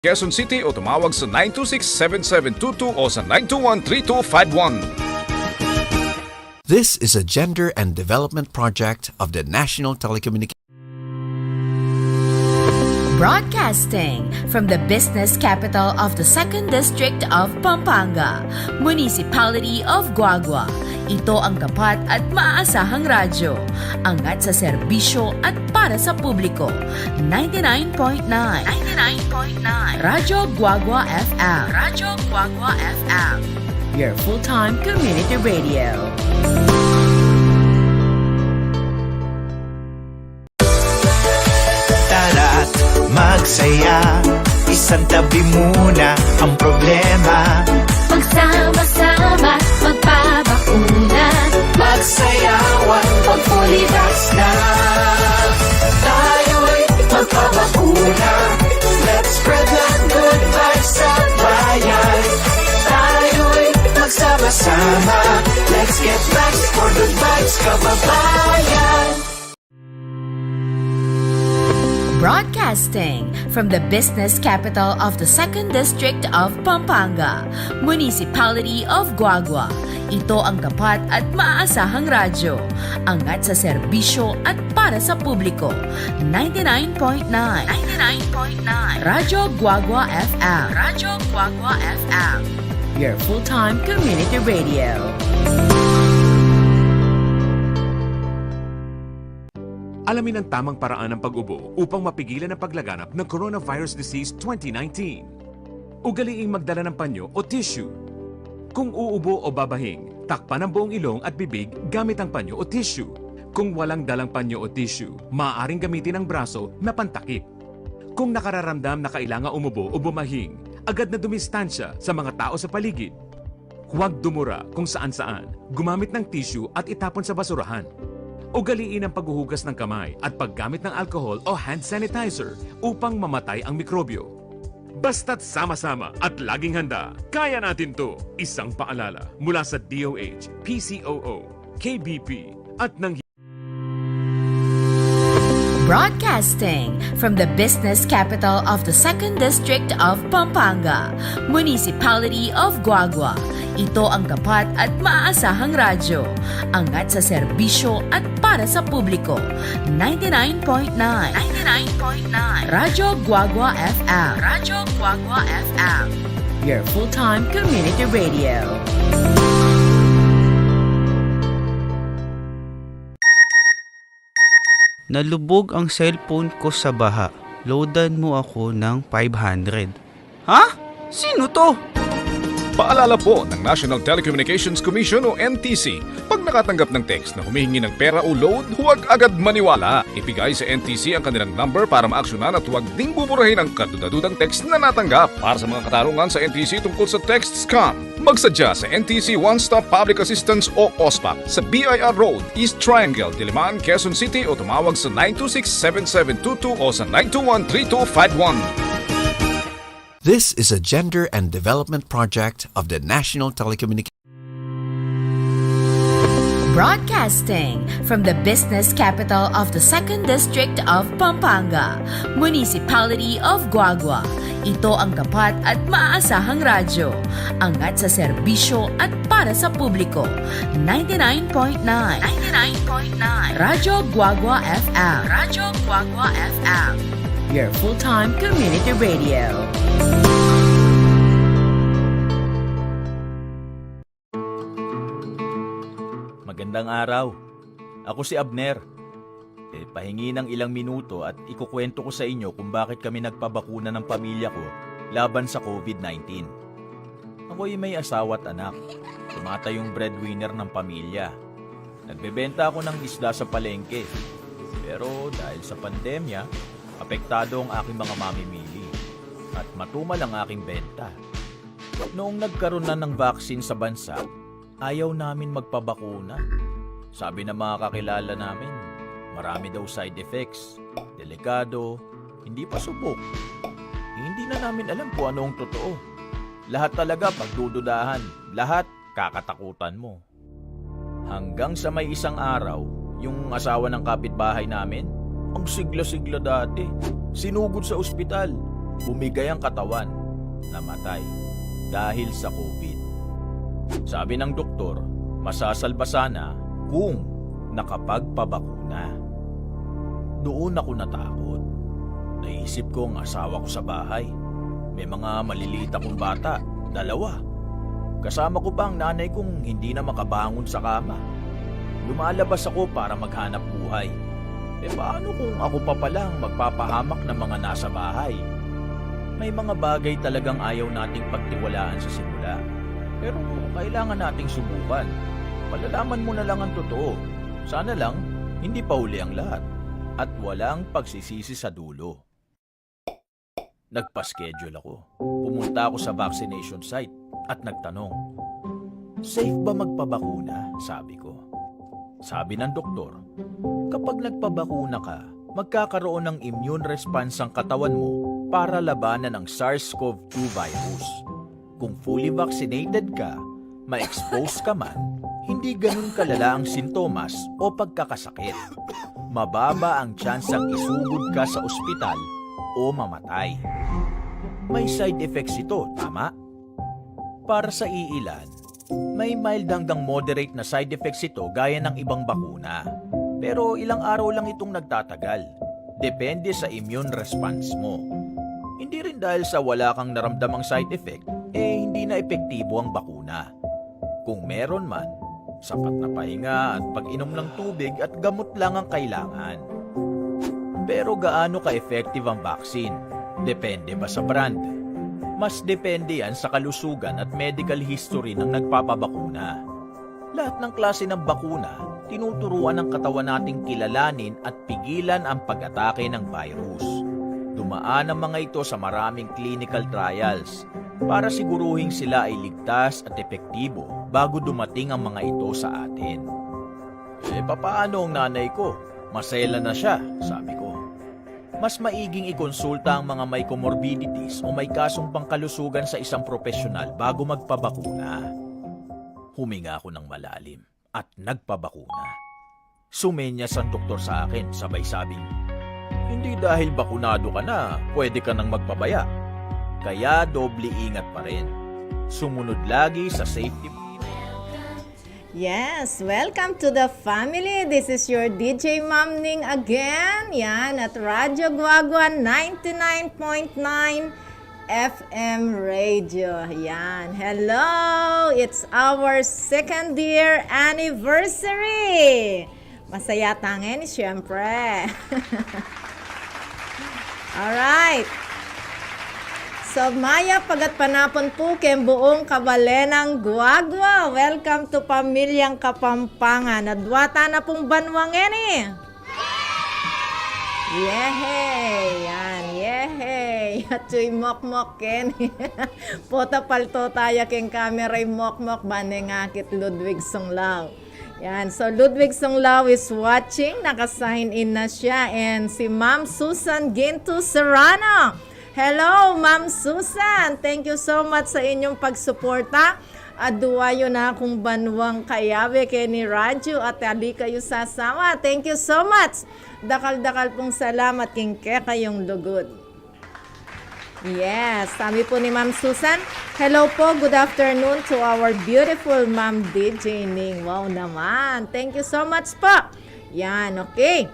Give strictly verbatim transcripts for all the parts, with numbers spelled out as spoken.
Quezon City o tumawag sa nine two six, seven seven two two o sa nine two one, three two five one. This is a gender and development project of the National Telecommunications. Broadcasting from the business capital of the Second District of Pampanga, Municipality of Guagua. Ito ang tapat at maaasahang radyo. Angat sa serbisyo at para sa publiko. Ninety-nine point nine. Ninety-nine point nine. Radyo Guagua F M. Radyo Guagua F M. Your full-time community radio. Tara't magsaya, isang tabi muna ang problema. Magsama-sama, magpabakuna. Magsayawan, pag-fully vax na. Tayo'y magpabakuna. Let's spread the good vibes sa bayan. Tayo'y magsama-sama. Let's get vax for good vibes, kababayan. Broadcasting from the business capital of the Second District of Pampanga, Municipality of Guagua. Ito ang tapat at maaasahang radyo. Angat sa serbisyo at para sa publiko. Ninety-nine point nine. Ninety-nine point nine. Radyo Guagua F M. Radyo Guagua F M. Your full-time community radio. Alamin ang tamang paraan ng pag-ubo upang mapigilan ang paglaganap ng coronavirus disease twenty nineteen. Ugaliing magdala ng panyo o tissue. Kung uubo o babahing, takpan ang buong ilong at bibig gamit ang panyo o tissue. Kung walang dalang panyo o tissue, maaaring gamitin ang braso na pantakip. Kung nakararamdam na kailangan umubo o bumahing, agad na dumistansya sa mga tao sa paligid. Huwag dumura kung saan-saan, gumamit ng tissue at itapon sa basurahan. Ugaliin ang paghuhugas ng kamay at paggamit ng alcohol o hand sanitizer upang mamatay ang mikrobyo. Basta't sama-sama at laging handa, kaya natin 'to. Isang paalala mula sa D O H, P C O O, K B P, at ng Broadcasting from the business capital of the Second District of Pampanga, Municipality of Guagua. Ito ang tapat at maaasahang radyo. Angat sa serbisyo at para sa publiko. Ninety-nine point nine. Ninety-nine point nine. Radyo Guagua F M. Radyo Guagua F M. Your full-time community radio. Nalubog ang cellphone ko sa baha. Loadan mo ako ng five hundred. Ha? Sino 'to? Paalala po ng National Telecommunications Commission o N T C, pag nakatanggap ng text na humihingi ng pera o load, huwag agad maniwala. Ibigay sa N T C ang kanilang number para maaksyonan at huwag ding buburahin ang kadudadudang text na natanggap. Para sa mga katanungan sa N T C tungkol sa text scam, magsadya sa N T C One Stop Public Assistance o OSPAP sa B I R Road, East Triangle, Diliman, Quezon City o tumawag sa nine two six, seven seven two two o sa nine two one, three two five one. This is a gender and development project of the National Telecommunications. Broadcasting from the business capital of the Second District of Pampanga, Municipality of Guagua. Ito ang tapat at maaasahang radyo. Angat sa serbisyo at para sa publiko. Ninety-nine point nine. Ninety-nine point nine. Radyo Guagua F M. Radyo Guagua F M. Your full-time community radio. Magandang araw. Ako si Abner. E, pahingi ng ilang minuto at ikukwento ko sa inyo kung bakit kami nagpabakuna ng pamilya ko laban sa COVID nineteen. Ako'y may asawa at anak. Tumatayong breadwinner ng pamilya. Nagbebenta ako ng isda sa palengke. Pero dahil sa pandemya, apektado ang aking mga mamimili. At matumal ang aking benta. Noong nagkaroon na ng vaccine sa bansa, ayaw namin magpabakuna. Sabi ng mga kakilala namin, marami daw side effects, delikado, hindi pa subok. Hindi na namin alam kung anong totoo. Lahat talaga pagdududahan, lahat kakatakutan mo. Hanggang sa may isang araw, yung asawa ng kapitbahay namin, ang sigla-sigla dati, sinugod sa ospital. Bumigay ang katawan, namatay dahil sa COVID. Sabi ng doktor, masasalba sana kung nakapagpabakuna. Doon ako natakot. Naisip ko ang asawa ko sa bahay. May mga maliliit akong bata, dalawa. Kasama ko pa ang nanay kong hindi na makabangon sa kama. Lumalabas ako para maghanap buhay. E paano kung ako pa pala ang magpapahamak ng mga nasa bahay? May mga bagay talagang ayaw nating pagtiwalaan sa simula. Pero kailangan nating subukan. Malalaman mo na lang ang totoo. Sana lang, hindi pa huli ang lahat. At walang pagsisisi sa dulo. Nagpa-schedule ako. Pumunta ako sa vaccination site at nagtanong, "Safe ba magpabakuna?" sabi ko. Sabi ng doktor, "Kapag nagpabakuna ka, magkakaroon ng immune response ang katawan mo para labanan ang SARS-CoV two virus. Kung fully vaccinated ka, ma-expose ka man, hindi ganun kalala ang sintomas o pagkakasakit. Mababa ang tsansang isugod ka sa ospital o mamatay." May side effects ito, tama? Para sa iilan, may mild hanggang moderate na side effects ito gaya ng ibang bakuna. Pero ilang araw lang itong nagtatagal. Depende sa immune response mo. Hindi rin dahil sa wala kang naramdamang side effect, eh hindi na epektibo ang bakuna. Kung meron man, sapat na pahinga at pag-inom ng tubig at gamot lang ang kailangan. Pero gaano ka-effective ang vaccine? Depende ba sa brand? Mas depende yan sa kalusugan at medical history ng nagpapabakuna. Lahat ng klase ng bakuna, tinuturuan ng katawan nating kilalanin at pigilan ang pag-atake ng virus. Dumaan ang mga ito sa maraming clinical trials para siguruhing sila ay ligtas at epektibo bago dumating ang mga ito sa atin. "E, papaano ang nanay ko? Masela na siya," sabi ko. "Mas maiging ikonsulta ang mga may comorbidities o may kasong pangkalusugan sa isang propesyonal bago magpabakuna." Huminga ako ng malalim at nagpabakuna. Sumenyas ang doktor sa akin, sabay sabing, "Hindi dahil bakunado ka na, pwede ka nang magpabaya. Kaya doble ingat pa rin. Sumunod lagi sa safety." Yes, welcome to the family. This is your D J Ma'am Ning again. Yan, at Radyo Guagua ninety-nine point nine F M Radio. Yan. Hello! It's our second year anniversary! Masaya tangeni, syempre. Alright. So, mayap a gatpanapun pu keng buung kabalenang Guagua. Welcome to Pamilyang Kapampangan. Adwa tana pung banwa ngeni. Yehey! Yan, yehey! At yu i Mokmok keni. Pota palto taya keng kamera i Mokmok, bang e ngakit Ludwig Sunglao. Yan, so Ludwig Sunglao is watching, naka-sign in na siya, and si Ma'am Susan Ginto Serrano. Hello, Ma'am Susan! Thank you so much sa inyong pagsuporta. Adwa yu na kung banwang kayabe keni radyo at ali kayu sasawa. Thank you so much. Dakal-dakal pung salamat king kekayung lugud. Yes, sabi po ni Ma'am Susan, "Hello po, good afternoon to our beautiful Ma'am D J Ning." Wow naman. Thank you so much po. Yan, okay.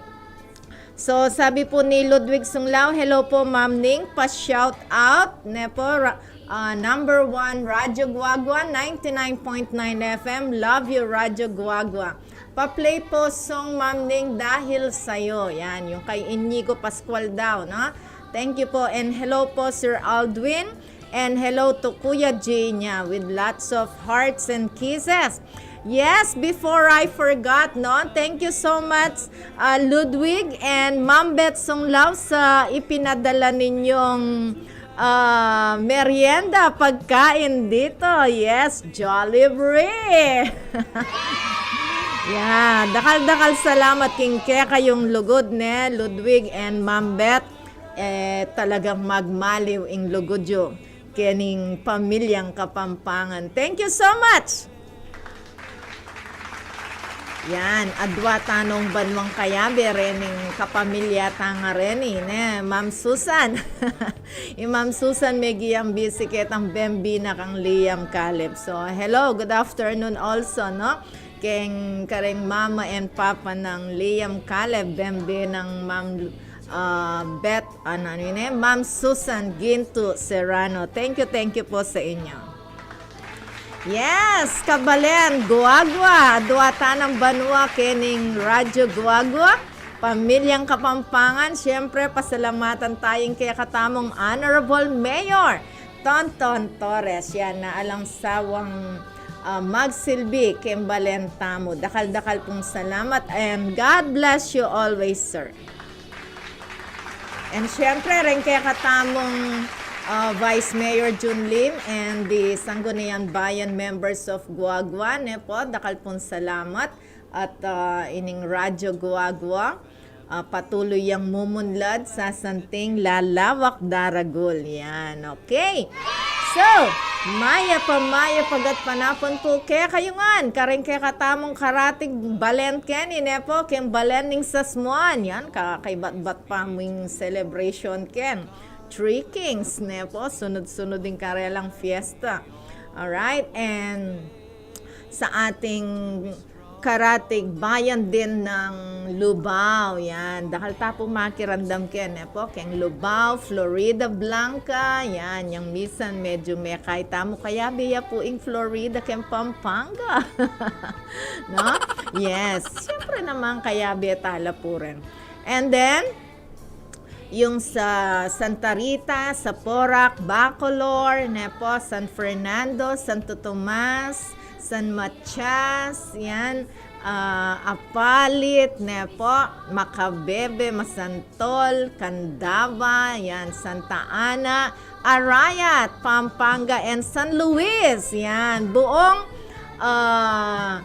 So, sabi po ni Ludwig Sunglao, "Hello po, Ma'am Ning. Pa-shout out, ne po, ra- ah, number one, Radyo Guagua, ninety-nine point nine F M. Love you, Radyo Guagua. Pa-play po song, Ma'am Ning, Dahil Sa'yo." Yan, yung kay Inigo Pascual daw, no? Thank you po. And hello po, Sir Aldwin. And hello to Kuya J niya with lots of hearts and kisses. Yes, before I forgot, no? Thank you so much, ah, Ludwig and Ma'am Beth Sunglao, sa ipinadala ninyong, ah, merienda, pagkain dito. Yes, Jollibee! Yeah, dakal-dakal salamat king kekayung lugud, ne, Ludwig and Ma'am Beth. Eh, talagang magmaliw ing lugud yu kening Pamilyang Kapampangan. Thank you so much! Yan, adua tanung banuang kayabe rening kapamilya tang areni, ne, Ma'am Susan. I Ma'am Susan, megiang bisi ketang bembi na kang Liam Caleb. So, hello, good afternoon also, no? Keng kareng mama and papa nang Liam Caleb, bembi nang Ma'am, ah, Beth, ano, ano yun eh? Ma'am Susan Ginto Serrano. Thank you, thank you po sa inyo. Yes, kabalen, Guagua, adua tanang banua kening Radyo Guagua, pamilyang Kapampangan, siyempre, pasalamatan tayung kekatamung Honorable Mayor Tonton Torres, yan, na alang sawang, ah, magsilbi keng balen tamu. Dakal-dakal pung salamat and God bless you always, sir. And syempre, reng kekatamung, ah, Vice Mayor Jun Lim and the Sangguniang Bayan members of Guagua, ne po, dakal pung salamat. At, ah, ining Radyo Guagua, ah, patuloy yang mumunlad sa santing lalawak daragul. Yan, okay. So, mayap a mayap a gatpanapun pu kekayu ngan, kareng kekatamung karatig balen keni, ne po, keng balen ning Sasmuan. Yan, kakaibat-bat pa mung celebration ken Three Kings, ne po, sunod-sunod ing karelang fiesta. Alright, and sa ating karatig bayan din ng Lubao, yan. Dakal ta pung makiramdam ken, ne po, keng Lubao, Floridablanca, yan. Yang misan medyo mekay tamu, kayabe ya pu ing Florida keng Pampanga. No? Yes. Siyempre naman, kayabe tala pu rin. And then, yung sa Santa Rita, sa Porac, Bacolor, ne po, San Fernando, Santo Tomas, San Matias, yan, ah, Apalit, ne po, Macabebe, Masantol, Candaba, yan, Santa Ana, Arayat, Pampanga, and San Luis, yan, buong, ah,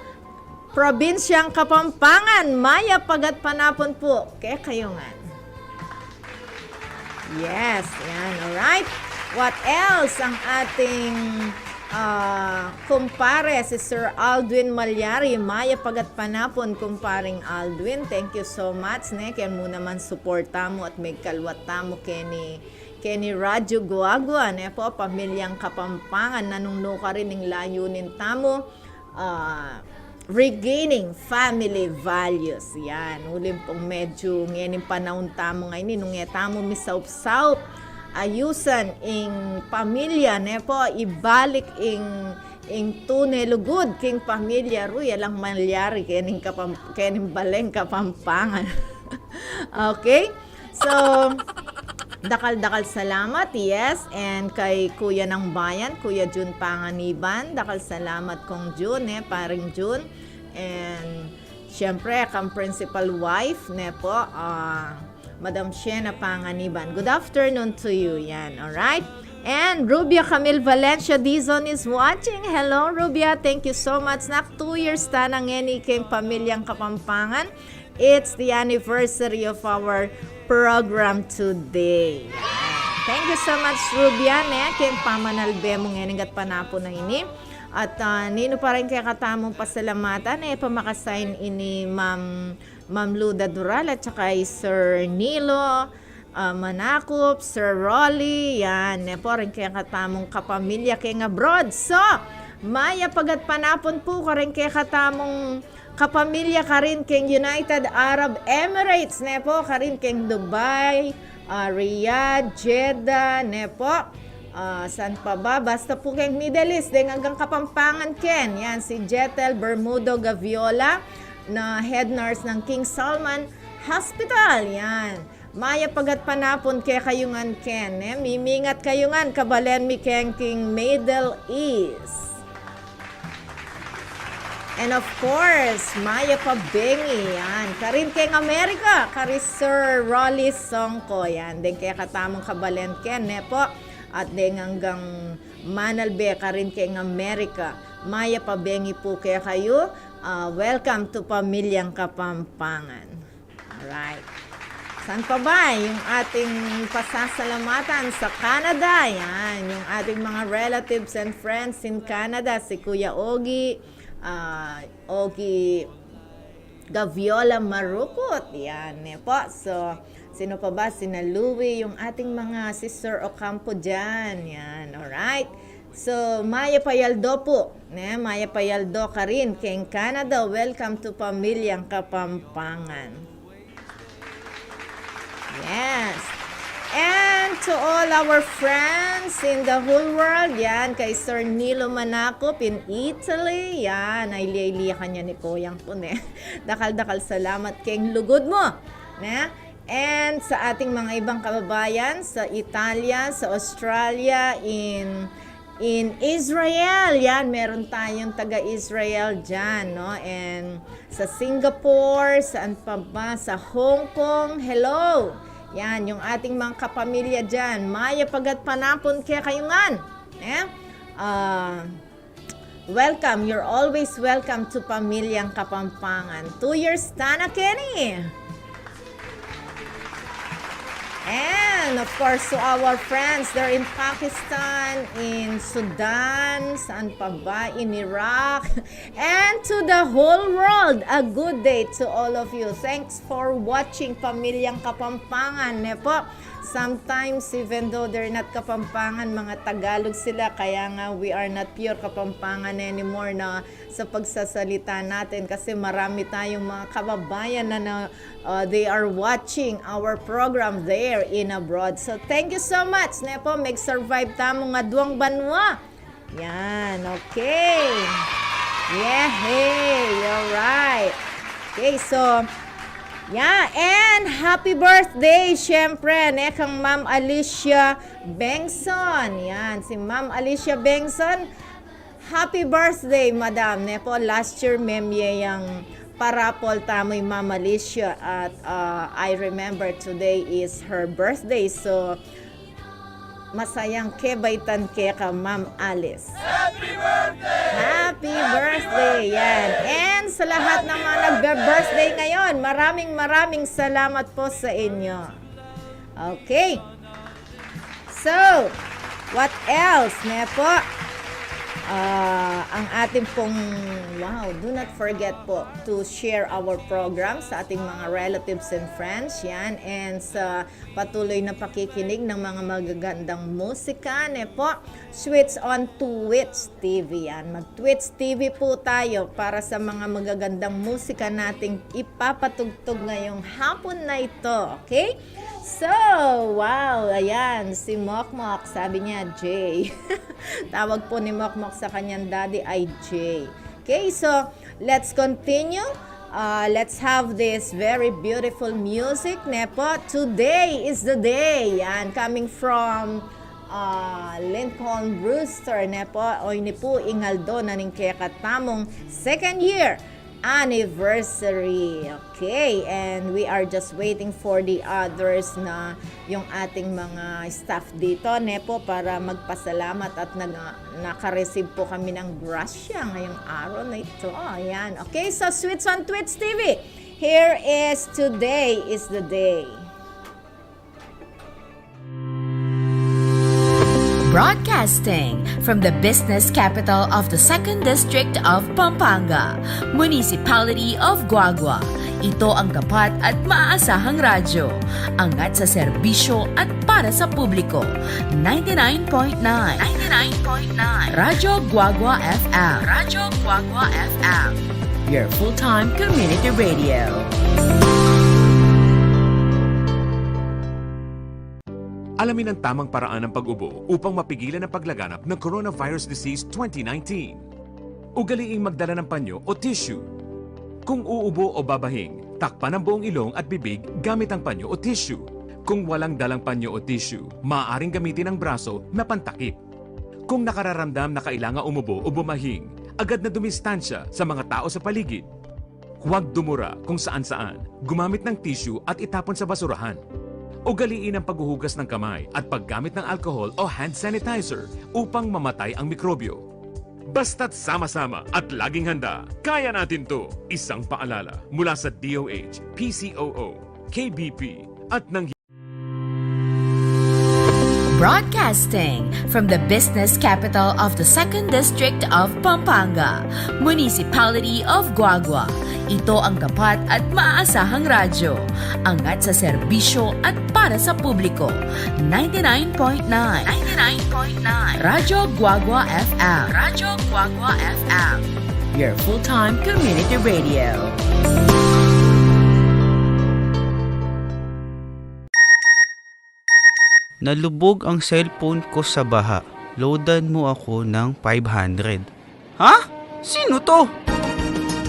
Probinsyang Kapampangan, mayap a gatpanapun pu kekayu ngan. Yes, yan, alright. What else? Ang ating, ah, kumpare, si Sir Aldwin Malyari, mayap a gatpanapun, kumpareng Aldwin. Thank you so much, ne? Keng mu naman suporta mu at megkaluat tamu keni, keni Radyo Guagua, ne po, pamilyang Kapampangan, nanung nukarin ing layunin tamu, ah, regaining family values. Yan. Uling pung medyo ngening panaun tamu ngeni, nung e tamu misaup-saup ayusan ing pamilya, ne po, ibalik ing, ing tune lugud king pamilya, ru, yalang malyari kening kapam-, kening baleng Kapampangan. Okay? So, dakal-dakal salamat, yes, and kay Kuya ng Bayan, Kuya Jun Panganiban, dakal salamat Kong Jun, eh, Paring Jun, and syempre, kang principal wife, ne po, ah, Madam Shena Panganiban. Good afternoon to you, yan, alright? And Rubia Camille Valencia Dizon is watching. Hello, Rubia. Thank you so much. Nak, two years ta na ngeni keng Pamilyang Kapampangan. It's the anniversary of our program today. Thank you so much, Rubian, eh, keng pamanalbe mu ngening gatpanapun a ini. At, ah, ninu pa rin kekatamung pasalamatan, eh, pamakasain ini Ma'am, Ma'am Luda Dural at saka i Sir Nilo, ah, Manakup, Sir Rolly, yan, ne po, rin kekatamung kapamilya keng abroad. So, mayap a gatpanapun pu kareng kekatamung kapamilya karin keng United Arab Emirates, ne po, karin keng Dubai, ah, Riyadh, Jeddah, ne po. Ah, san pa ba? Basta pu keng Middle East, deng anggang Kapampangan ken. Yan, si Jetel Bermudo Gaviola, na head nurse ng King Salman Hospital. Yan. Mayap a gatpanapun kekayu ngan ken, eh. Mimingat kayu ngan, kabalen mi keng king Middle East. And of course, mayap a bengi, yan. Karin keng Amerika, kari Sir Rolly Songko, yan. Deng kekatamung kabalen ken, ne po? At deng anggang manalbe karin keng Amerika. Mayap a bengi pu kekayu. Ah, welcome to Pamilyang Kapampangan. Alright. San pa ba yung ating pasasalamatan sa Canada? Yan, yung ating mga relatives and friends in Canada, si Kuya Ogie, ah, Ogie, Gaviola Marukut. Yan, ne po. So, sino pa ba? Sina Louie, yung ating mga Sister Ocampo dyan. Yan, alright. So, mayap a aldo po. Ne? Mayap a aldo ka rin keng Canada. Welcome to Pamilyang Kapampangan. Yes. And to all our friends in the whole world, yan, kay Sir Nilo Manakop in Italy, yan, ay liya-liya kanya ni Koyang po, ne. Dakal-dakal salamat keng lugud mo, ne. And sa ating mga ibang kababayan sa Italia, sa Australia, in in Israel, yan, meron tayong taga-Israel dyan, no? And sa Singapore, saan pa ba? Sa Hong Kong, hello! Yan, yung ating mga kapamilya dyan. Mayap a panapun kekayu ngan. Eh? Ah, welcome. You're always welcome to Pamilyang Kapampangan. Two years ta na keni. And of course, to our friends there in Pakistan, in Sudan, saan pa ba, in Iraq, and to the whole world, a good day to all of you. Thanks for watching Pamilyang Kapampangan, ne po. Sometimes, even though they're not Kapampangan, mga Tagalog sila, kaya nga we are not pure Kapampangan anymore na sa pagsasalita natin kasi marami tayong mga kababayan na, na uh, they are watching our program there in abroad. So, thank you so much, ne po. Mag-survive tamu nga duang banwa. Yan, okay. Yeah, hey, alright. Okay, so, yeah, and happy birthday, syempre, ne, kang Ma'am Alicia Bengson. Yan, si Ma'am Alicia Bengson, happy birthday, madam. Ne po, last year, memye yang parapol tamu i Ma'am Alicia at, uh, I remember today is her birthday. So, masayang kebaitan keka, Ma'am Alice. Happy birthday! Happy birthday! Yan. And sa lahat ng mga nagbe-birthday ngayon, maraming, maraming salamat po sa inyo. Okay. So, what else, ne po? Ah, ang ating pong, wow, do not forget po to share our program sa ating mga relatives and friends, yan, and sa patuloy na pakikinig ng mga magagandang musika, ne po? Switch on Twitch T V, yan. Mag-Twitch T V po tayo para sa mga magagandang musika nating ipapatugtog ngayong hapon na ito, okay? So, wow, ayan, si Mokmok, sabi niya, Jay. Tawag po ni Mokmok sa kanyang daddy ay Jay. Okay, so, let's continue. Uh, let's have this very beautiful music, ne po? Today is the day. Yan, coming from, uh, Lincoln Brewster, ne po? Oyni pu ing aldo na ning kekatamung second year anniversary. Okay, and we are just waiting for the others na yung ating mga staff dito, ne po, para magpasalamat at nag-, naka-receive po kami ng grasya ngayong araw na ito. Ayan. Okay, so Sweets on Twits T V, here is Today is the Day. Broadcasting from the business capital of the Second District of Pampanga, Municipality of Guagua. Ito ang tapat at maaasahang radyo. Angat sa serbisyo at para sa publiko. Ninety-nine point nine. Ninety-nine point nine. Radyo Guagua F M. Radyo Guagua F M. Your full-time community radio. Alamin ang tamang paraan ng pag-ubo upang mapigilan ang paglaganap ng coronavirus disease twenty nineteen. Ugaliing magdala ng panyo o tissue. Kung uubo o babahing, takpan ang buong ilong at bibig gamit ang panyo o tissue. Kung walang dalang panyo o tissue, maaaring gamitin ang braso na pantakip. Kung nakararamdam na kailangan umubo o bumahing, agad na dumistansya sa mga tao sa paligid. Huwag dumura kung saan-saan, gumamit ng tissue at itapon sa basurahan. Ugaliin ang paghuhugas ng kamay at paggamit ng alcohol o hand sanitizer upang mamatay ang mikrobyo. Basta't sama-sama at laging handa, kaya natin 'to. Isang paalala mula sa D O H, P C O O, K B P, at ng Broadcasting from the business capital of the Second District of Pampanga, Municipality of Guagua. Ito ang tapat at maasahang radyo. Angat sa serbisyo at para sa publiko. Ninety-nine point nine. Ninety-nine point nine. Radyo Guagua F M. Radyo Guagua F M. Your full-time community radio. Nalubog ang cellphone ko sa baha. Loadan mo ako ng five hundred. Ha? Sino to?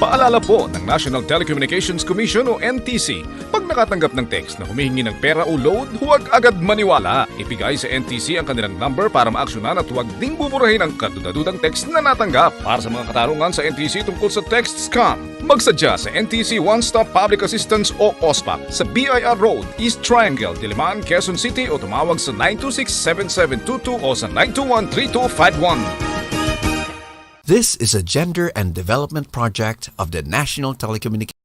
Paalala po ng National Telecommunications Commission o N T C, pag nakatanggap ng text na humihingi ng pera o load, huwag agad maniwala. Ibigay sa N T C ang kanilang number para maaksyonan at huwag ding buburahin ang kadudadudang text na natanggap. Para sa mga katanungan sa N T C tungkol sa text scam, magsadya sa N T C One Stop Public Assistance o OSPAC sa B I R Road, East Triangle, Diliman, Quezon City o tumawag sa nine two six seven seven two two o sa nine two one three two five one. This is a gender and development project of the National Telecommunications.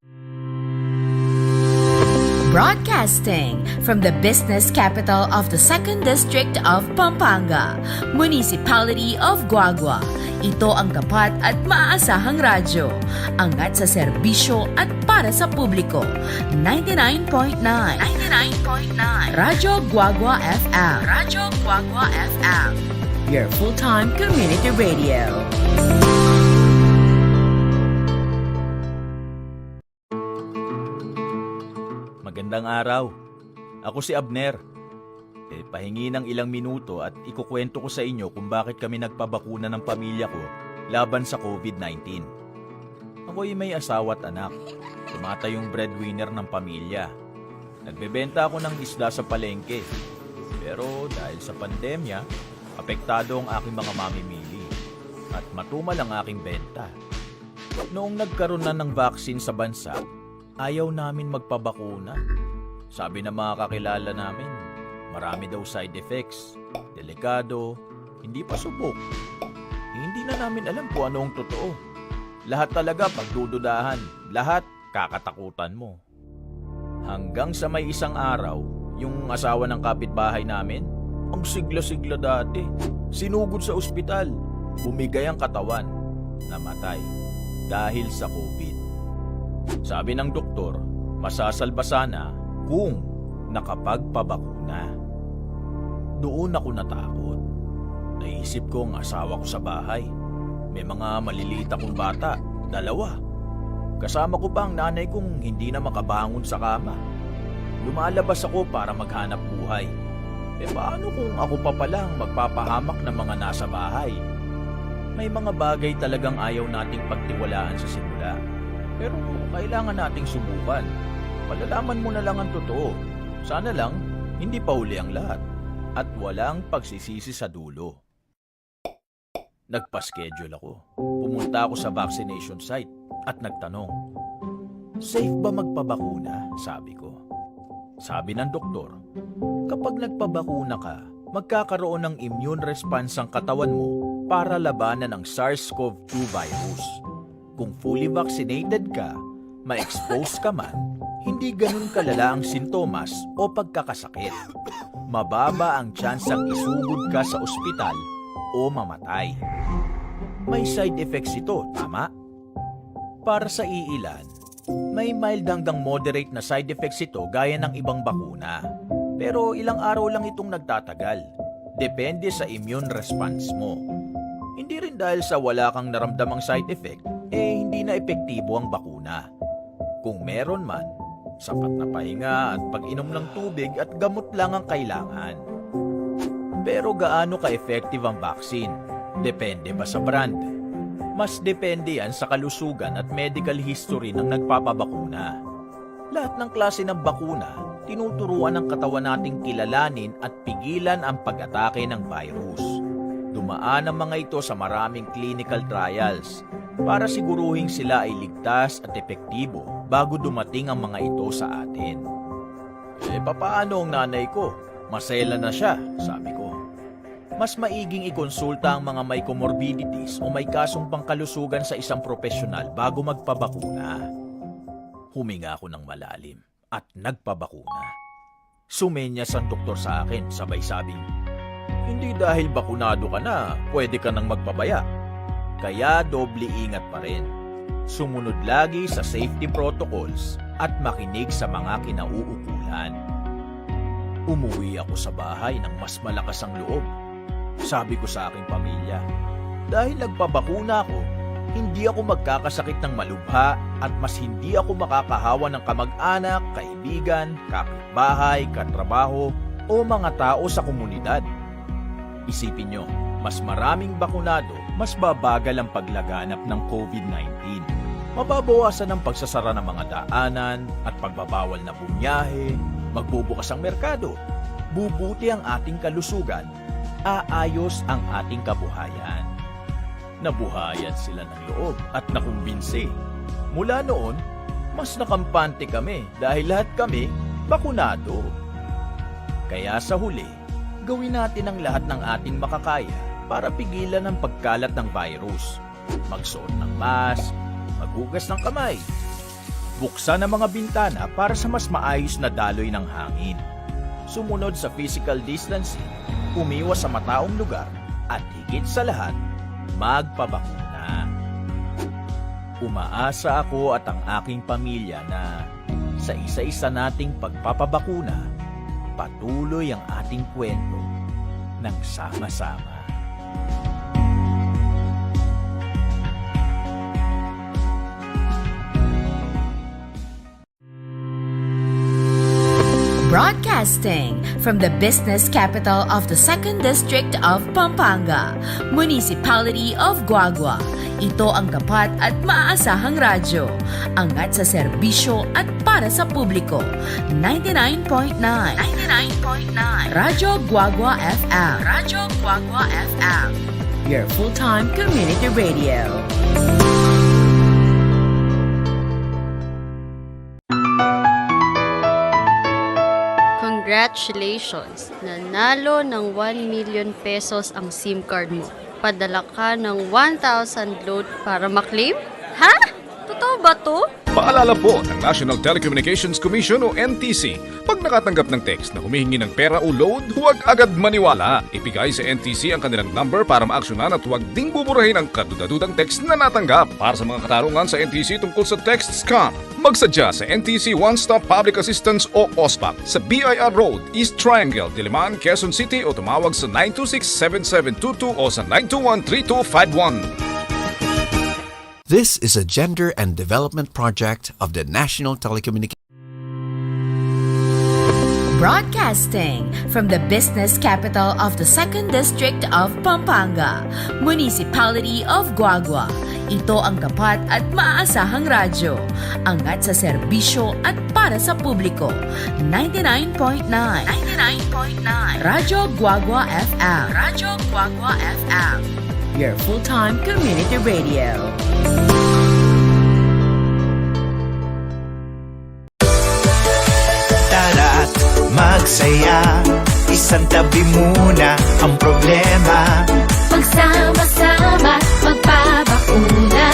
Broadcasting from the business capital of the Second District of Pampanga, Municipality of Guagua. Ito ang tapat at maasahang radyo. Angat sa serbisyo at para sa publiko. Ninety-nine point nine. Ninety-nine point nine. Radyo Guagua F M. Radyo Guagua F M. Your full-time community radio. Magandang araw. Ako si Abner. E, pahingi ng ilang minuto at ikukwento ko sa inyo kung bakit kami nagpabakuna ng pamilya ko laban sa COVID nineteen. Ako'y may asawa at anak. Tumatayong breadwinner ng pamilya. Nagbebenta ako ng isda sa palengke. Pero dahil sa pandemya, apektado ang aking mga mamimili. At matumal ang aking benta. Noong nagkaroon na ng vaccine sa bansa, ayaw namin magpabakuna. Sabi ng mga kakilala namin, marami daw side effects, delikado, hindi pa subok. Hindi na namin alam kung anong totoo. Lahat talaga pagdududahan, lahat kakatakutan mo. Hanggang sa may isang araw, yung asawa ng kapitbahay namin, ang sigla-sigla dati, sinugod sa ospital, bumigay ang katawan, namatay dahil sa COVID. Sabi ng doktor, masasalba sana kung nakapagpabakuna. Doon ako natakot. Naisip ko ang asawa ko sa bahay. May mga maliliit akong bata, dalawa. Kasama ko pa ang nanay kong hindi na makabangon sa kama. Lumalabas ako para maghanap buhay. E, paano kung ako pa pala ang magpapahamak ng mga nasa bahay? May mga bagay talagang ayaw nating pagtiwalaan sa simula. Pero kailangan nating subukan. Malalaman mo na lang ang totoo. Sana lang, hindi pa huli ang lahat. At walang pagsisisi sa dulo. Nagpa-schedule ako. Pumunta ako sa vaccination site at nagtanong, "Safe ba magpabakuna?" sabi ko. Sabi ng doktor, "Kapag nagpabakuna ka, magkakaroon ng immune response ang katawan mo para labanan ang SARS-CoV two virus. Kung fully vaccinated ka, ma-expose ka man, hindi ganun kalala ang sintomas o pagkakasakit. Mababa ang tsansang isugod ka sa ospital o mamatay." May side effects ito, tama? Para sa iilan, may mild hanggang moderate na side effects ito gaya ng ibang bakuna. Pero ilang araw lang itong nagtatagal. Depende sa immune response mo. Hindi rin dahil sa wala kang naramdamang side effect, eh hindi na epektibo ang bakuna. Kung meron man, sapat na pahinga at pag-inom ng tubig at gamot lang ang kailangan. Pero gaano ka-effective ang vaccine? Depende ba sa brand? Mas depende yan sa kalusugan at medical history ng nagpapabakuna. Lahat ng klase ng bakuna, tinuturuan ng katawan nating kilalanin at pigilan ang pag-atake ng virus. Dumaan ang mga ito sa maraming clinical trials para siguruhing sila ay ligtas at epektibo bago dumating ang mga ito sa atin. "Eh, papaano ang nanay ko? Maselan na siya," sabi ko. "Mas maiging ikonsulta ang mga may comorbidities o may kasong pangkalusugan sa isang propesyonal bago magpabakuna." Huminga ako ng malalim at nagpabakuna. Sumenyas ang doktor sa akin, sabay sabing, Hindi dahil bakunado ka na, pwede ka nang magpabaya. Kaya doble ingat pa rin. Sumunod lagi sa safety protocols at makinig sa mga kinauukulan. Umuwi ako sa bahay ng mas malakas ang loob. Sabi ko sa aking pamilya, "Dahil nagpabakuna ako, hindi ako magkakasakit ng malubha at mas hindi ako makakahawa ng kamag-anak, kaibigan, kapitbahay, katrabaho, o mga tao sa komunidad." Isipin nyo, mas maraming bakunado, mas babagal ang paglaganap ng COVID nineteen. Mababawasan ang pagsasara ng mga daanan at pagbabawal na bumiyahe, magbubukas ang merkado, bubuti ang ating kalusugan, aayos ang ating kabuhayan. Nabuhayan sila ng loob at nakumbinsi. Mula noon, mas nakampante kami dahil lahat kami bakunado. Kaya sa huli, gawin natin ang lahat ng ating makakaya para pigilan ang pagkalat ng virus. Magsuot ng mask, maghugas ng kamay, buksan ang mga bintana para sa mas maayos na daloy ng hangin. Sumunod sa physical distancing, umiwas sa mataong lugar, at higit sa lahat, magpabakuna. Umaasa ako at ang aking pamilya na sa isa-isa nating pagpapabakuna, patuloy ang ating kwento ng sama-sama. Broadcasting from the business capital of the Second District of Pampanga, Municipality of Guagua. Ito ang tapat at maaasahang radyo. Angat sa serbisyo at para sa publiko. Ninety-nine point nine. Ninety-nine point nine. Radyo Guagua F M. Radyo Guagua F M. Your full-time community radio. Congratulations! Nanalo ng one million pesos ang SIM card mo. Padala ka ng one thousand load para maklaim? Ha? Totoo ba 'to? Paalala po ng National Telecommunications Commission o N T C, pag nakatanggap ng text na humihingi ng pera o load, huwag agad maniwala. Ibigay sa N T C ang kanilang number para maaksyonan at huwag ding buburahin ang kaduda-dudang text na natanggap. Para sa mga katanungan sa N T C tungkol sa text scam, magsadya sa N T C One Stop Public Assistance o OSPAP sa B I R Road, East Triangle, Diliman, Quezon City o tumawag sa nine two six seven seven two two o sa nine two one three two five one. This is a gender and development project of the National Telecommunications. Broadcasting from the business capital of the Second District of Pampanga, Municipality of Guagua. Ito ang tapat at maaasahang radyo. Angat sa serbisyo at para sa publiko. Ninety-nine point nine. Ninety-nine point nine. Radyo Guagua F M. Radyo Guagua F M. Your full-time community radio. Tara't magsaya, isantabi muna ang problema. Magsama-sama, magpabakuna.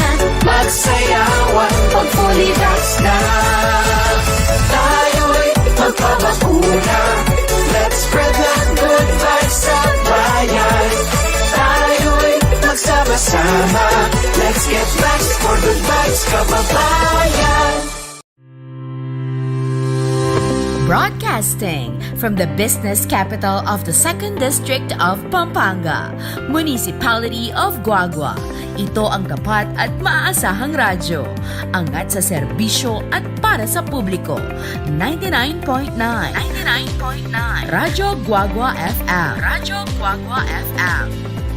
Magsayawan, mag-fully vax na. Tayo'y magpabakuna. Let's spread the good vibes sa bayan. Tayo'y magsama-sama. Let's get vaxxed for good vibes, kababayan. Broadcasting from the business capital of the Second District of Pampanga, Municipality of Guagua. Ito ang tapat at maaasahang radyo. Angat sa serbisyo at para sa publiko. Ninety-nine point nine. Ninety-nine point nine. Radyo Guagua F M. Radyo Guagua F M.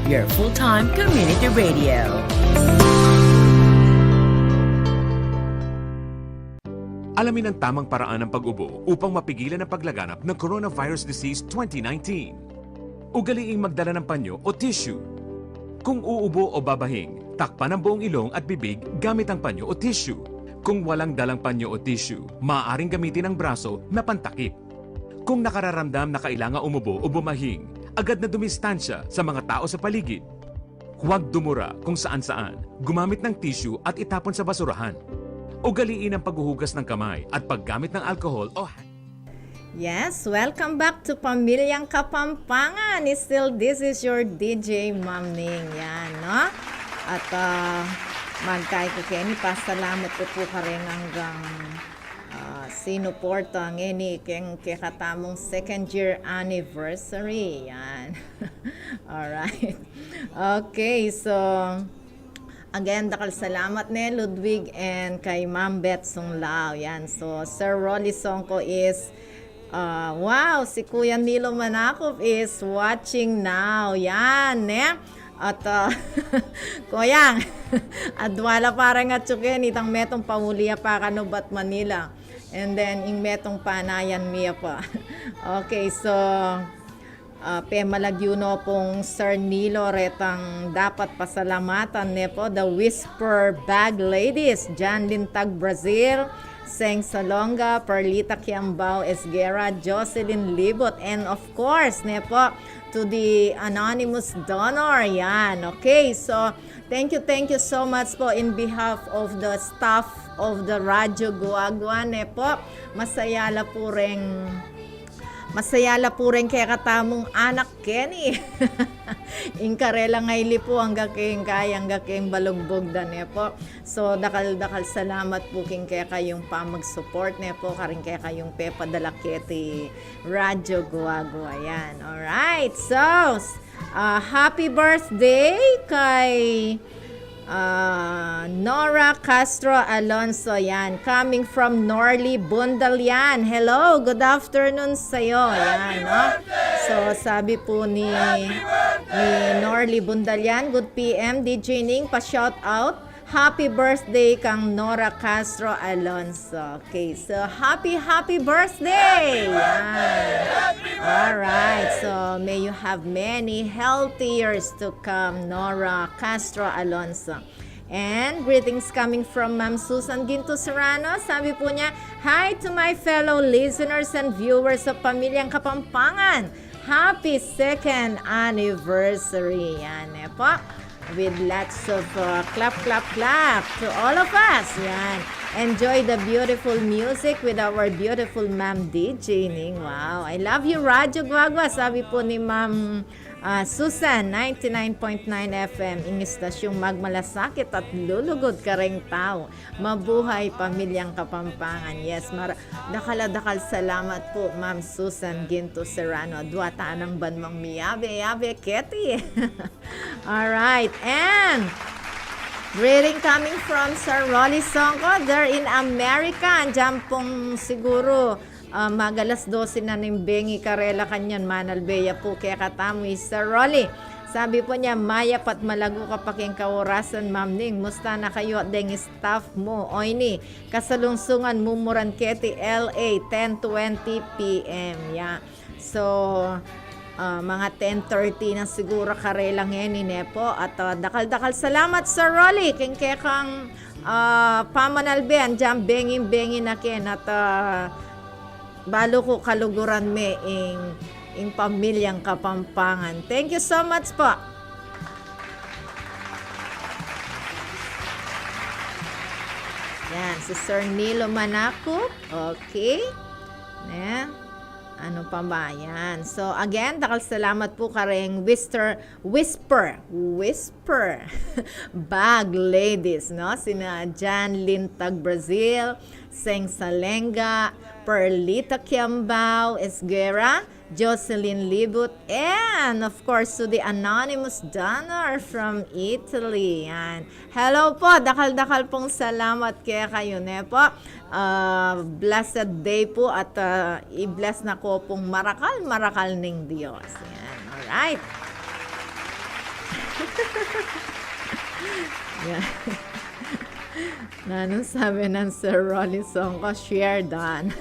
Your full-time community radio. Alamin ang tamang paraan ng pag-ubo upang mapigilan ang paglaganap ng coronavirus disease twenty nineteen. Ugaliing magdala ng panyo o tissue. Kung uubo o babahing, takpan ang buong ilong at bibig gamit ang panyo o tissue. Kung walang dalang panyo o tissue, maaaring gamitin ang braso na pantakip. Kung nakararamdam na kailangan umubo o bumahing, agad na dumistansya sa mga tao sa paligid. Huwag dumura kung saan-saan. Gumamit ng tissue at itapon sa basurahan. Ugaliin ang paghuhugas ng kamay at paggamit ng alcohol o hand Yes, welcome back to Pamilyang Kapampangan. Still, this is your D J Ma'am Ning. Yan, no? At, ah, magkai ku keni, pasalamat ku pu kareng anggang, ah, sinuporta ngeni keng kekatamung second year anniversary. Yan. Alright. Okay, so, again, dakal salamat ne, Ludwig, and kay Ma'am Beth Sunglao. Yan. So, Sir Rolly Songko is, ah, wow, si Kuya Nilo Manakup is watching now. Yan, ne? At, ah, Kuyang, adwa la pa reng atyu keni, itang metung pauli ya pa kanu bat Manila. And then, ing metung panayan mi ya pa. Okay, so, ah, pemalagyu no pung Sir Nilo retang dapat pasalamatan, ne po, the Whisper Bag Ladies, Jan Lintag Brazil, Seng Salonga, Perlita Kiambao Esguerra, Jocelyn Libot, and of course, ne po, to the anonymous donor. Yan, okay? So, thank you, thank you so much po in behalf of the staff of the Radyo Guagua, ne po. Masaya la pu reng, masaya la pu reng kekatamung anak keni. Ing karelang aili pu, angga keng kaya, angga keng balugbug da, ne po. So, dakal-dakal salamat pu king kekayung pamag-support, ne po, karing kekayung pepadala keti Radyo Guagua. Yan. Alright. So, s-, ah, happy birthday kay, ah, Nora Castro Alonso. Yan. Coming from Norly Bundalian. Hello, good afternoon sa'yo. Yan, no? So, sabi po ni, ni Norly Bundalian, "Good P M, D J Ning, pa-shout out. Happy birthday kang Nora Castro Alonso." Okay, so happy, happy birthday! Yan. All right, so may you have many healthy years to come, Nora Castro Alonso. And greetings coming from Ma'am Susan Ginto Serrano. Sabi po niya, "Hi to my fellow listeners and viewers of Pamilyang Kapampangan. Happy second anniversary." Yan, eh po. With lots of, uh, clap, clap, clap to all of us. Yan. Enjoy the beautiful music with our beautiful Ma'am D J Ning. Wow. "I love you, Radyo Guagua," sabi po ni Ma'am, ah, Susan, ninety-nine point nine F M, ing istasyong magmalasakit at lulugud kareng tau. Mabuhay Pamilyang Kapampangan. Yes, mara-, dakal a dakal salamat po, Ma'am Susan Ginto Serrano. Dua tanang banwang miyabe-yabe keti. All right, and greeting coming from Sir Rolly Songko. They're in America. Andiyan pong siguro, ah, mag-alas dose na ning bengi karela kanyan, manalbe ya pu kekatamu i Sir Rolly. Sabi po niya, "Mayap at malago ka pa king kaorasan, Ma'am Ning. Musta na kayu at deng staff mu? Oyni, kasalungsungan mumuran keti L A, ten twenty P M." Ya. So, ah, mga ten thirty na siguro karela ngeni, ne po. At, ah, dakal-dakal salamat, Sir Rolly, king kekang, ah, pamanalbe. Andiyan benging-bengi na ken at, ah, balu ku kaluguran me ing, ing Pamilyang Kapampangan. Thank you so much po. Yan, si Sir Nilo Manakup. Okay. Ne? Ano pa ba yan? So, again, dakal salamat po kareng Whisper, Whisper, Whisper Bag Ladies, no? Sina Jan Lintag Brazil, Seng Salenga, Perlita Kiambao Esguerra, Jocelyn Libut, and of course, to the anonymous donor from Italy. Yan. Hello po, dakal-dakal pong salamat kekayu, ne po. Ah, blessed day po at, ah, i-bless na ko pong marakal, marakal ning Dios. Yan, alright. Yan. Nanung sabi nang Sir Rolly Songko, "Share done."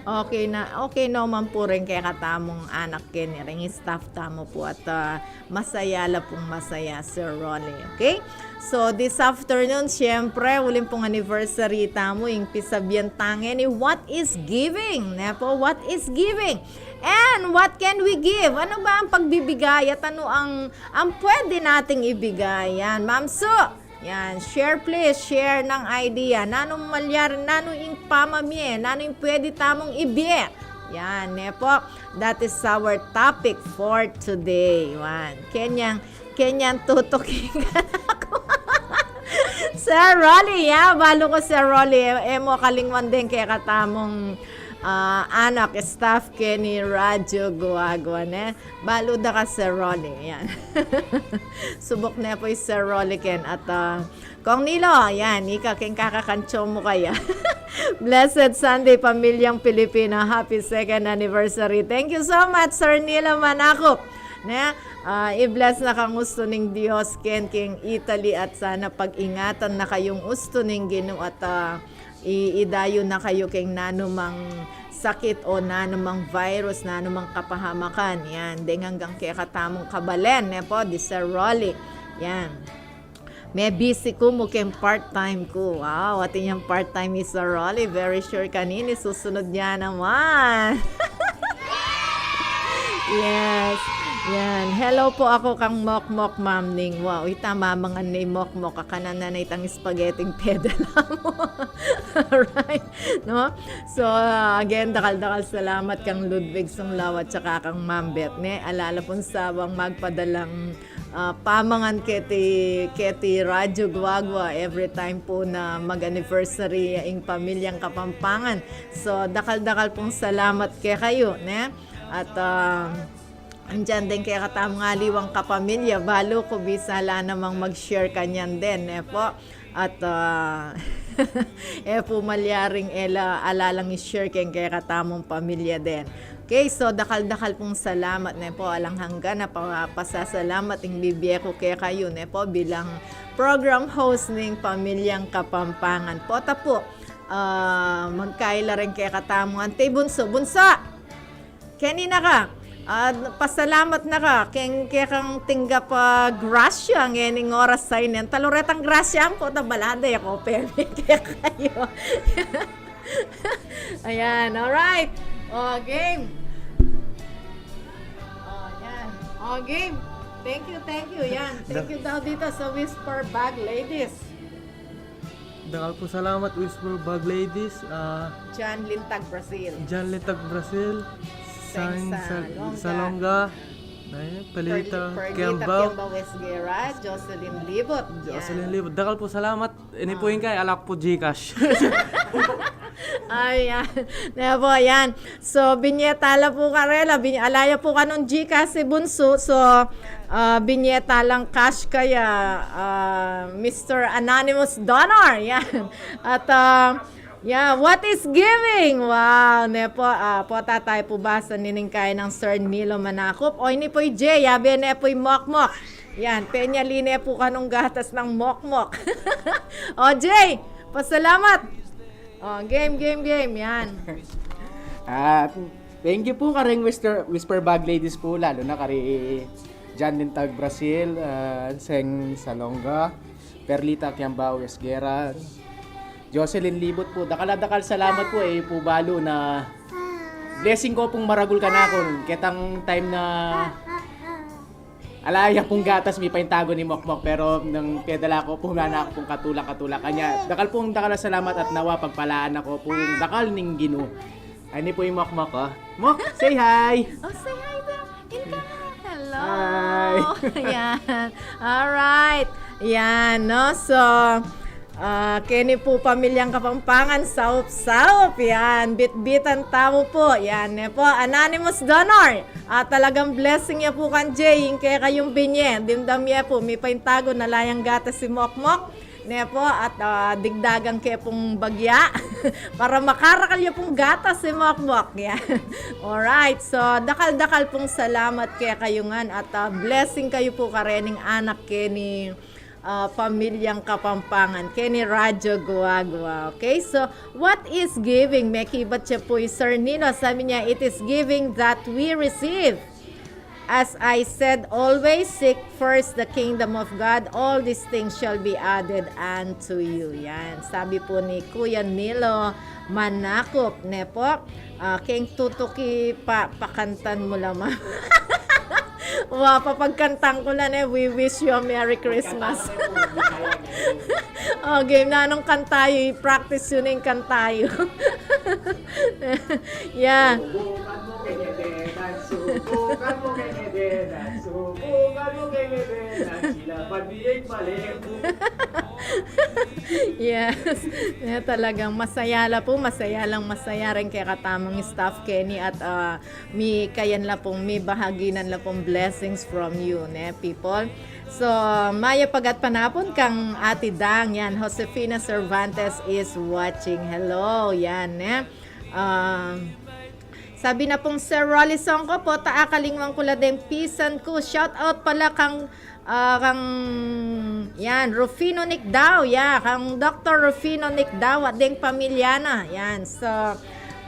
Okay na, okay naman po rin kekatamung anak keni, ring staff tamu po at, ah, masaya la pong masaya, Sir Rolly. Okay? So, this afternoon, siyempre, uling pong anniversary tamu, ing pisabian ta ngeni, what is giving? Ne po, what is giving? And what can we give? Ano ba ang pagbibigay at ano ang, ang pwede nating ibigay? Yan, Ma'am Su. Yan, share please, share nang idea. Nanung malyari, nanung ing pamamie, nanung ing pwede tamung ibie Yan, ne po. That is our topic for today. Yan. Kenyang, kenyang tutuking kanaku. Sir Rolly, ya. Balu ku, Sir Rolly. E, e mu kalingwan deng kekatamung, ah, anak, staff keni Radyo Guagua, ne? Balu da ka, Sir Rolly. Yan. Subuk ne pu i Sir Rolly ken at, ah, Kong Nilo, yan, ika king kakakantsu mu kaya. Blessed Sunday, pamilyang Pilipino. Happy second anniversary. Thank you so much, Sir Nilo Manakup. Ne? Ah, i-bless na kang ustu ning Dios ken king Italy at sana pag-ingatan na kayung ustu ning Ginu at, ah, i-, idayu na kayu king nanumang sakit o nanumang virus, nanumang kapahamakan. Yan, deng anggang kekatamung kabalen, ne po, di Sir Rolly. Yan. Me-busy ku mu king part-time ku. Wow, atin yang part-time i Sir Rolly. Very sure kanini susunod niya naman. Yes. Yan. Hello po, aku kang Mokmok, Ma'am Ning. Wow, ita mamangan ne i Mokmok. Akanan na na itang spaghetti pedala mu. Alright. No? So, ah, again, dakal-dakal salamat kang Ludwig Sumlaw at saka kang Ma'am Beth, ne? Ala la pung sawang magpadalang ah, pamangan keti, keti Radyo Guagua every time pu na mag-anniversary ing pamilyang Kapampangan. So, dakal-dakal pung salamat kekayu, ne? At, ah, andiyan din kekatamung aliwang kapamilya, balu ku bisa la namang mag-share kanyan din, ne po? At, ah, e pu malyaring e la ala lang i-share keng kekatamung pamilya din. Okay, so dakal-dakal pung salamat ne po, alang hanggan a pa-, pasasalamat ing bibie ku kekayu ne po bilang program host ning Pamilyang Kapampangan. Pota pu, ah, magkaila rin kekatamu, Ante Bunso. Bunso! Keni na ka, ah, pasalamat na ka keng kekang tinggap a grasya ngening oras a ini. Talu retang grasya ampong balanda ya ko pemi kekayu. Ayan, alright. O, game. O, yan. O, game. Thank you, thank you. Yan. Thank you daw dito sa Whisper Bag Ladies. Dakal pung salamat, Whisper Bag Ladies. Ah, Jan Lintag, Brazil. Jan Lintag, Brazil. Sang Sang Sal-, Salonga. Salonga. Ay, Perlita, Perlita Kiambao. Kiambao Esguerra, Jocelyn Libot. Jocelyn Libot. Dakal pung salamat. Ini pu ing kay, ala ku pu GCash. Ayan. Ne po, yan. So, binye tala pu karela. Bin-, ala ya pu kanung GCash i Bunso. So, ah, binye talang cash kaya, ah, Mister Anonymous Donor. Yan. At, ah, yeah, what is giving? Wow, ne po, ah, pota tayu pu basa nining kaya nang Sir Nilo Manakup. O, ini pu i Jay, yabe ne pu i Mokmok. Yan, penyali ne pu kanung gatas nang Mokmok. O, Jay, pasalamat. O, game, game, game. Yan. Ah, thank you pu karing Whisper, Whisper Bag Ladies pu, lalu na kari Jan Lintag, Brazil, ah, Seng Salonga, Perlita Kiambao Esguerra, Jocelyn Libot pu. Dakal a dakal salamat pu, e pu balu na blessing ko pung maragul kanakun. Ketang time na ala ya pung gatas, mipaintagun i Mokmok, pero nung pedala ko pu, mana ku pung katulak-katulak. Kanya, dakal pung dakal a salamat at nawa pagpalaan na ko pung dakal ning Ginu. Ay, ini pu i Mokmok, o. Mok, say hi! O, say hi daw. Inka na. Hello. Hi. Yan. Alright. Yan, no? So, ah, keni pu Pamilyang Kapampangan, saup-saup. Yan. Bitbitan tamu pu. Yan, ne po. Anonymous Donor. Ah, talagang blessing ya pu kan Jay ing kekayung binye. Dimdam ye pu, mipaintagun ala yang gatas i Mokmok. Ne po, at, ah, digdagan ke pung bagya para makarakal ya pung gatas i Mokmok. Yan. Alright, so dakal-dakal pung salamat kekayu ngan at, ah, blessing kayu pu karening anak keni, ah, Pamilyang Kapampangan, keni Radyo Guagua. Okay, so what is giving? Mekibat ya pu i Sir Nino, sabi niya, "It is giving that we receive." As I said, always seek first the kingdom of God, all these things shall be added unto you. Yan. Sabi pu ni Kuya Nilo Manakup, ne po? Ah, keng tutuki pa, pakantan mu la, Ma'am. Wa, papagkantan ku la ne, "We wish you a Merry Christmas." O, game na, nung kanta yu, i-practice yu ne ing kanta yu. Yeah. Subukan mu keng Eden, subukan mu keng Eden, subukan mu keng Eden, silapan mu ing malibu. Yes. Yeah, talagang masaya la pu, masaya lang masaya ring kekatamung staff keni at, ah, mi kayan la pung, mi bahaginan la pung blessings from you, ne, people. So, mayap a gatpanapun kang Ate Dang, yan, Josefina Cervantes is watching. Hello, yan, ne. Um, sabi na pung Sir Rolly Songko, pota, akalingwan ku la deng pisan ku. Shout out pala kang, ah, kang, yan, Rufino Nicdao, ya, kang Doktor Rufino Nicdao at deng pamilya na. Yan, so,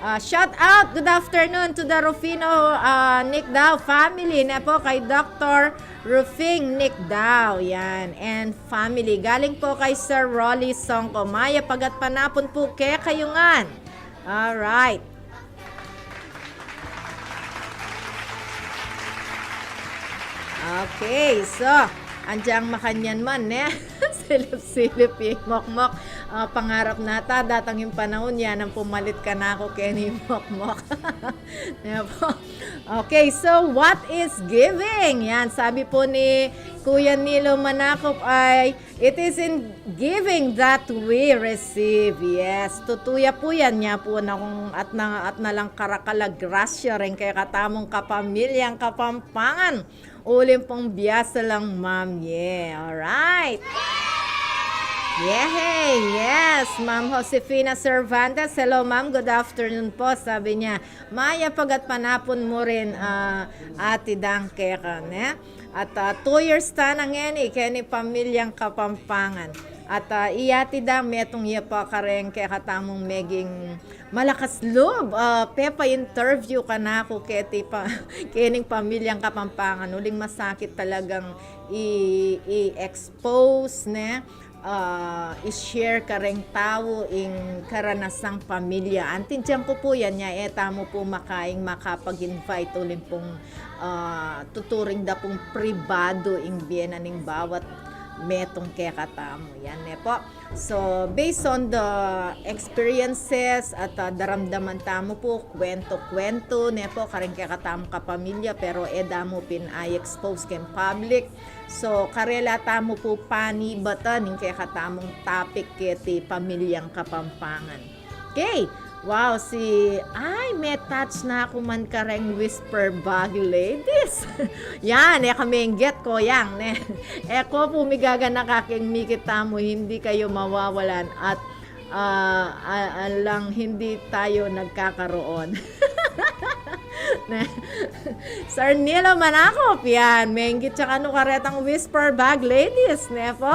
ah, shout out, good afternoon to the Rufino, ah, Nicdao family, ne po, kay Doktor Rufing Nicdao, yan, and family. Galing po kay Sir Rolly Songko. Mayap a gatpanapun pu kekayu ngan. Alright. Okay, so, agyang makanyan man, ne? Silip-silip ing mokmok. Ah, pangarap na ta, datang ing panaun, yan ang pumalit kanaku keni mokmok. Ne po? Okay, so what is giving? Yan, sabi po ni Kuya Nilo Manakop ay, "It is in giving that we receive." Yes, tutu ya pu yan. Nya pu na kung at na, at na lang karakal a grasya ring kekatamung kapamilyang Kapampangan. Uling pung biasa lang, Ma'am Ye. Alright. Yehey! Yes, Ma'am Josefina Cervantes. Hello, Ma'am. Good afternoon po. Sabi niya, "Mayap a gatpanapun mu rin, ah, Ate Dang, keka, ne?" At, ah, two years ta na ngeni, keni pamilyang Kapampangan. At, ah, iya, Ate Dang, metung ya pa kareng kekatamung meging malakas lub, ah, pepa-interview kanaku keti pa, kening pamilyang Kapampangan. Uling masakit talagang i-, i-expose, ne? Ah, i-share kareng tau ing karanasang pamilya. Anti dinan ku pu yan, nya e tamu pu makaing makapag-invite uling pung, ah, tuturing da pung pribado ing bie na ning bawat metung kekatamu. Yan, ne po. So, based on the experiences at, ah, daramdaman tamu pu, kuwentu-kuwentu, ne po, kareng kekatamung kapamilya, pero e da mu pin i-expose keng public. So, karela tamu pu panibatan ing kekatamung topic keti pamilyang Kapampangan. Okay. Wow, si, ay, me-touch na ku man kareng Whisper Bag Ladies. Yan, e ka menggit, Koyang, ne? E ko pu migaganaka king mikit tamu, hindi kayo mawawalan at, ah, a-, alang hindi tayo nagkakaroon. Ne? Sir Nilo Manakop, yan. Menggit ya kanu karetang Whisper Bag Ladies, ne po?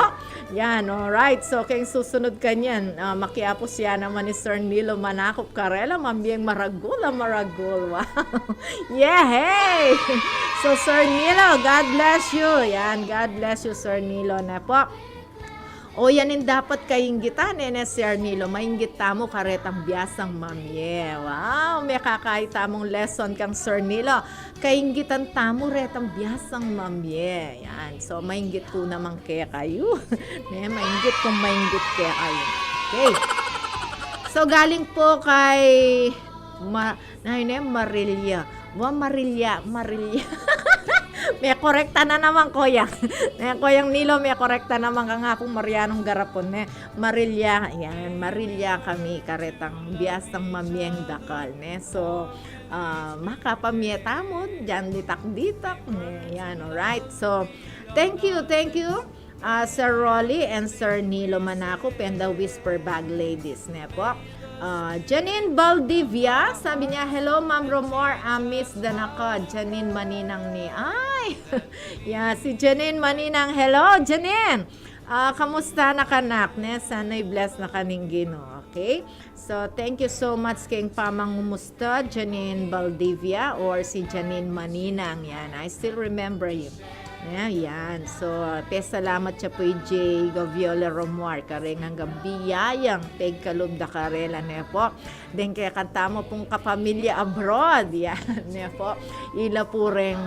Yan, alright. So, keng susunod kanyan, ah, makiapus ya naman i Sir Nilo Manakop karela, mambieng maragul a maragul. Wow. Yehey! So, Sir Nilo, God bless you. Yan, God bless you, Sir Nilo, ne po? O, yan ing dapat kainggitan, e, ne, Sir Nilo? Mainggit tamu karetang biasang mamie. Wow, mekakait tamung lesson kang Sir Nilo. Kainggitan tamu retang biasang mamie. Yan. So, mainggit ku naman kekayu. Ne, mainggit kung mainggit kekayu. Okay. So, galing po kay Ma-, na, ne, Marilya. Wa, Marilya, Marilya. Mekorekta na naman, Koyang. Ne, Koyang Nilo, mekorekta naman kang Apung Marianong Garapon, ne. Marilya, yan, Marilya kami, karetang biasang mamieng dakal, ne. So, ah, makapamie tamu ditan ditak-ditak, ne. Yan, alright. So, thank you, thank you, ah, Sir Rolly and Sir Nilo Manakop and the Whisper Bag Ladies, ne po. Ah, Janine Baldivia, sabi niya, "Hello, Ma'am Romor, ah, miss da na ka, Janine Maninang ni." Ay! Ya, si Janine Maninang. Hello, Janine! Ah, kamusta na ka, nak, ne? Sana i-bless na ka ning Ginu, okay? So, thank you so much keng pamangumusta, Janine Baldivia or si Janine Maninang. Yan, I still remember you. Yan, yan. So, pesalamat ya pu i J Gaviola Romuar, kareng anggang biyayang pegkalub da karela, ne po. Deng kekatamu pung kapamilya abroad. Yan, ne po. Ila pu reng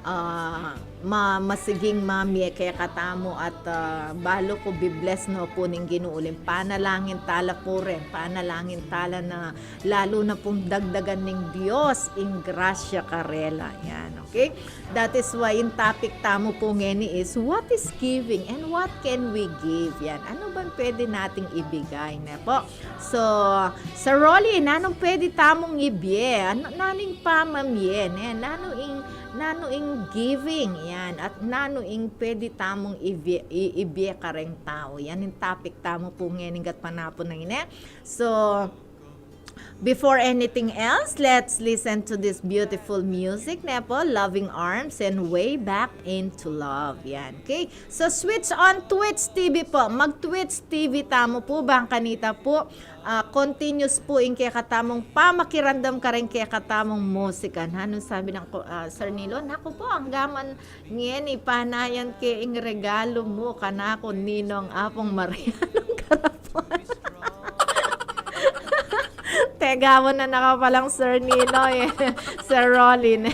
ah, ma-, masiging mamie kekatamu at, ah, balu ku bi-bless no pu ning Ginu uling panalangin tala pu rin, panalangin tala na lalu na pung dagdagan ning Dios ing grasya karela. Yan, okay? That is why in topic tamu pu ngeni is, what is giving and what can we give? Yan, ano bang pwede nating ibigay, ne po? So, Sir Rolly, nanung pwede tamung ibie? Ano, nanu ing pamamie, ne? Nanu ing, nanu ing giving, yan. At nanu ing pwede tamung ibie, i-, ibie kareng tau? Yan ing topic tamu pu ngeni gatpanapun a ini. So, before anything else, let's listen to this beautiful music, ne po? Loving Arms and Way Back Into Love. Yan. Okay? So, switch on Twitch T V po. Mag-Twitch T V tamu pu, bang kanita pu, ah, continuous pu ing kekatamung pamakiramdam kareng kekatamung musika. Nanung sabi nang ku-, ah, Sir Nilo, naku po, anggaman ngeni panayan ke ing regalu mu kanaku, Ninong Apung Maria nung Garapon. Tegawan na naka palang Sir Nilo, e. Sir Rolly, ne.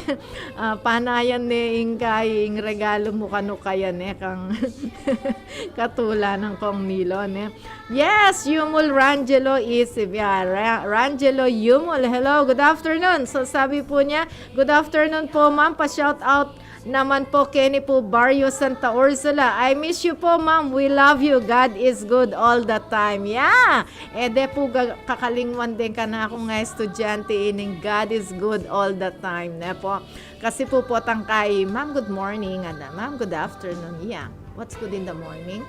Ah, panayan ne ing kai, ing regalu mu kanu kaya, ne, kang katula nang Kong Nilo, ne. Yes, Yumul Rangelo Isip. Yeah, Ra-, Rangelo Yumul. Hello, good afternoon. So, sabi pu niya, "Good afternoon po, ma'am. Pa-shout out naman po keni pu Barrio Santa Ursula. I miss you po, ma'am. We love you. God is good all the time." Yeah. E de pu ga-, kakalingwan deng kanaku nga estudyante ining God is good all the time, ne po? Kasi pu potang kai, "Ma'am, good morning." Ana, "Ma'am, good afternoon." Yeah. What's good in the morning?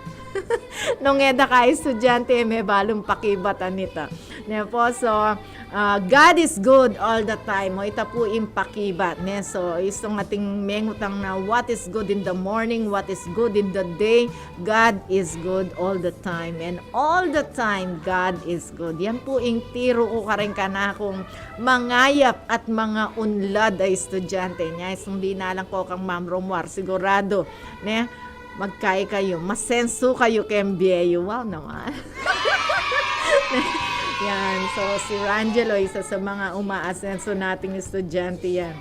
Nung e da kai estudyante, e me balung pakibat anita. Ne po, so, ah, God is good all the time. O, ita pu ing pakibat, ne? So, istung ating mengutang na, what is good in the morning, what is good in the day, God is good all the time. And all the time, God is good. Yan pu ing tiru ku kareng kanakung mangayap at mangaunlad a estudyante. Nya, istung dinalan ku kang Ma'am Romuar, siguradu, ne? Magkai kayu, masensu kayu keng bie yu. Wow naman. Yan. So, si Rangelo, isa sa mga umaasenso nating estudyante yan.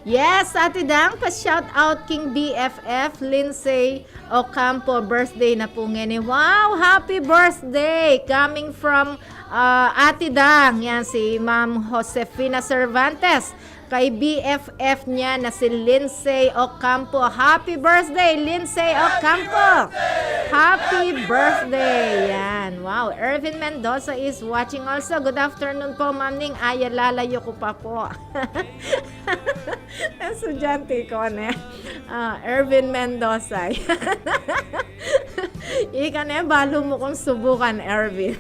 Yes, Ate Dang, pa-shout out king B F F, Lindsay Ocampo, birthday na pu ngeni. Wow, happy birthday! Coming from, ah, Ate Dang, yan si Ma'am Josefina Cervantes. Kay B F F niya na si Lindsay Ocampo. Happy birthday, Lindsay Ocampo! Happy birthday! Yan. Wow. Ervin Mendoza is watching also. Good afternoon po, Ma'am Ning. Ay, lalayo ku pa po. Estudyante ku, ne? Ah, Ervin Mendoza. Ika, ne, balu mu kung subukan, Ervin.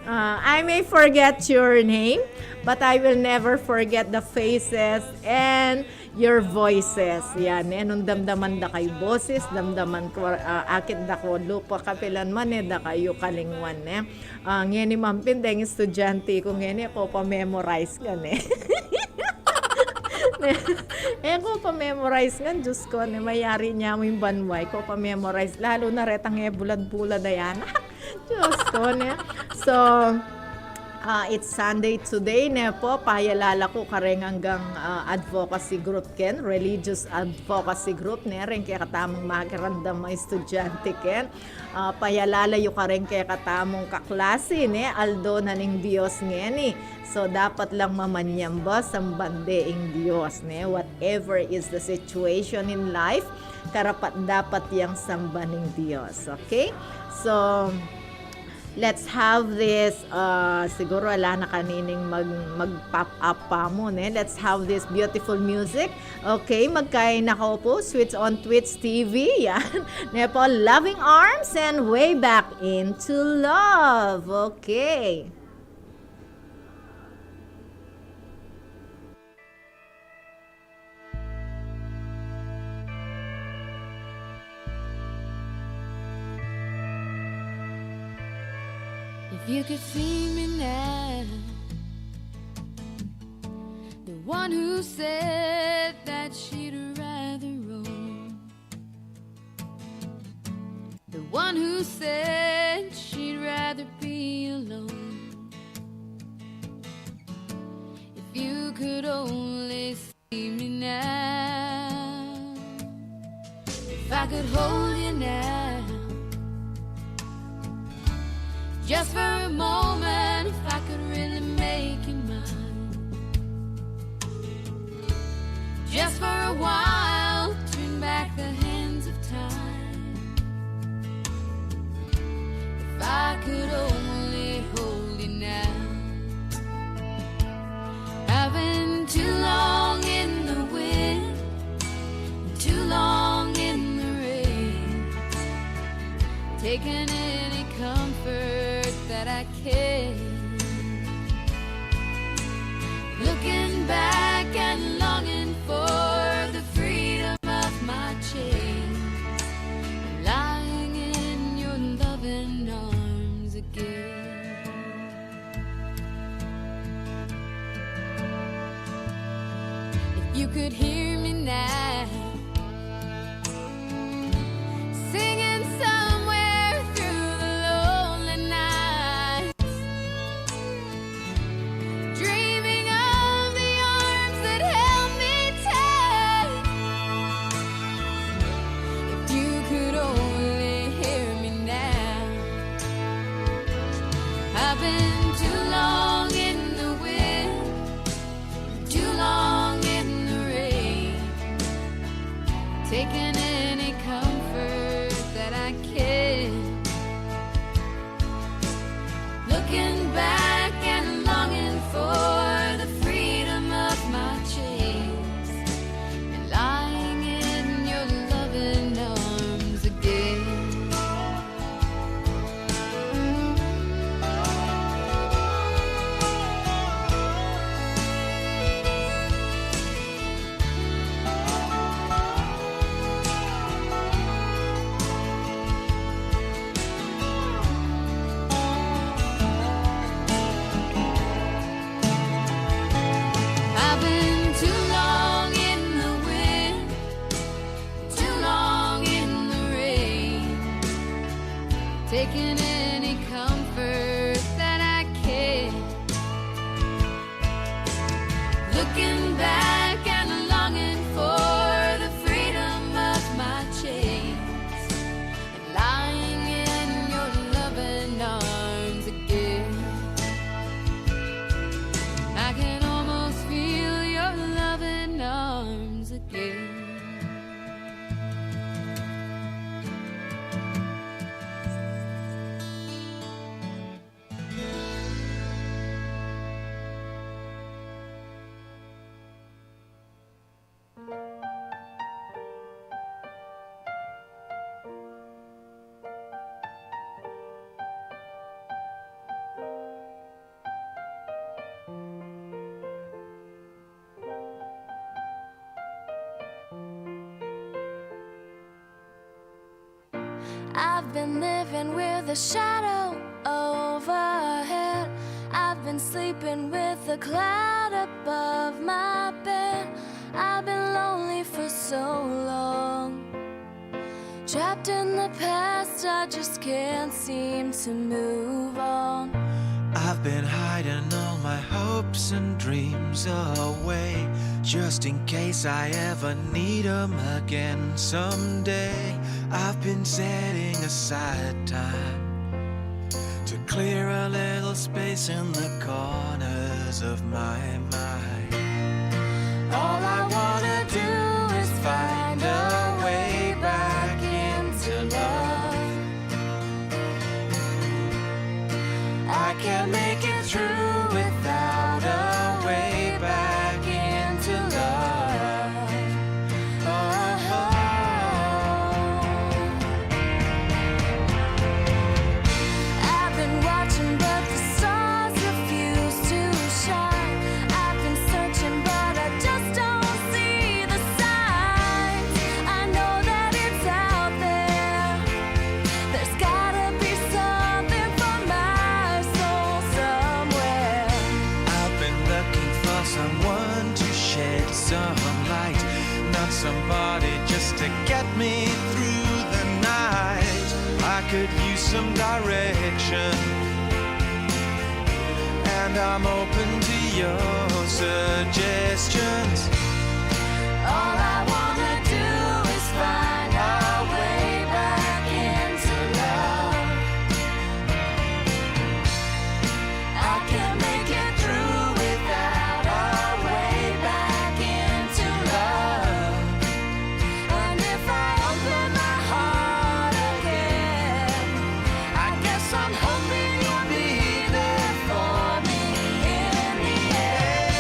Ah, I may forget your name, but I will never forget the faces and your voices. Yan, ne, nung damdaman da kayu boses, damdaman ku, ah, akit da ku lupa, kapilan man, e da kayu kalingwan, ne. Ah, ngeni mampin deng estudyante ku ngeni, e ku pa memorize ngan, e. E ku pa memorize ngan, Diyos ku, ne, mayari ne mu ing banwa, e ku pa memorize, lalu na retang e bulad-bulad a anak. Diyos ku, ne. So, ah, it's Sunday today, ne po, payalala ku kareng anggang, ah, advocacy group ken, religious advocacy group, ne, reng kekatamung makiramdam a estudyante ken. Ah, payalala yu kareng kekatamung kaklase, ne, aldo na ning Dios ngeni. So, dapat lang mamanyamba, samban de ing Dios, ne. Whatever is the situation in life, karapat-dapat yang samban ning Dios, okay? So, let's have this, ah, siguro ala na kanining mag-, mag-pop up pa mu, ne? Let's have this beautiful music. Okay, magkain na ko po. Switch on Twitch T V. Yan. Ne po, Loving Arms and Way Back Into Love. Okay. If you could see me now, the one who said that she'd rather roam, the one who said she'd rather be alone. If you could only see me now. If I could hold you now, just for a moment, if I could really make you mine, just for a while, turn back the hands of time. If I could only hold you now. I've been too long in the wind, too long in the rain, taking any comfort that I can. Looking back and longing for the freedom of my chains, lying in your loving arms again. If you could hear me now, singing somewhere through the lonely night, dreaming of the arms that held me tight. If you could only hear me now. I've been too long in the wind, too long in the rain, taking any comfort that I can. Looking back and longing for the freedom of my chains, and lying in your loving arms again. I've been too long in the wind, too long in the rain, taking any comfort that I can. Looking back and longing for the freedom of my chains, and lying in your loving arms again. I can almost feel your loving arms again. I've been living with a shadow overhead. I've been sleeping with a cloud above my bed. I've been lonely for so long. Trapped in the past, I just can't seem to move on. I've been hiding all my hopes and dreams away, just in case I ever need 'em again someday. I've been setting aside time to clear a little space in the corners of my mind. All I wanna do is find a way back into love. I can't make it through without a way back into love. Oh. I've been watching, but the stars refuse to shine. I've been searching, but I just don't see the signs. I know that it's out there. There's gotta be something for my soul somewhere. I've been looking for someone to shed some light, not somebody just to get me through the night. I could use some direction, and I'm open to your suggestions. All I wanna do is find our way back into love. I can't make it through without our way back into love. And if I open my heart again, I guess I'm hoping you'll be there for me in the end.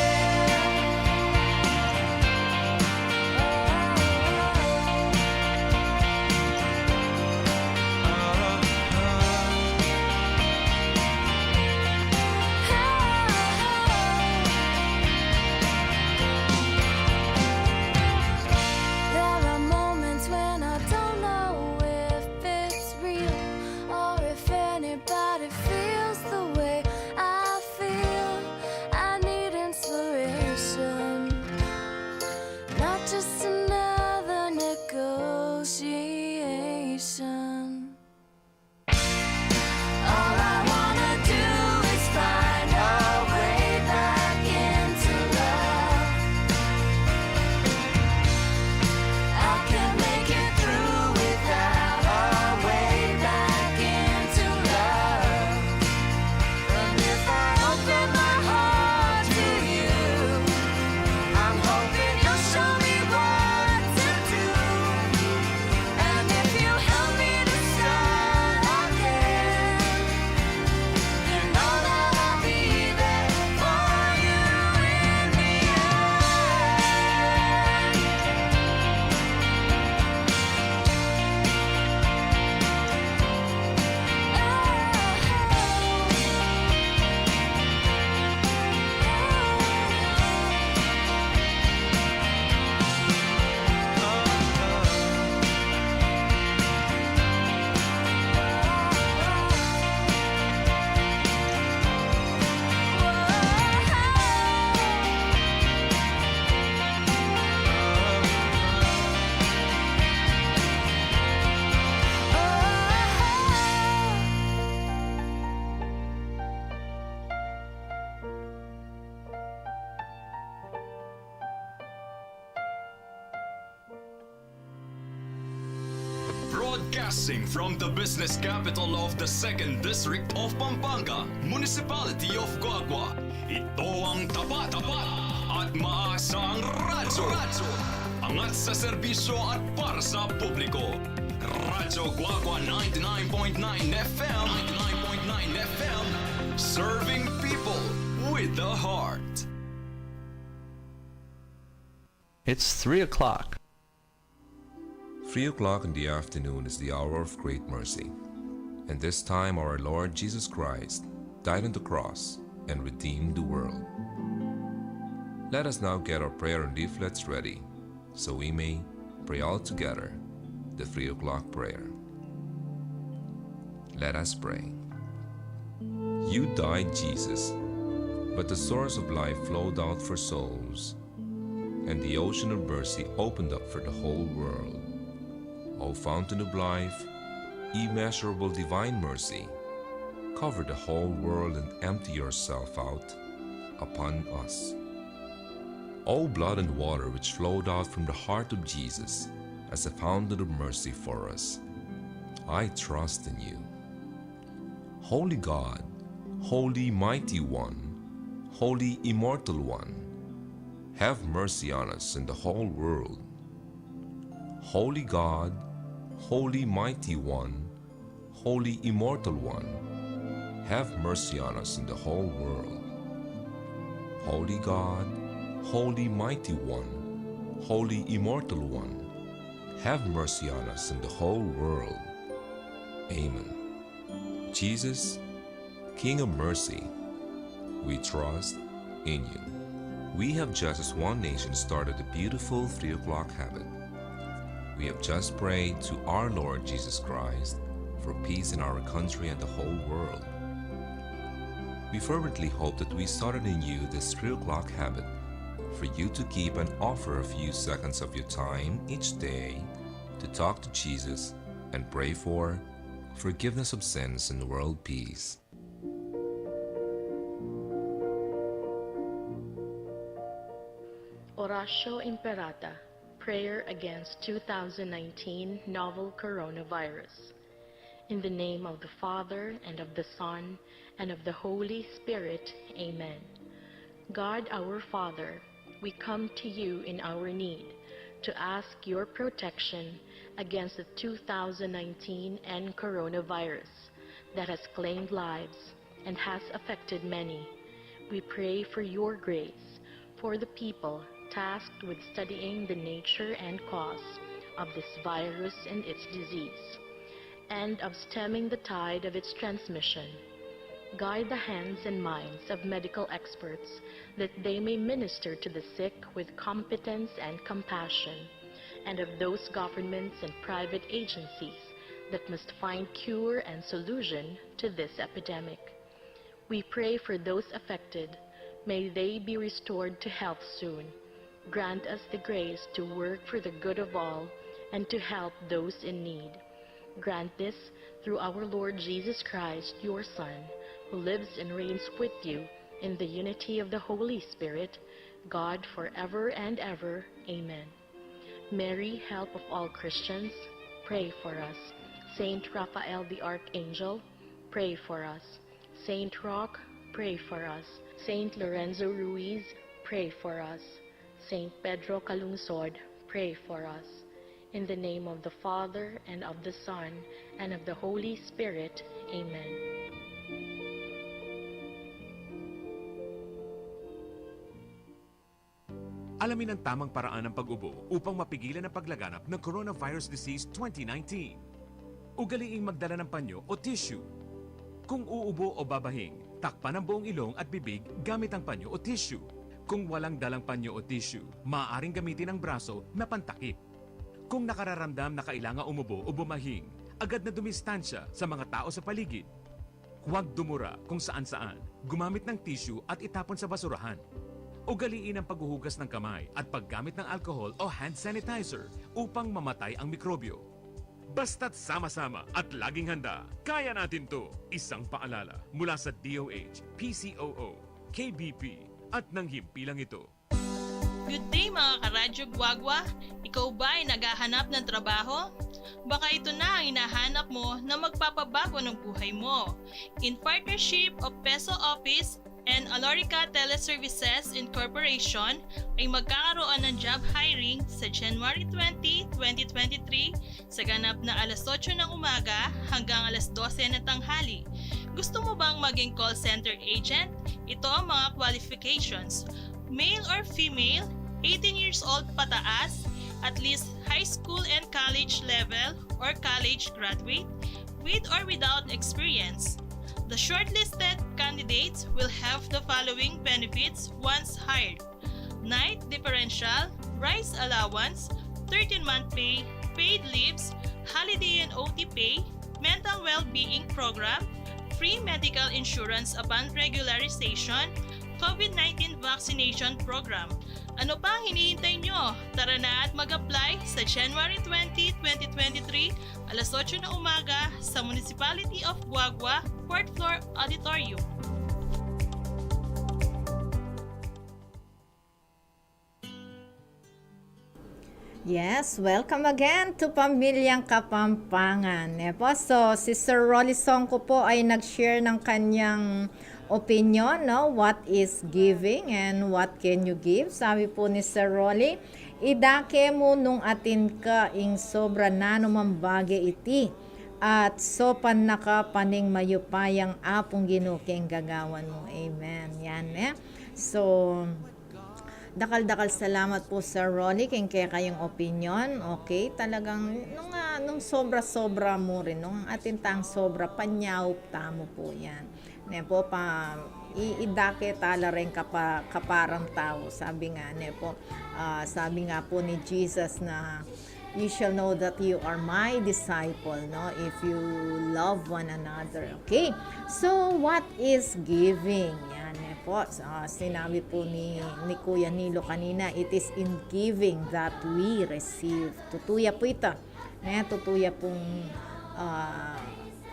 There are moments when I don't know if it's real or if anybody feels the way I feel. I need inspiration, not just another negotiation. All I wanna do is find our way back into love. I can't make it through without our way back into love. And if I open my heart to you, I'm hoping you'll show me what to do. And if you help me to start again, you know that I'll be there for you in the end. Broadcasting from the business capital of the Second District of Pampanga, Municipality of Guagua, ito ang tapat, tapat at maasang radyo. Angat sa serbisyo at para sa publiko. Radyo Guagua ninety-nine point nine F M, ninety-nine point nine F M, serving people with the heart. It's three o'clock. Three o'clock in the afternoon is the hour of great mercy. And this time our Lord Jesus Christ died on the cross and redeemed the world. Let us now get our prayer and leaflets ready, so we may pray all together the three o'clock prayer. Let us pray. You died, Jesus, but the source of life flowed out for souls, and the ocean of mercy opened up for the whole world. O fountain of life, immeasurable divine mercy, cover the whole world and empty yourself out upon us. O blood and water which flowed out from the heart of Jesus as a fountain of mercy for us, I trust in you. Holy God, Holy Mighty One, Holy Immortal One, have mercy on us and the whole world. Holy God, Holy Mighty One, Holy Immortal One, have mercy on us and the whole world. Holy God, Holy Mighty One, Holy Immortal One, have mercy on us and the whole world. Amen. Jesus, King of mercy, we trust in you. We have just as one nation started a beautiful three o'clock habit. We have just prayed to our Lord Jesus Christ for peace in our country and the whole world. We fervently hope that we started in you this three o'clock habit for you to keep and offer a few seconds of your time each day to talk to Jesus and pray for forgiveness of sins and world peace. Oratio Imperata. Prayer against two thousand nineteen novel coronavirus. In the name of the Father, and of the Son, and of the Holy Spirit, amen. God our Father, we come to you in our need to ask your protection against the two thousand nineteen N coronavirus that has claimed lives and has affected many. We pray for your grace for the people tasked with studying the nature and cause of this virus and its disease, and of stemming the tide of its transmission. Guide the hands and minds of medical experts that they may minister to the sick with competence and compassion, and of those governments and private agencies that must find cure and solution to this epidemic. We pray for those affected. May they be restored to health soon. Grant us the grace to work for the good of all and to help those in need. Grant this through our Lord Jesus Christ, your Son, who lives and reigns with you in the unity of the Holy Spirit, God, forever and ever. Amen. Mary, help of all Christians, pray for us. Saint Raphael the Archangel, pray for us. Saint Roch, pray for us. Saint Lorenzo Ruiz, pray for us. Saint Pedro Calungsod, pray for us. In the name of the Father, and of the Son, and of the Holy Spirit. Amen. Alamin ang tamang paraan ng pag-ubo upang mapigilan ang paglaganap ng coronavirus disease twenty nineteen. Ugaliing magdala ng panyo o tissue. Kung uubo o babahing, takpan ang buong ilong at bibig gamit ang panyo o tissue. Kung walang dalang panyo o tissue, maaaring gamitin ang braso na pantakip. Kung nakararamdam na kailangan umubo o bumahing, agad na dumistansya sa mga tao sa paligid. Huwag dumura kung saan-saan. Gumamit ng tissue at itapon sa basurahan. Ugaliin ang paghuhugas ng kamay at paggamit ng alcohol o hand sanitizer upang mamatay ang mikrobyo. Basta't sama-sama at laging handa, kaya natin 'to. Isang paalala mula sa D O H, P C O O, K B P, at ng himpilang ito. Good day, mga karadyo Gwagwa! Ikaw ba ay naghahanap ng trabaho? Baka ito na ang hinahanap mo na magpapabago ng buhay mo. In partnership of Peso Office and Alorica Teleservices Incorporation, ay magkakaroon ng job hiring sa January twenty, twenty twenty-three, sa ganap na alas otso ng umaga hanggang alas dose ng tanghali. Gusto mo bang maging call center agent? Ito ang mga qualifications: male or female, eighteen years old pataas, at least high school and college level or college graduate, with or without experience. The shortlisted candidates will have the following benefits once hired: night differential, rice allowance, thirteen-month pay, paid leaves, holiday and O T pay, mental well-being program, free medical insurance upon regularization, COVID nineteen vaccination program. Ano pa ang hinihintay nyo? Tara na at mag-apply sa January twenty, twenty twenty-three, alas otso ng umaga, sa Municipality of Guagua, fourth floor auditorium. Yes, welcome again to Pamilyang Kapampangan. Ne po, so si Sir Rolly Songco po ay nag-share ng kanyang opinion, no? What is giving and what can you give? Sabi po ni Sir Rolly, idake mu nung atin ka ing sobra nanumang bage iti, at sopan na ka pa ning mayupayang Apung Ginu king gagawan mu. Amen. Yan, eh. So, dakal-dakal salamat po, Sir Rolly, king kekayung opinyon. Okay, talagang nung, ah, nung sobra-sobra mu rin, nung atin tang sobra, panyaup tamu po yan. Ne po, pa, i-, idake tala ring kapa-, kaparang tau. Sabi nga, ne po, ah, sabi nga po ni Jesus na, "You shall know that you are my disciple, no? If you love one another." Okay? So, what is giving? Yan, eh po. So, ah, sinabi po ni, ni Kuya Nilo kanina, "It is in giving that we receive." Tutuya po ito. Ne, tutuya pong, ah,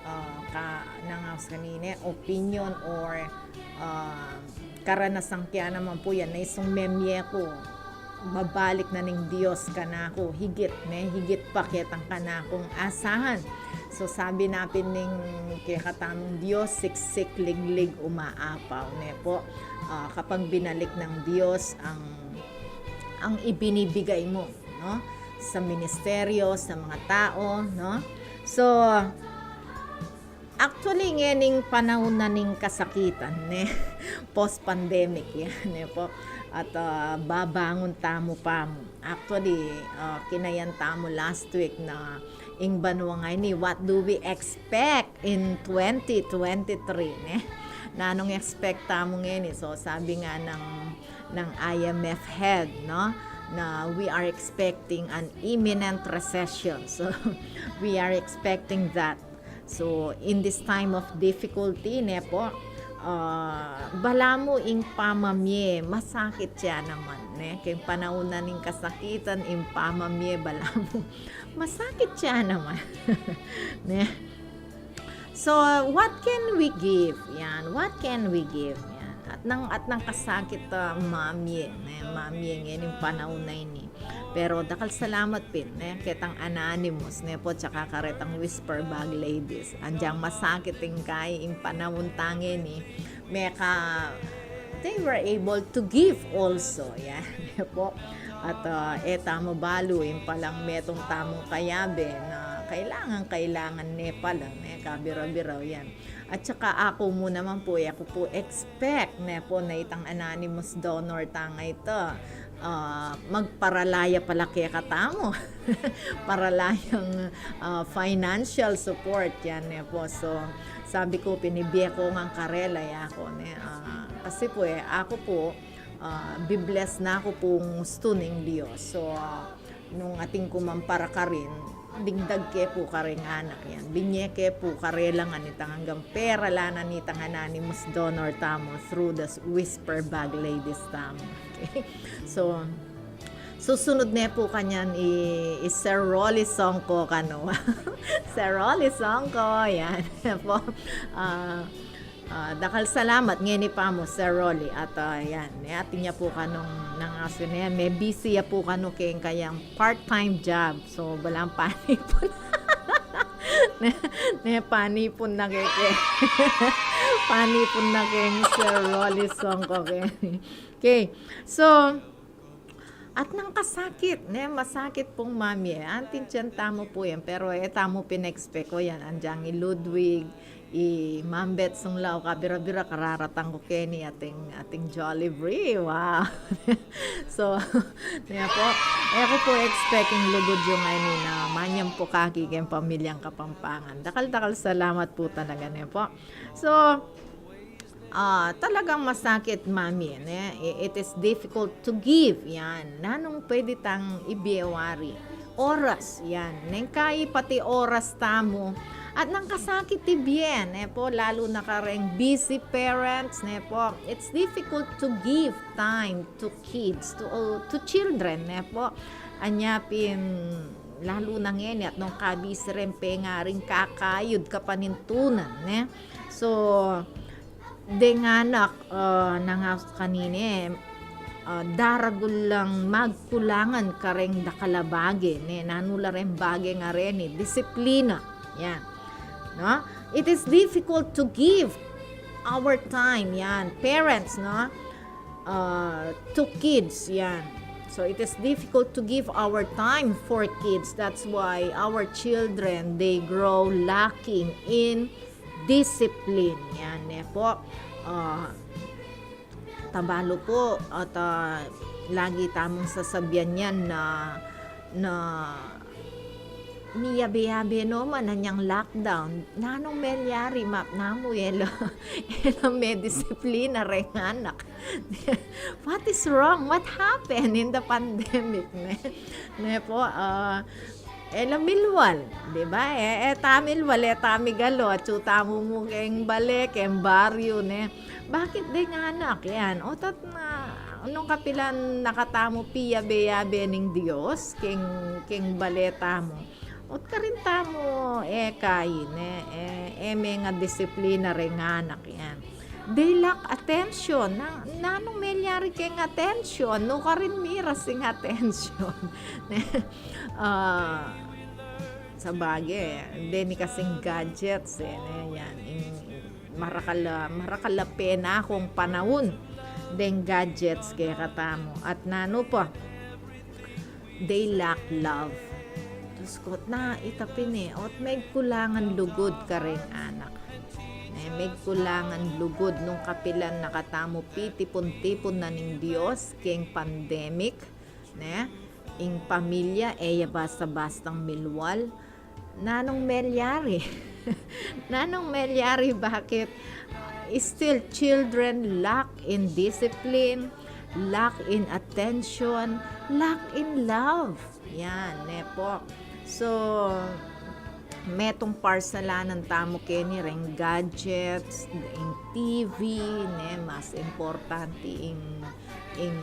ah, ka, nangaus kanina, opinion or, ah, karanasan kaya naman po yan na isung memye ko. babalik na ning Dios kanaku, higit, ne, higit pa ketang kanakung asahan. So, sabi na pin ning kekatamung Dios, siksik liglig umaapaw, ne po. Ah, kapag binalik ng Dios ang, ang ibinibigay mo, no? Sa ministeryo, sa mga tao, no? So, actually, ngening panaun na ning kasakitan, ne? Post-pandemic yan, ne po? At, ah, babangun tamu pamu. Actually, ah, kinayan tamu last week na ing banua ngeni, what do we expect in twenty twenty-three, ne? Nanung expect tamu ngeni? So, sabi nga ng, ng I M F head, no? Na we are expecting an imminent recession. So, we are expecting that. So, in this time of difficulty, ne po, ah, balamu ing pamamie, masakit ya naman, ne? Keng panaun na ning kasakitan, ing pamamie, balamu, masakit ya naman. Ne? So, what can we give? Yan, what can we give? Yan. At nang, at nang kasakit, ah, mamie, ne? Mamie ngening panaun na ini. Pero dakal salamat pin, ne, ketang Anonymous, ne po, tsaka karetang Whisper Bag Ladies. Anyang masakit ing kai, ing panaun ta ngeni, meka, they were able to give also, yan, ne po. At, ah, e tamu balu, ing palang metung tamung kayabe na kailangan, kailangan ne pala, ne, kabira-bira, yan. At saka aku mu naman po, e ku po expect, ne po, na itang anonymous donor tang ita, ah, magparalaya pala kekatamu. Paralayang, ah, financial support, yan, ne po. So, sabi ku, pinibie ku ngan karela, e ku, ne. Ah, kasi po, e, aku po, ah, bi-bless na ku pung gustu ning Dios. So, ah, nung atin ku man para karin, dingdag ke pu kareng anak yan. Binye ke pu karela ngan itang anggang pera la na nitang anonymous donor tamu through the Whisper Bag Ladies tamu. Okay? So, susunod ne pu kanyan i, i Sir Rolly Songko kanu. Sir Rolly Songko, yan po. Ah, Ah, dakal salamat ngeni pamu, Sir Rolly. At, ah, yan, ne, atin ya pu kanung nangasu ne, me-busy ya pu kanu keng kayang part-time job. So, balang panipun. Ne, ne, panipun na ke, ke. Panipun na keng Sir Rolly Songko ke. Okay. So, at nang kasakit, ne, masakit pung mamie. Antindian tamu pu yan, pero e tamu pin-expect. O yan, andyang i Ludwig, i Ma'am Beth Sunglaw, kabira-bira, kararatang ku keni ating, ating Jollibee. Wow. So, ne po, e ku pu expect ing lugud yu ngeni na manyam pu kaki keng pamilyang Kapampangan. Dakal-dakal salamat pu talaga, ne po. So, ah, talagang masakit, mamie, ne? I-, it is difficult to give, yan. Nanung pwede tang ibie wari? Oras, yan. Neng kai pati oras tamu. At nang kasakit ibie, ne po, lalu na kareng busy parents, ne po. It's difficult to give time to kids, to, uh, to children, ne po. Anya pin, lalu na ngeni at nung kabisi reng pengaring kakayud kapanintunan, ne? So, deng anak, ah, nang kanine, ah, daragul lang magkulangan kareng dakal a bage, ne, nanu la reng bage ngareni, disiplina. Yan. No? It is difficult to give our time, yan. Parents, no? Uh, to kids, yan. So, it is difficult to give our time for kids. That's why our children, they grow lacking in discipline. Yan, ne po. Ah, tabalu po, at, ah, lagi tamung sasabian yan na, na miyabe-yabe no man anyang lockdown. Nanung melyari, map namu, e la, e la medisiplina reng anak. What is wrong? What happened in the pandemic, ne? Ne po, ah, e la milwal, di ba? E, e ta milwal, e ta migalu, atsu tamu mu keng bale, keng baryu, ne? Bakit deng anak yan? O't at na, nung kapilan na katamu piyabe-yabe ning Dios, keng, keng bale tamu. O't karin tamu, e, kain, e, e, e, mengadisiplina reng anak yan. They lack attention. Na, nanung melyari keng attention? Nukarin miras ing attention. Ne? Ah, sabagay, deni kasing gadgets, e, ne? Yan, ing, marakal a, marakal a pena kung panaun deng gadgets kekatamu. At nanu pa, they lack love. Diyos ko, na, ita pin e, ot megkulangan lugud karing anak. Ne, megkulangan lugud nung kapilan na katamu pitipun-tipun na ning Dios keng pandemic, ne? Ing pamilya, e ya basta-bastang milwal. Nanung melyari? Nanung melyari, bakit still children lack in discipline, lack in attention, lack in love? Yan, ne po. So, metung parsalanan tamu keni reng gadgets, ing T V, ne, mas importante ing, ing,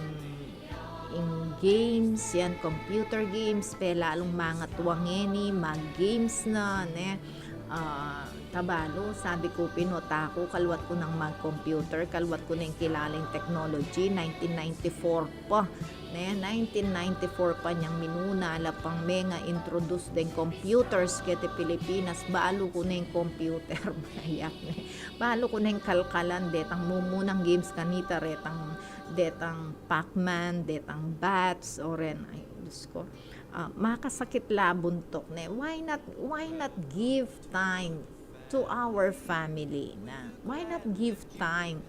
ing games, yan, computer games, pe lalung mangatua ngeni, mag-games na, ne. Ah, tabalu, sabi ku pin, o, taku, kaluat ku nang mag-computer, kaluat ku nang kilala ing technology, nineteen ninety-four pa. Ne, nineteen ninety-four pa nyang minuna la pang menga-introduce deng computers keti Pilipinas, balu ku neng computer, bayan, ne. Balu ku neng kalkalan, detang mumunang games kanita, retang, detang Pac-Man, detang bats, o ren, ay, Diyos ko. Ah, makasakit la buntuk, ne. Why not, why not give time to our family na? Why not give time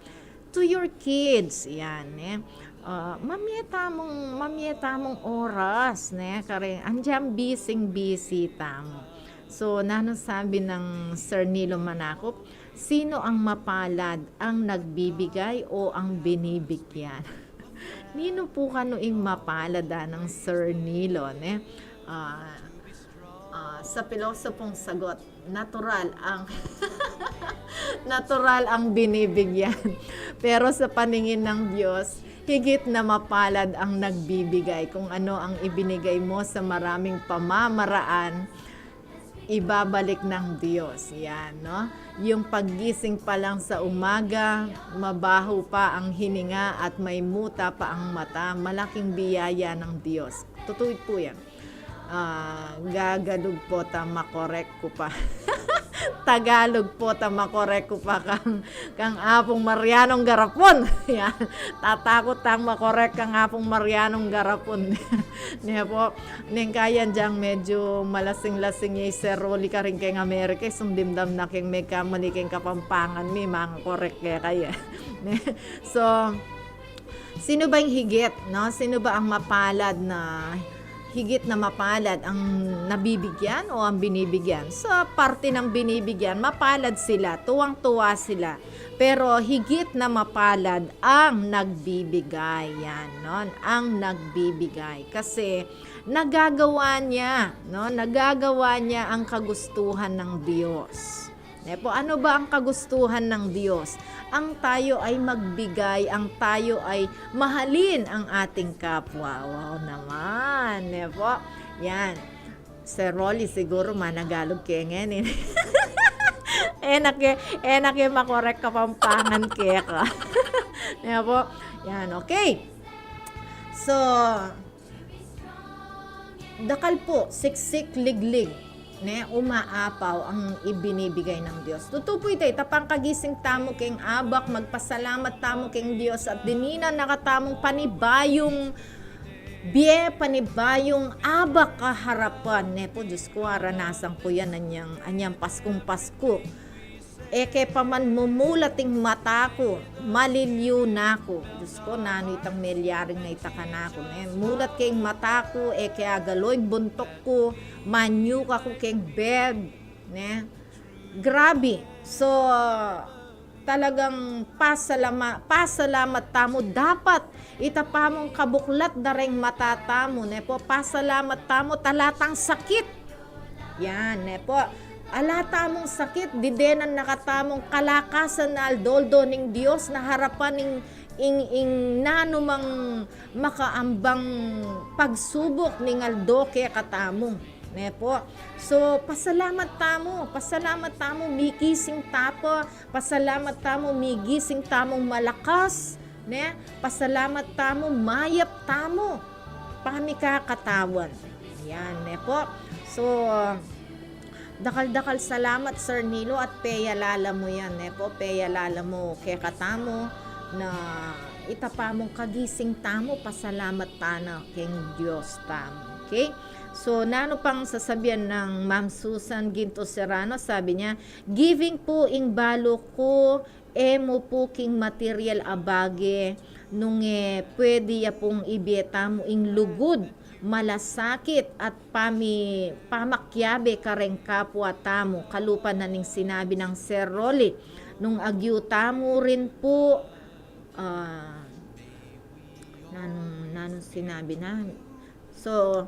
to your kids? Yan, ne. Ah, mamie tamung, mamie tamung oras, ne. Karing, andiang busy-busy tamu. So, nanu sabi nang Sir Nilo Manakup, sino ang mapalad, ang nagbibigay o ang binibigyan? Ninu pu kanu ing mapalad, a, nang Sir Nilo, ne? Ah, ah, sa pilosopong sagot, natural ang, natural ang binibigyan. Pero sa paningin ng Diyos, higit na mapalad ang nagbibigay. Kung ano ang ibinigay mo sa maraming pamamaraan, ibabalik ng Diyos. Yan, no? Yung paggising pa lang sa umaga, mabaho pa ang hininga at may muta pa ang mata, malaking biyaya ng Diyos. Totoo po yan. Ah, gagalug po ta makorek ku pa. Tagalog po ta makorek ku pa kang, kang Apung Marianong Garapon. Yan. Tatakut tang makorek kang Apung Marianong Garapon. Ne po, neng kayan dyang medyo malasing-lasing ya i Sir Rolly karin keng Amerika, sumdimdam na keng megkamali keng Kapampangan mi, mangakorek kaya. Ne? So, sino ba yung higit, no? Sino ba ang mapalad na, higit na mapalad, ang nabibigyan o ang binibigyan? Sa parte ng binibigyan, mapalad sila, tuwang-tuwa sila. Pero higit na mapalad ang nagbibigay, yan, no? Ang nagbibigay. Kasi nagagawa niya, no? Nagagawa niya ang kagustuhan ng Diyos. Ne po, ano ba ang kagustuhan ng Diyos? Ang tayo ay magbigay, ang tayo ay mahalin ang ating kapwa. Wow naman, ne po? Yan. Sir Rolly, siguro managalog ke ngeni. E na ke, e na ke makorek Kapampangan keka. Ne po? Yan, okay. So, dakal po, siksik, liglig, ne, umaapaw ang ibinibigay ng Diyos. Tutu po ita, ita pang kagising tamu keng abak, magpasalamat tamu keng Diyos at dininan na katamung panibayung bie, panibayung abak kaharapan. Ne po, Diyos ku, aranasan ku yan, anyang, anyang Paskung Pasku. E ke pa man mumulat ing mata ku, maliliu na ku. Diyos ku, nanu itang melyaring na ita kanaku, ne? Mulat ke ing mata ku, e ke agalo ing buntuk ku, manyuk aku keng bed, ne? Grabe. So, talagang pasalama-, pasalamat tamu. Dapat ita pamung kabuklat da reng mata tamu, ne po? Pasalamat tamu, ala tang sakit. Yan, ne po. Ala tamung sakit, didenan na katamung kalakasan na aldo-aldo ning Dios na harapan ing, ing, ing nanumang makaambang pagsubuk ning aldo kekatamu. Ne po? So, pasalamat tamu, pasalamat tamu, migising ta pa, pasalamat tamu, migising tamung malakas, ne? Pasalamat tamu, mayap tamu, pamikakatawan. Yan, ne po? So, dakal-dakal salamat, Sir Nilo, at peyalala mu yan, ne po? Peyalala mu kekatamu na ita pamung kagising tamu, pasalamat tana keng Dios tamu. Okay? So, nanu pang sasabian nang Ma'am Susan Ginto Serrano? Sabi niya, "Giving pu ing balu ku, e mu pu king material a bage, nung e pwede ya pung ibie tamu ing lugud, malasakit, at pami-, pamakiabe kareng kapwa tamu, kalupa na ning sinabi nang Sir Rolly, nung agyu tamu rin pu," ah, nanung, nanung sinabi na? So,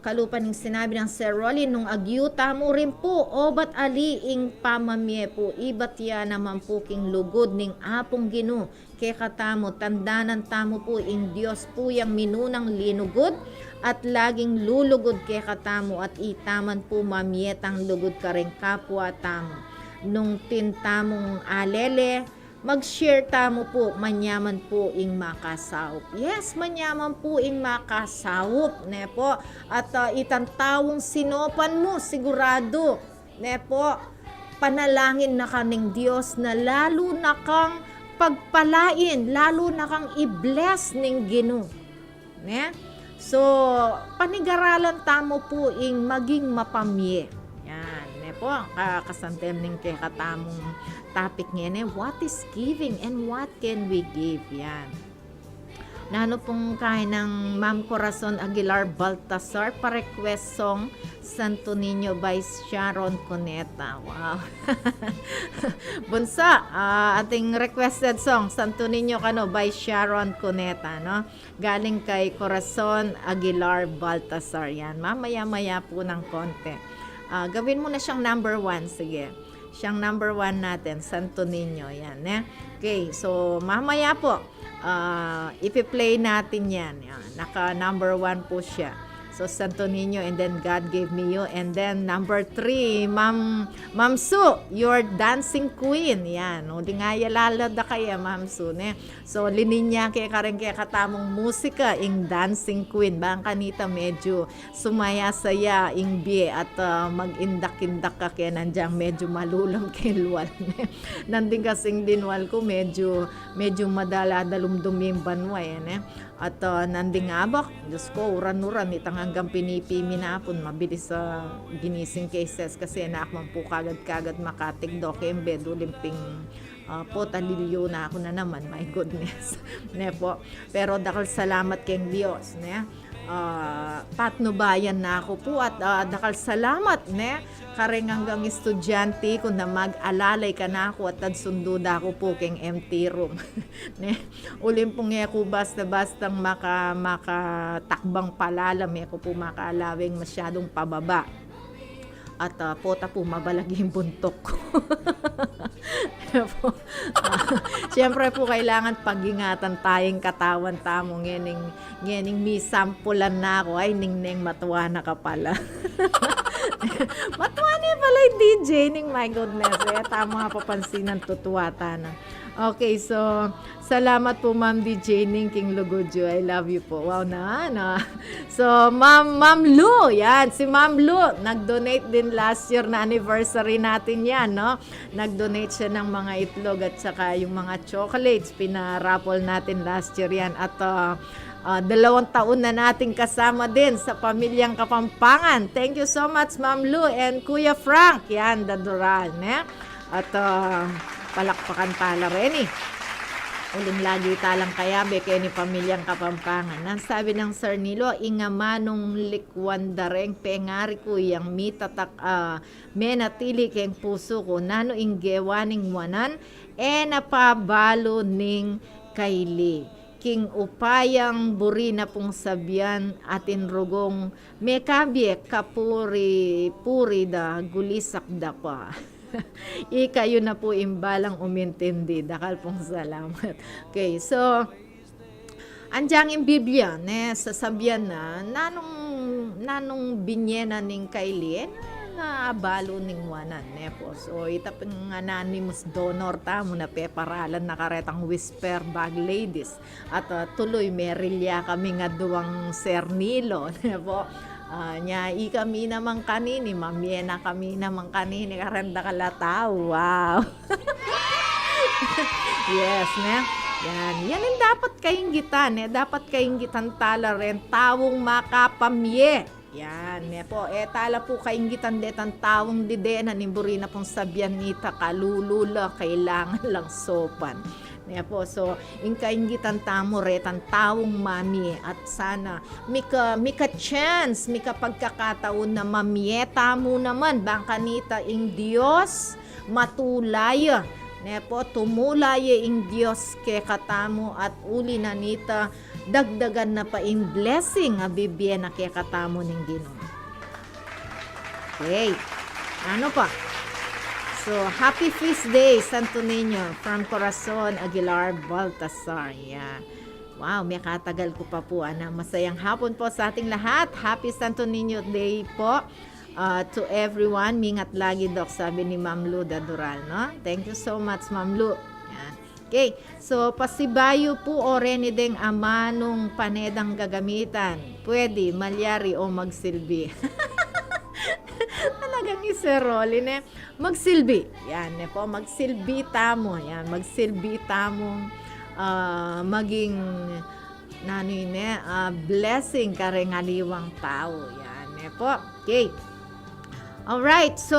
kalupa ning sinabi nang Sir Rolly, nung agyu tamu rin pu, obat ali ing pamamie pu, ibat ya naman pu king lugud ning Apung Ginu kekatamu, tandanan tamu pu ing Dios pu yang minunang linugud at laging lulugud kekatamu, at itaman pu mamie tang lugud kareng kapwa tamu. Nung tintamung alele, mag-share tamu pu, manyaman pu ing makasaup. Yes, manyaman pu ing makasaup, ne po? At, ah, itang taung sinopan mu, sigurado, ne po, panalangin na ka ning Dios na lalu na kang pagpalain, lalu na kang i-bless ning Ginu. Ne? So, panigaralan tamu pu ing maging mapamie. Yan, ne po, ka-, kasantem ning kekatamung topic ngeni, what is giving and what can we give? Yan. Nanu pung kain nang Ma'am Corazon Aguilar Baltasar, pa-request song, Santo Niño by Sharon Cuneta. Wow. Bunso, ah, ating requested song, Santo Niño kanu by Sharon Cuneta, no? Galing kay Corazon Aguilar Baltasar. Yan, mamaya-maya pu ng konti. Ah, gawin mu na siyang number one. Sige. Siyang number one natin, Santo Niño. Yan, eh. Okay, so mamaya po, ah, ipi-play natin yan. Yan. Naka number one po siya. So, Santo Niño, and then God Gave Me You, and then number three, Ma'am, Ma'am Su, Your Dancing Queen. Yan. O, di nga yalala da kaya, Ma'am Su, ne? So, lininya ke kareng kekatamung musika, ing Dancing Queen. Bang kanita medyu sumayasaya ing bie at, ah, mag-indak-indak ka keni, nandiang medyu malulam keng lual. Nandin kasing linwal ku, medyu, medyu madala-dalumdum ing banwa, e, ne? At, ah, nandin abak, Diyos ko, uran-uran, itang anggang pinipi mi na pun, mabilis, ah, ginising cases kasi e na ku man pu kagad-kagad makatikdo keng bed, uling pin, ah, pota, lilyo na ku na naman, my goodness. Ne po? Pero dakal salamat keng Dios, ne? Ah, patnubayan na ku pu at, ah, dakal salamat, ne? Kareng anggang estudyante ku na mag-alalay kanaku at agsundu da ku pu keng empty room. Ne? Uling pung e ku basta-bastang maka-, makatakbang palalam, e ku pu makaalaweng masyadung pababa. At, ah, pota pu, mabalag ing buntuk ku. Siyempre pu, kailangan pag-ingatan taya ing katawan tamu. Ngening, ngening misampulan na ku, ay, ningneng, matua na ka pala. Matua ne pala ing D J ning, my goodness, e tamu mapapansinan, tutuwa tana. Okay, so, salamat pu, Ma'am D J Ning, king lugud yu. I love you pu. Wow naman, ah. So, Ma'am, Ma'am Lu, yan, si Ma'am Lu, nag-donate din last year na anniversary natin yan, no? Nag-donate siya ng mga itlog at saka yung mga chocolates, pina-raffle natin last year yan. At, ah, ah, dalawang taon na nating kasama din sa Pamilyang Kapampangan. Thank you so much, Ma'am Lu and Kuya Frank. Yan, Dadural, ne? At, ah, palakpakan tala reni. Uling lagi talang kayabe keni Pamilyang Kapampangan. Nang sabi nang Sir Nilo, ing amanung likwan da reng pengari ku yang mitatak, ah, menatili keng pusu ku, nanu ing gewa ning wanan, e na pa balu ning kaili. King upayang buri na pung sabian, atin rugong mekabie kapuri-puri da, gulisak da pa. Ikayu na pu ing balang umintindi. Dakal pung salamat. Okay, so, anjang ing Biblia, ne, sasabian na, nanung Nanung binye na ning kaili, e na, na abalu ning wanan, ne po. So, ita pung anonymous donor tamu na peparalan na karetang Whisper Bag Ladies. At, ah, tuloy, merilya kami nga duang sernilo, ne po. Ah, nya, ikami naman kanini, mamye na kami naman kanini, kareng dakal a tau. Wow! Yes, ne? Yan. Yan ing dapat kainggitan, ne? Dapat kainggitan tala ren taung makapamye. Yan, ne po. E tala pu kainggitan detang taung dide na ning buri na pung sabian nita kalulu la, kailangan lang sopan. Ne po, so, ing kainggitan tamu retang taung mamye at sana mika, mika chance, mika pagkakataon na mamye tamu naman, bang kanita ing Dios matulaya. Ne po, tumulaya ing Dios kekatamu at uli na nita, dagdagan na pa ing blessing a bibie na kekatamu ning Ginu. Okay. Ano pa? So, happy feast day, Santo Niño, from Corazon Aguilar Baltasar. Yeah. Wow, mekatagal ku pa pu, ana. Masayang hapon po sa ating lahat. Happy Santo Niño Day po, uh, to everyone. Mingat lagi, Doc, sabi ni Ma'am Lu Dadural, no? Thank you so much, Ma'am Lu. Yan. Okay. So, pasibayu pu, o reni deng amanung pane dang gagamitan. Pwede, malyari o magsilbi. Talagang iseroli, ne? Magsilbi. Yan, ne po. Magsilbi tamu. Yan, magsilbi tamu. Ah, maging, nanu ne, ah, blessing kareng aliwang tau. Yan, ne po. Okay. All right, so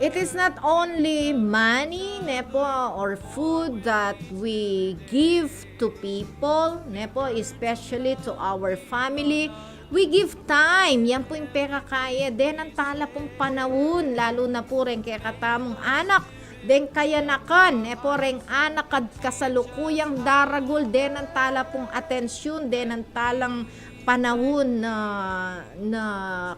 it is not only money, ne po, or food that we give to people, ne po, especially to our family. We give time. Yan pu ing pekakaye. Denan tala pung panaun, lalu na pu reng kekatamung anak, deng kayanakan, ne po, reng anak a kasalukuyang daragul, denan tala pung atensyun, denan talang panaun na, na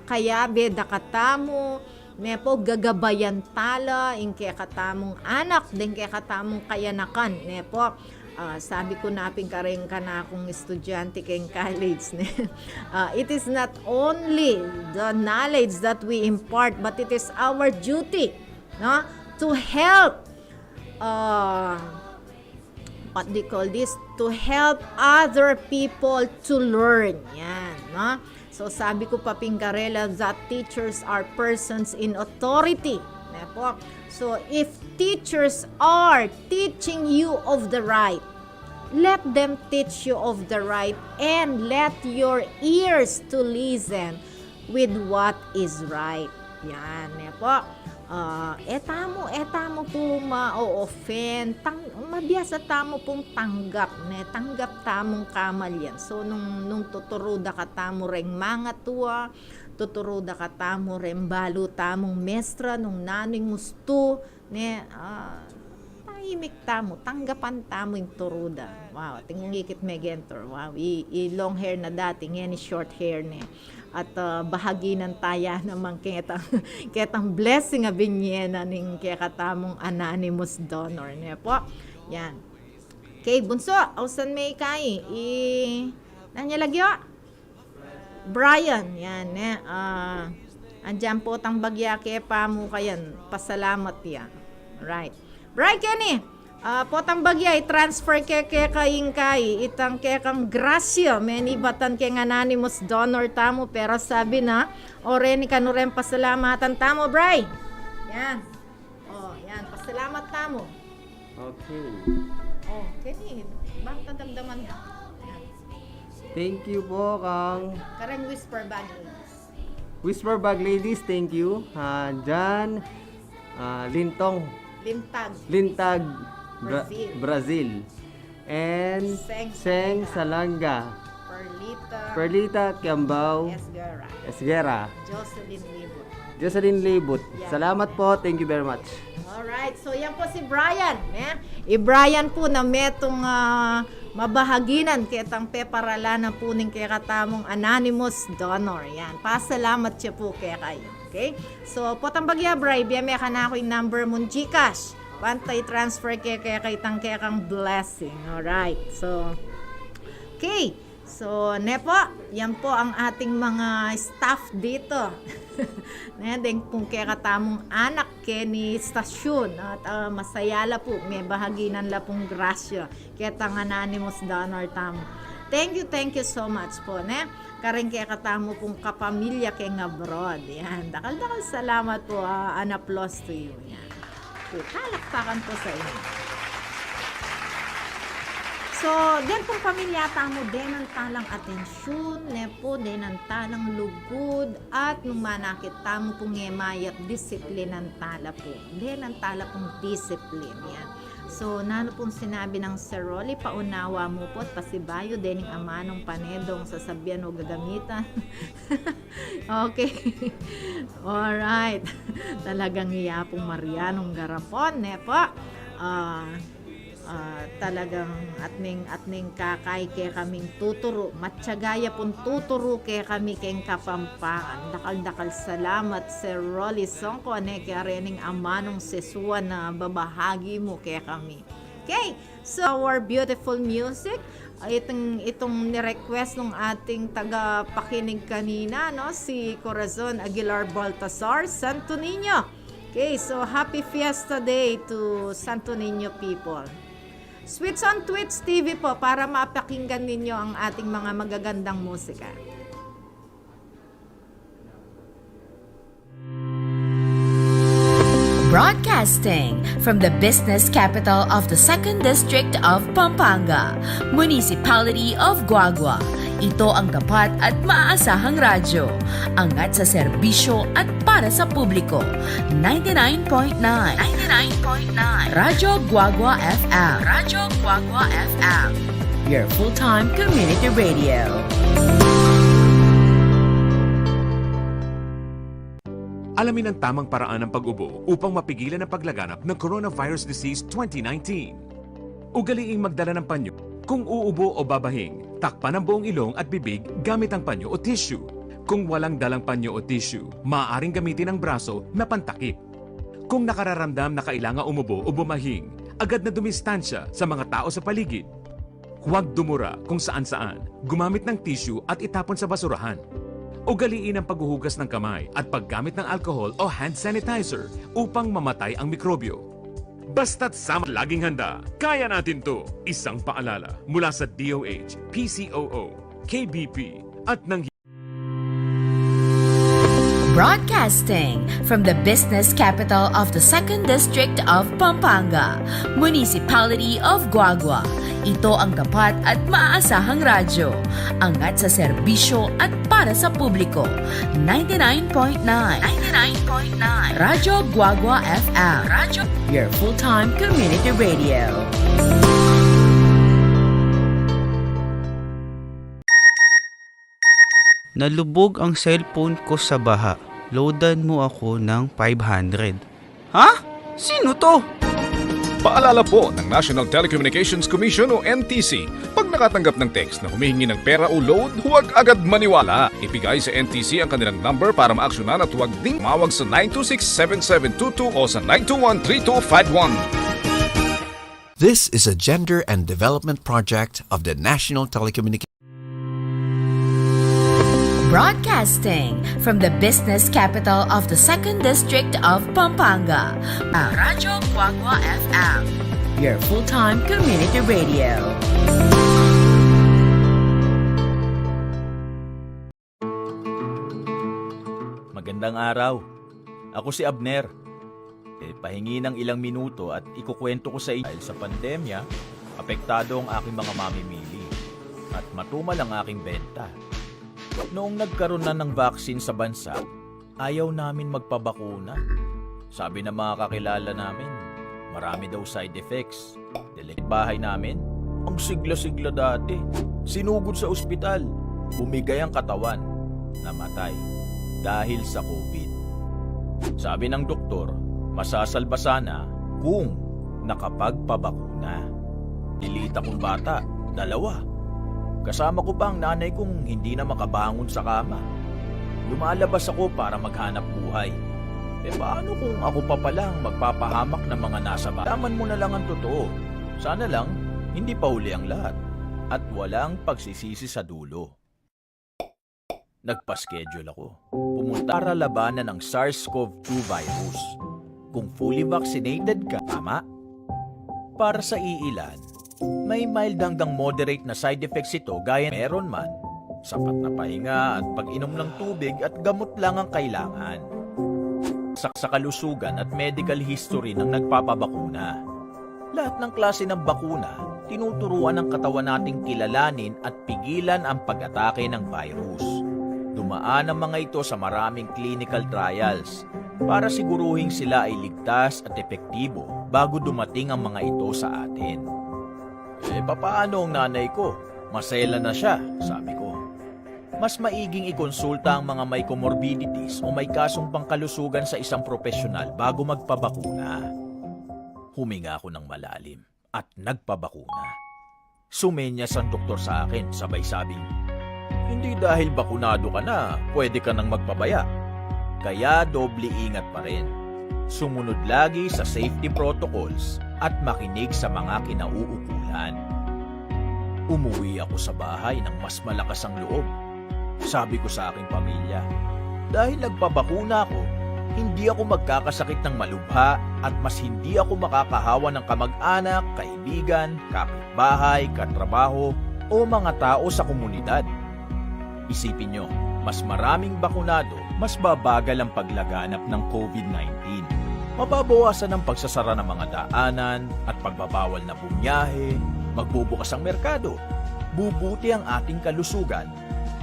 kayabe da katamu, ne po, gagabayan tala ing kekatamung anak, deng kekatamung kayanakan, ne po. Ah, sabi ku na pin kareng kanakung estudyante keng college, ne? Ah, it is not only the knowledge that we impart, but it is our duty, no? To help, ah, what do you call this? To help other people to learn. Yan, no? So, sabi ku pa pin karela that teachers are persons in authority. Ne po? So, if teachers are teaching you of the right, let them teach you of the right and let your ears to listen with what is right. Yan, ne po. Ah, e tamu, e tamu pu ma-offend, tang-, mabiasa tamu pung tanggap, ne, tanggap tamung kamalian. So, nung, nung tuturu da katamu reng mangatua, tuturu da katamu reng balu tamung mestra, nung nanu ing ustu, ne, ah, tahimik tamu, tanggapan tamu ing turu da. Wow, atin kung ikit megentor. Wow, i, i long hair na dati, ngeni short hair ne. At, ah, bahaginan taya naman ketang, ketang blessing a binye na ning kekatamung anonymous donor, ne po? Yan. Okay, bunso, ausan me ika i, i, nanu ya lagyu? Brian, yan, ne? Ah, andiyan potang bagya ke pamukayan, pasalamat ya. Right. Brian, keni, ah, potang bagya, i-transfer ke, keka ing kai, itang kekang grasya, menibatan keng anonymous donor tamu, pero sabi na, o reni kanu reng pasalamatan tamu, Bri. Yan. O, yan. Pasalamat tamu. Okay. O, keni, bang ta damdaman. Yan. Thank you po, kang Kareng Whisper Bag Ladies. Whisper Bag Ladies, thank you. Ah, Jan, ah, Lintong. Lintag. Lintag, Bra-, Brazil. Brazil. And Seng Seng Salanga. Salanga. Perlita. Perlita Kiambao. Esguerra. Esguerra. Jocelyn Libut. Jocelyn Libut. Yeah. Salamat po. Thank you very much. Alright. So, yan po si Brian, ne? I Brian po na metung, ah, mabahaginan ketang peparalan na po ning kekatamung anonymous donor. Yan. Pasalamat ya po kekayu. Okay? So, potang bagya, Bri, bie me kanaku ing number mung GCash. Ban ta i-transfer ke, ke, keka itang kekang blessing. Alright. So, okay. So, ne po, yan po ang ating mga staff dito. Ne, deng pung kekatamung anak keni stasyon. At, ah, masaya la pu, mebahaginan la pung grasya ketang anonymous donor tamu. Thank you, thank you so much po, ne? Kareng kekatamu pung kapamilya keng abroad. Yan. Dakal-dakal salamat po, ah, and applause to you. Yan. Okay, palakpakan po sa inyo. So, den pung pamilya tamu, denan talang atensyun, ne po, denan talang lugud, at nung manakit tamu pung e mayap, disiplinan tala po. Denan tala pung disiplin, yan. So, nanu pung sinabi nang Sir Rolly, paunawa mu po't pasibayu, dening amanung pane dong sasabian o gagamitan. Okay. Alright. Talagang iya pung Marianong Garapon, ne po? Ah, ah, talagang atning, atning kakai kekaming tuturu. Matyaga ya pung tuturu kekami keng Kapampangan. Dakal-dakal salamat, Sir Rolly Songko, ne, karening amanung sesuan a babahagi mu kekami. Okay. So, our beautiful music, itong, itong ni-request ng ating tagapakinig kanina, no, si Corazon Aguilar Baltasar, Santo Niño. Okay, so happy Fiesta Day to Santo Niño people. Switch on Twitch T V po para mapakinggan ninyo ang ating mga magagandang musika. Broadcasting from the business capital of the Second District of Pampanga, Municipality of Guagua. Ito ang tapat at maaasahang radyo. Angat sa serbisyo at para sa publiko. Ninety-nine point nine. Ninety-nine point nine. Radyo Guagua F M. Radyo Guagua F M. Your full-time community radio. Alamin ang tamang paraan ng pag-ubo upang mapigilan ang paglaganap ng coronavirus disease twenty nineteen. Ugaliing magdala ng panyo. Kung uubo o babahing, takpan ang buong ilong at bibig gamit ang panyo o tissue. Kung walang dalang panyo o tissue, maaaring gamitin ang braso na pantakip. Kung nakararamdam na kailangan umubo o bumahing, agad na dumistansya sa mga tao sa paligid. Huwag dumura kung saan-saan, gumamit ng tissue at itapon sa basurahan. Ugaliin ang paghuhugas ng kamay at paggamit ng alcohol o hand sanitizer upang mamatay ang mikrobyo. Basta't sama, laging handa, kaya natin 'to. Isang paalala mula sa D O H, P C O O, K B P, at ng Broadcasting from the business capital of the Second District of Pampanga, Municipality of Guagua. Ito ang tapat at maaasahang radyo. Angat sa serbisyo at para sa publiko. Ninety-nine point nine. Ninety-nine point nine. Radyo Guagua F M. Radyo, your full-time community radio. Nalubog ang cellphone ko sa baha. Loadan mo ako ng five hundred. Ha? Sino 'to? Paalala po ng National Telecommunications Commission o N T C, pag nakatanggap ng text na humihingi ng pera o load, huwag agad maniwala. Ibigay sa N T C ang kanilang number para maaksyonan at huwag ding tumawag sa nine two six seven seven two two o sa nine two one three two five one. This is a gender and development project of the National Telecommunications. Broadcasting from the business capital of the Second District of Pampanga, ang Radyo Guagua F M, your full-time community radio. Magandang araw. Ako si Abner. E, pahingi ng ilang minuto at ikukwento ko sa inyo. Dahil sa pandemya, apektado ang aking mga mamimili at matumal ang aking benta. Noong nagkaroon na ng vaccine sa bansa, ayaw namin magpabakuna. Sabi ng mga kakilala namin, marami daw side effects. Delikit bahay namin, ang sigla-sigla dati. Sinugod sa ospital, bumigay ang katawan, namatay dahil sa COVID. Sabi ng doktor, masasalba sana kung nakapagpabakuna. Dilita kong bata, dalawa. Kasama ko pa ang nanay kong hindi na makabangon sa kama. Lumalabas ako para maghanap buhay. E, paano kung ako pa pala ang magpapahamak ng mga nasa ba-, Laman mo na lang ang totoo. Sana lang, hindi pa huli ang lahat. at walang pagsisisi sa dulo. Nagpa-schedule ako. Pumunta para labanan ang SARS-CoV two virus. Kung fully vaccinated ka, tama? Para sa iilan, may mild hanggang moderate na side effects ito, gaya meron man sapat na pahinga at pag-inom ng tubig at gamot lang ang kailangan. Sa, sa kalusugan at medical history ng nagpapabakuna. Lahat ng klase ng bakuna, tinuturuan ng katawan nating kilalanin at pigilan ang pag-atake ng virus. Dumaan ang mga ito sa maraming clinical trials para siguruhing sila ay ligtas at epektibo bago dumating ang mga ito sa atin. "Eh, papaano ang nanay ko? Maselan na siya," sabi ko. "Mas maiging ikonsulta ang mga may comorbidities o may kasong pangkalusugan sa isang propesyonal bago magpabakuna." Huminga ako ng malalim at nagpabakuna. Sumenyas ang doktor sa akin, sabay sabing, "Hindi dahil bakunado ka na, pwede ka nang magpabaya. Kaya doble ingat pa rin. Sumunod lagi sa safety protocols at makinig sa mga kinauukulan." Umuwi ako sa bahay ng mas malakas ang loob. Sabi ko sa aking pamilya, "Dahil nagpabakuna ako, hindi ako magkakasakit ng malubha at mas hindi ako makakahawa ng kamag-anak, kaibigan, kapitbahay, katrabaho, o mga tao sa komunidad." Isipin nyo, mas maraming bakunado, mas babagal ang paglaganap ng COVID nineteen. Mababawasan ang pagsasara ng mga daanan at pagbabawal na bumiyahe, magbubukas ang merkado, bubuti ang ating kalusugan,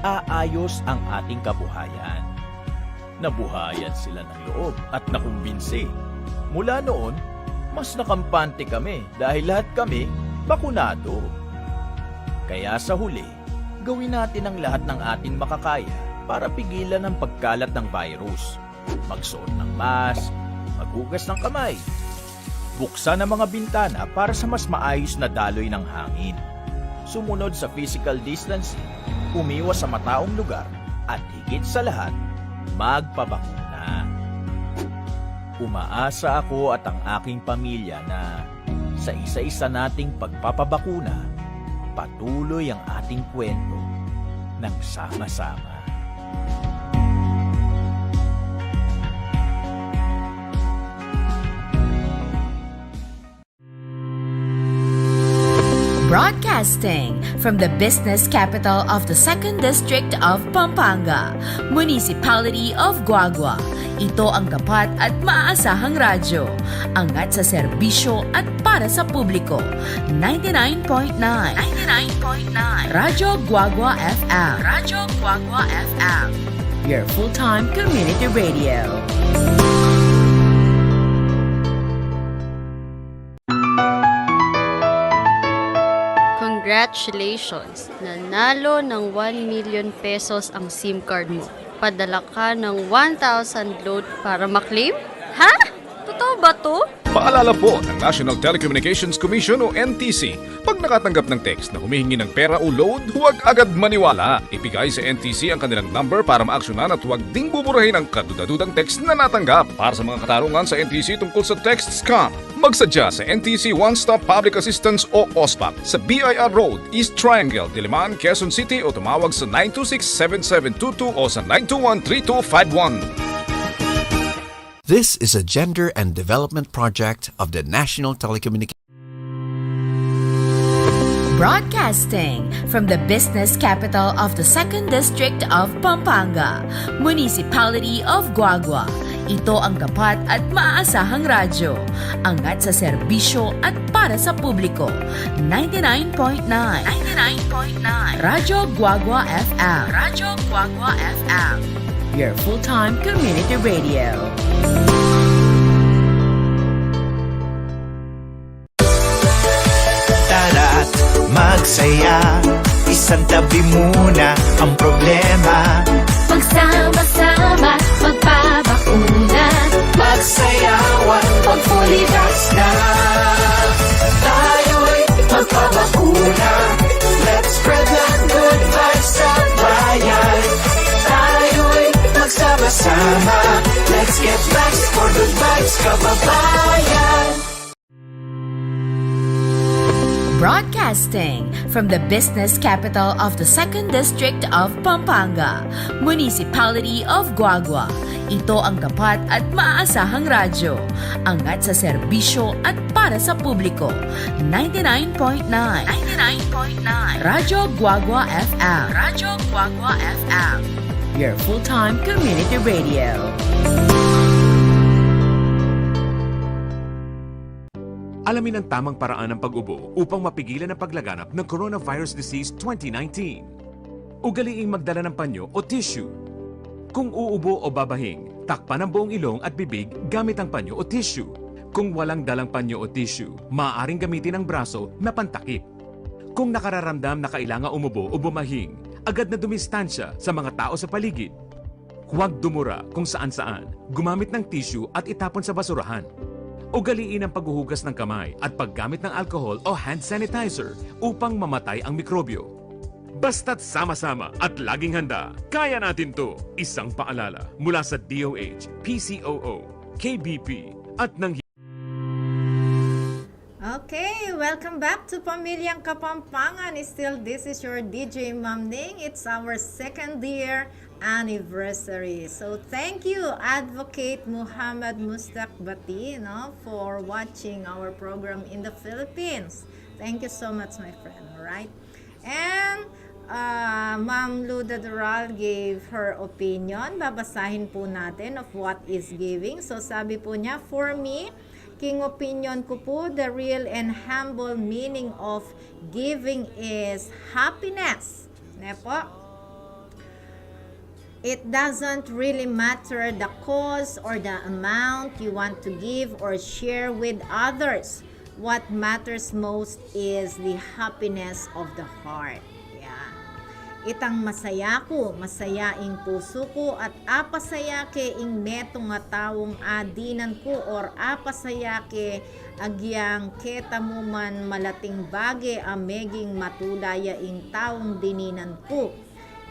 aayos ang ating kabuhayan. Nabuhayan sila ng loob at nakumbinsi. Mula noon, mas nakampante kami dahil lahat kami bakunado. Kaya sa huli, gawin natin ang lahat ng ating makakaya para pigilan ang pagkalat ng virus. Magsuot ng mask, maghugas ng kamay, buksan ang mga bintana para sa mas maayos na daloy ng hangin. Sumunod sa physical distancing, umiwas sa mataong lugar, at higit sa lahat, magpabakuna. Umaasa ako at ang aking pamilya na sa isa-isa nating pagpapabakuna, patuloy ang ating kwento ng sama-sama. Broadcasting from the business capital of the Second District of Pampanga, Municipality of Guagua. Ito ang tapat at maaasahang radyo. Angat sa serbisyo at para sa publiko. Ninety-nine point nine. Ninety-nine point nine. Radyo Guagua F M. Radyo Guagua F M. Your full-time community radio. Congratulations! Nanalo ng one million pesos ang SIM card mo. Padala ka ng one thousand load para maklaim? Ha? Totoo ba 'to? Paalala po ng National Telecommunications Commission o N T C, pag nakatanggap ng text na humihingi ng pera o load, huwag agad maniwala. Ibigay sa N T C ang kanilang number para maaksyonan at huwag ding buburahin ang kaduda-dudang text na natanggap. Para sa mga katanungan sa N T C tungkol sa text scam, magsadya sa N T C One Stop Public Assistance o OSPAP sa B I R Road, East Triangle, Diliman, Quezon City o tumawag sa nine two six seven seven two two o sa nine two one three two five one. This is a gender and development project of the National Telecommunications. Broadcasting from the business capital of the Second District of Pampanga, Municipality of Guagua. Ito ang tapat at maaasahang radyo. Angat sa serbisyo at para sa publiko. Ninety-nine point nine. Ninety-nine point nine. Radyo Guagua F M. Radyo Guagua F M. Your full-time community radio. Tara't magsaya, isantabi muna ang problema. Magsama-sama, magpabakuna. Magsayawan, mag-fully vax na. Tayo'y magpabakuna. Let's spread the good vibes sa bayan. Tayo'y magsama-sama. Let's get vax for good vibes, kababayan. Broadcasting from the business capital of the Second District of Pampanga, Municipality of Guagua. Ito ang tapat at maasahang radyo. Angat sa serbisyo at para sa publiko. Ninety-nine point nine. Ninety-nine point nine. Radyo Guagua F M. Radyo Guagua F M. Your full-time community radio. Alamin ang tamang paraan ng pag-ubo upang mapigilan ang paglaganap ng coronavirus disease twenty nineteen. Ugaliing magdala ng panyo o tissue. Kung uubo o babahing, takpan ang buong ilong at bibig gamit ang panyo o tissue. Kung walang dalang panyo o tissue, maaaring gamitin ang braso na pantakip. Kung nakararamdam na kailangan umubo o bumahing, agad na dumistansya sa mga tao sa paligid. Huwag dumura kung saan-saan. Gumamit ng tissue at itapon sa basurahan. Ugaliin ang paghuhugas ng kamay at paggamit ng alcohol o hand sanitizer upang mamatay ang mikrobyo. Basta't sama-sama at laging handa, kaya natin 'to. Isang paalala mula sa D O H, P C O O, K B P, at ng Okay, welcome back to Pamilyang Kapampangan. Still, this is your D J Ma'am Ning. It's our second year anniversary. So, thank you, Advocate Muhammad Mustakbati, no, for watching our program in the Philippines. Thank you so much, my friend. All right? And uh, Ma'am Luda Dural gave her opinion. Babasahin po natin of what is giving. So, sabi po niya, "For me, king opinion ko po, the real and humble meaning of giving is happiness." Ne po? It doesn't really matter the cause or the amount you want to give or share with others. What matters most is the happiness of the heart. Yeah. Itang masaya ku, masaya ing pusu ku, at apasaya ke ing metung a taung adinan ku, or apasaya ke agyang keta mu man malating bage a meging matula ya ing taung dininan ku.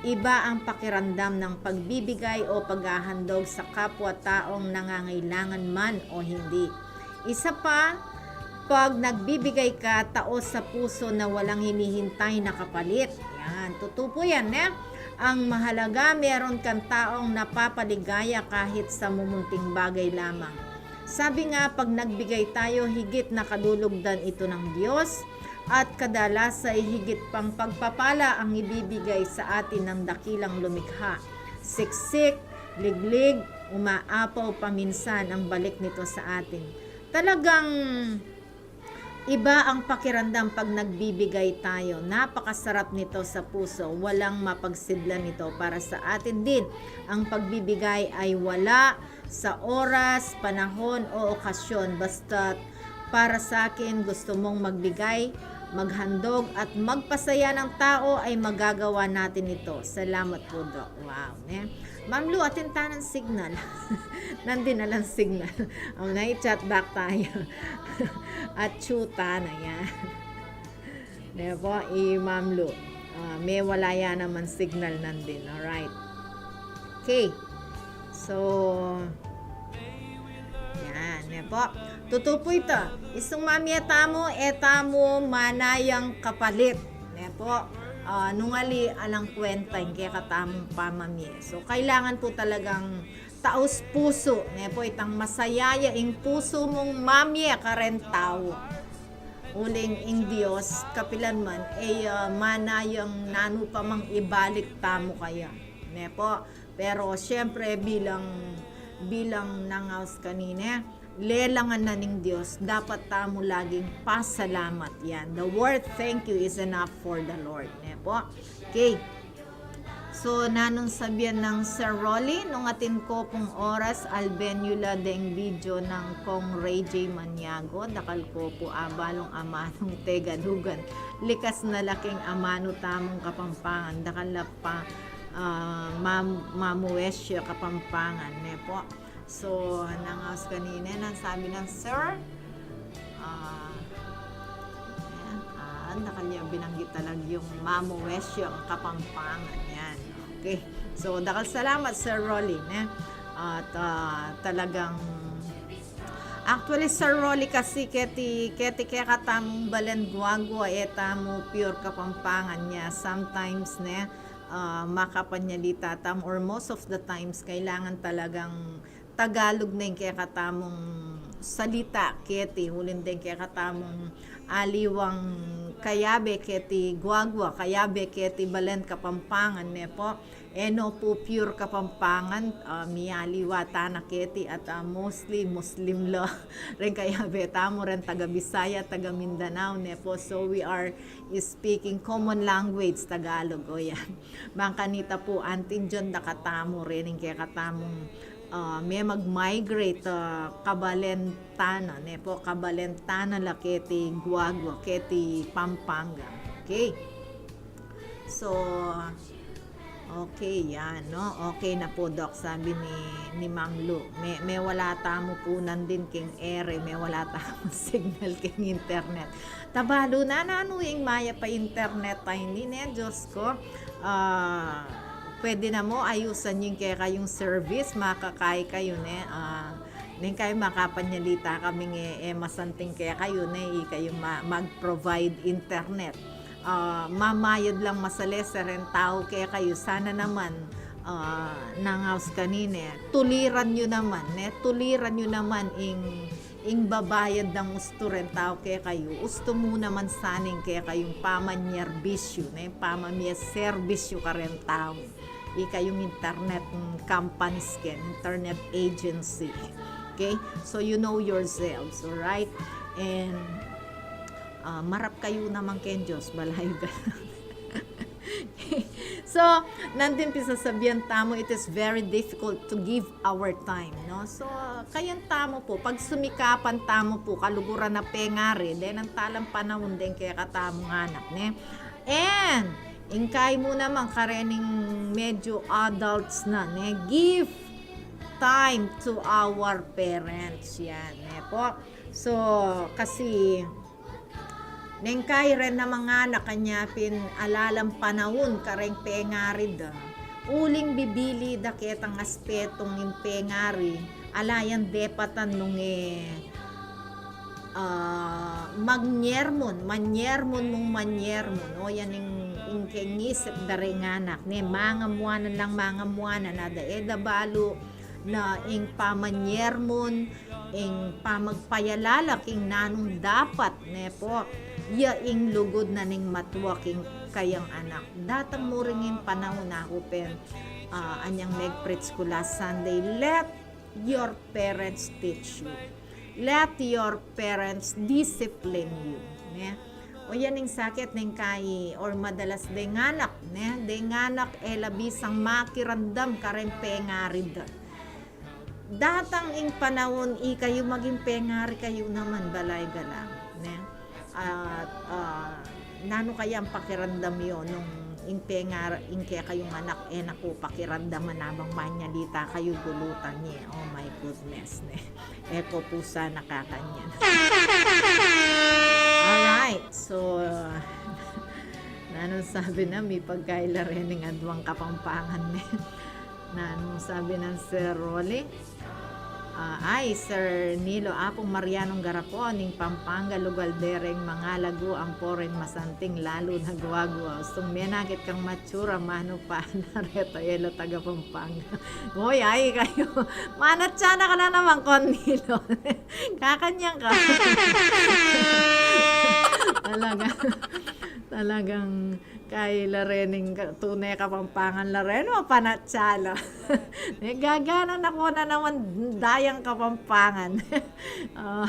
Iba ang pakiramdam ng pagbibigay o paghahandog sa kapwa-taong nangangailangan man o hindi. Isa pa, pag nagbibigay ka, taos sa puso na walang hinihintay na kapalit. Yan, tutu po yan, eh. Ang mahalaga, meron kang taong napapaligaya kahit sa mumunting bagay lamang. Sabi nga, pag nagbigay tayo, higit na kalulugdan ito ng Diyos. At kadalas ay higit pang pagpapala ang ibibigay sa atin ng dakilang lumikha. Siksik, liglig, umaapaw paminsan ang balik nito sa atin. Talagang iba ang pakiramdam pag nagbibigay tayo. Napakasarap nito sa puso. Walang mapagsidlan nito para sa atin din. Ang pagbibigay ay wala sa oras, panahon o okasyon. Basta't para sa akin, gusto mong magbigay, maghandog, at magpasaya ng tao, ay magagawa natin ito. Salamat po, Doc. Wow, ne? Ma'am Lu, atin ta ng signal. Nandin na lang signal. Ang na-chat back tayo. At chuta na yan. Ne po, i Ma'am Lu. Ah, me wala ya naman signal nandin. Alright. Okay. So, yan, ne po. Tutu po ita. Isung mamie tamu, e tamu manayang kapalit. Ne po. Ah, nung ali alang kwenta ing kekatamung pamamie. So, kailangan po talagang taos pusu, ne po, itang masaya ya ing pusu mung mamie karen tau. Uling ing Dios, kapilan man, e, ah, manayang nanu pa mang ibalik tamu kaya, ne po. Pero, siyempre, bilang, bilang nangaus kanine, lelangan na ning Dios, dapat tamu laging pasalamat yan. The word thank you is enough for the Lord, ne po. Okay. So, nanung sabian nang Sir Rolly, nung atin ko pung oras, albenyu la deng video nang Kong Ray J Maniago, dakal ko pu abalung amanung Tegalugan. Likas na la king amanu tamung Kapampangan, dakal la pa, ah, mam-, mamuesya Kapampangan, ne po. So, nangaus kanine, nang sabi nang, "Sir, ah, ayan, ah, dakal ya binanggit talaga yung mamuesya Kapampangan yan." Okay. So, dakal salamat, Sir Rolly, ne? At, ah, talagang Actually, Sir Rolly, kasi keti, keti kekatamung balen guagua, e tamu pure Kapampangan, nya sometimes, ne, ah, makapanyalita tamu, or most of the times, kailangan talagang Tagalog ne ing kekatamung salita keti, uling deng kekatamung aliwang kayabe keti guagua, kayabe keti balen Kapampangan, ne pu. E no pu pure Kapampangan, ah, mialiwa tana keti at, ah, mostly Muslim la reng kayabe tamu, reng taga Bisaya, taga Mindanao, ne pu. So we are speaking common language, Tagalog, o yan. Bang kanita pu, antindian da katamu reng kekatamung, ah, me mag-migrate, ah, kabalen tana, ne pu, kabalen tana la keti guagua, keti Pampanga. Okay. So, okay, yan, no? Okay na pu, Doc, sabi ni, ni Ma'am Lu. Me, me wala tamu punan din keng ere, me wala tamu signal keng internet. Tabalu na, nanu ing mayap a internet a ini, ne, Diyos ko. Ah, pwede na mu ayusan yu ing kekayung service, makakai kayu, ne. Ah, neng kayu makapanyalita kaming e, e masanting kekayu, ne, ikayu ma-, mag-provide internet. Ah, mamayad lang masalese reng tau kekayu, sana naman, ah, nangaus kanine, tuliran yu naman, ne, tuliran yu naman ing, ing babayad dang ustu reng tau kekayu, ustu mu naman sana ing kekayung pamanyerbisyu, ne, pamamie serbisyu kareng tau. Ikayung internet, mm, companies ken, internet agency. Okay? So, you know yourselves, alright? And, ah, marap kayu naman keng Diyos, balayu ka. So, nandin pisasabian tamu, it is very difficult to give our time, no? So, kayan tamu pu, pagsumikapan tamu pu, kaluguran a pengari, deng talang panaun deng kekatamung anak, ne? And, ingkay mu naman karening medyo adults na, ne? Give time to our parents, yan, ne pu. So, kasi, neng kay ren a manganak, kanya pin ala lang panaun kareng pengari da. Uling bibili da ketang aspetong ing pengari, ala yang depatan nung e, ah, manyermun, manyermun mung manyermun. O yan ing, ing keng isip da reng anak, ne, mangamuanan lang mangamuanan, a da e da balu na ing pamanyermun, ing pamagpayalala king nanung dapat, ne pu, ya ing lugud na ning matua king kayang anak. Datang mu rin ing panaun, aku pin, ah, anyang meg-preach ku last Sunday, let your parents teach you. Let your parents discipline you, ne? O yan ing sakit neng kay, or madalas deng anak, ne? Deng anak, e la bisang makiramdam kareng pengari da. Datang ing panaun, ikayu maging pengari kayu naman, balayu ka lang, ne? At, ah, nanu kaya ing pakiramdam yu nung ing pengar-, ing kekayung anak, e na ku pakiramdaman, abang manyalita kayu, gulutan ye. Oh my goodness, ne? E ko pu sana kakanyan. Alright, so, nanung sabi na, mipagkaila reng aduang Kapampangan, ne? Nanung sabi nang Sir Rolly? Ah, ay, Sir Nilo, Apung Marianong Garapon, ing Pampanga lugal de reng mangalagu, ampo reng masanting, lalu na guagua. Ustung menakit kang matsura, manu pa na reta, e la taga Pampanga. Hoy, ay kayu. Manatsa na ka na naman, Kon Nilo. Kakanyan ka. Talaga. Talagang Kay la rening ka-, tune Kapampangan la ren, mapanatsa la. Ne, gagana na ku na naman dayang Kapampangan. Ah,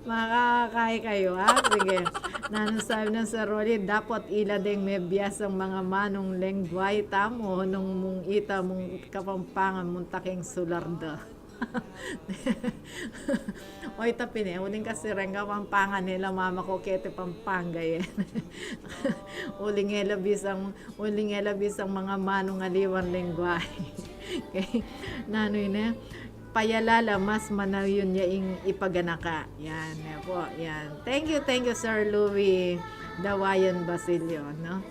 makakakai kayu, ha? Sige. Nanung sabi nang Sir Rolly, dapot ila deng mebiasang mangamanung lengguahe tamu, nung mung ita mung Kapampangan, munta keng sular da. Oy, tapi ne, uling kasi reng Kapampangan, e la mamaku keti Pampanga, e. Uling e la bisang, uling e la bisang mangamanung aliwang lengguahe. Okay. Nanu ine, payalala, mas manayun ya ing ipaganaka. Yan, yan po, yan. Thank you, thank you, Sir Louie Dawayan Basilio, no?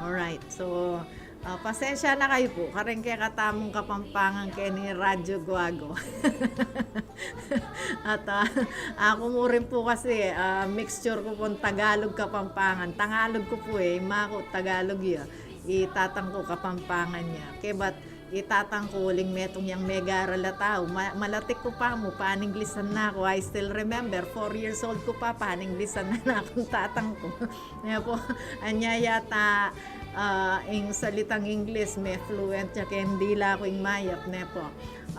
Alright, so, Ah, pasensya na kayu pu, kareng kekatamung Kapampangan keni Radyo Guagu. At, ah, aku mu rin pu kasi, ah, mixture ku pung Tagalog Kapampangan. Tangalog ku pu e, ima ku Tagalog ya. I tatang ku Kapampangan ya. Kebat i tatang ku uling metung yang megaral a tau. Ma-, malatik ku pa mu, paninglisan na ku. I still remember, four years old ku pa, paninglisan na na kung tatang ku. Ne pu, anya yata, ah, ing salitang Ingles, me-fluent ya keng dila ku ing mayap, ne pu.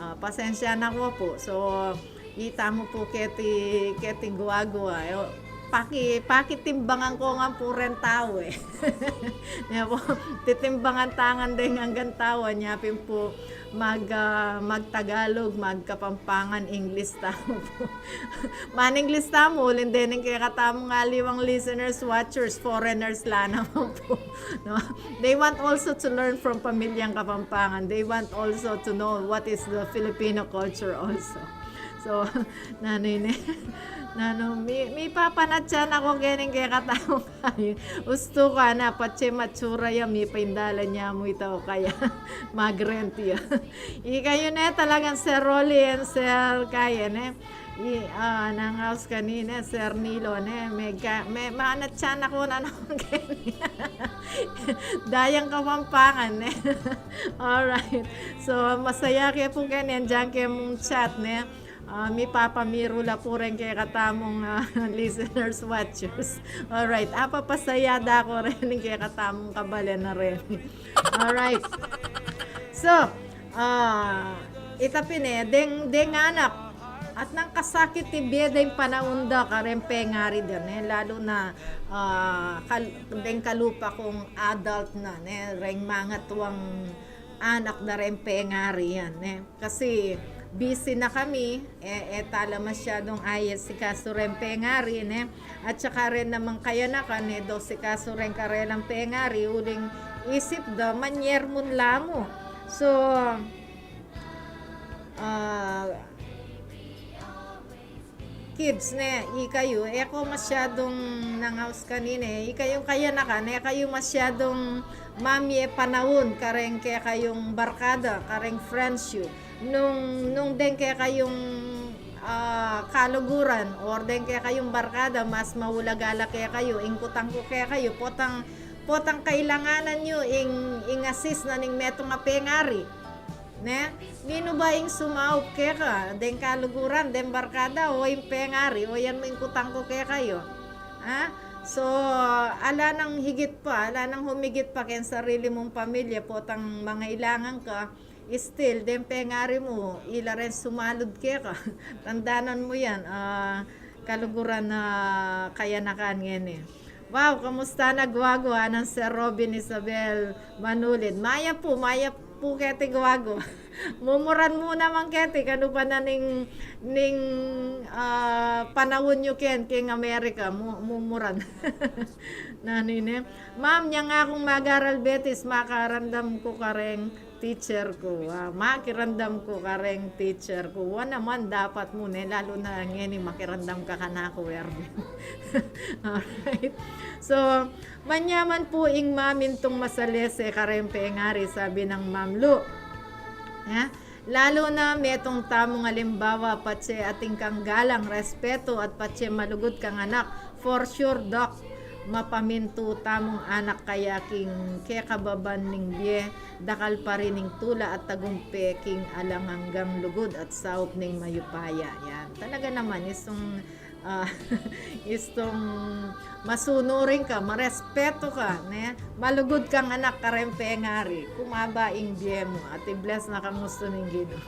Ah, pasensya na ku pu. So, ita mu pu keti, keti Guagu, ah, e, paki-, pakitimbangan ko ngan pu reng tau e. Ne pu, titimbangan ta ngan deng anggang tau, anya pin pu mag, ah, mag-Tagalog, mag-Kapampangan, English tamu pu. Man-English tamu, uling dening kekatamung aliwang listeners, watchers, foreigners la naman pu, no? They want also to learn from Pamilyang Kapampangan. They want also to know what is the Filipino culture also. So, nanu ini? Nanu, mi, mipapanatyan na ku kening kekatamung kayu. Ustu ku, ana, patse matsura ya, mipaindalan ya mu ita o kaya mag-rent ya. Ikayu ne talagang Sir Rolly and Sir Kaye, ne? I, ah, nang aus kanine, Sir Nilo, ne? Mega, me, manatyan na ku na naman keni. Dayang Kapampangan, ne? Alright. So, masaya ke pu keni, andiyan ke mung chat, ne? Ah, mipapamiru la pu reng kekatamung, ah, listeners, watchers. Alright, apapasaya da ku reng kekatamung kabalen a reni. Alright. So, ah, ita pin e, deng, deng anak, atin nang kasakit ing bie da ing panaun da kareng pengari da, ne? Lalu na, ah, kal-, deng kalupa kung adult na, ne? Reng mangatuang anak da reng pengari yan, ne? Kasi busy na kami, e, e ta la masyadung aasikasu reng pengari, ne? At saka ren namang kayanakan, e da asikasu reng karelang pengari, uling isip da, manyermon la mu. So, ah, kids, ne, ikayu, e ko masyadung, nang aus kanine, ikayung kayanakan, e kayu masyadung mamie panaun kareng kekayung barkada, kareng friends yu. Nung, nung deng kekayung, ah, kaluguran, or deng kekayung barkada, mas maulaga la kekayu, ing kutang ku kekayu, potang, potang kailanganan yu ing, ing assist na ning metung a pengari. Ne? Ninu ba ing sumaup keka, deng kaluguran, deng barkada, o ing pengari, o yan mu ing kutang ku kekayu? Ha? So, ala nang higit pa, ala nang humigit pa keng sarili mung pamilya, potang mangailangan ka, still, deng pengari mu, ila reng sumalud keka. Tandanan mu yan, ah, kaluguran a kayanakan ngeni. Wow, kamusta na Guagu? Nang Sir Robin Isabel Manulid. Mayap pu, mayap pu keti Guagu. Mumuran mu naman keti, kalupa na ning, ning, ah, panaun yu ken, keng Amerika, mu-, mumuran. Nanu ini? Ma'am, nya nga kung mag-aral Betis, makarandam ku kareng teacher ku. Ah, makiramdam ku kareng teacher ku. Wa naman, dapat mu ne, lalu na ngeni makiramdam ka kanaku, Erwin. Alright. So, manyaman pu ing mamintung masalese kareng pengari, sabi nang Ma'am Lu. Ha? Lalu na metung tamung alimbawa, patse atin kang galang, respetu, at patse malugud kang anak. For sure, Doc, mapamintu tamung anak kaya king kekababan ning bie, dakal pa rin ing tula at tagumpe king alang anggang lugud at saup ning mayupaya. Yan. Talaga naman, istung, ah, istung masunurin ka, marespetu ka, ne? Malugud kang anak kareng pengari, kumaba ing bie mu, at i-bless na ka mu ning Ginu.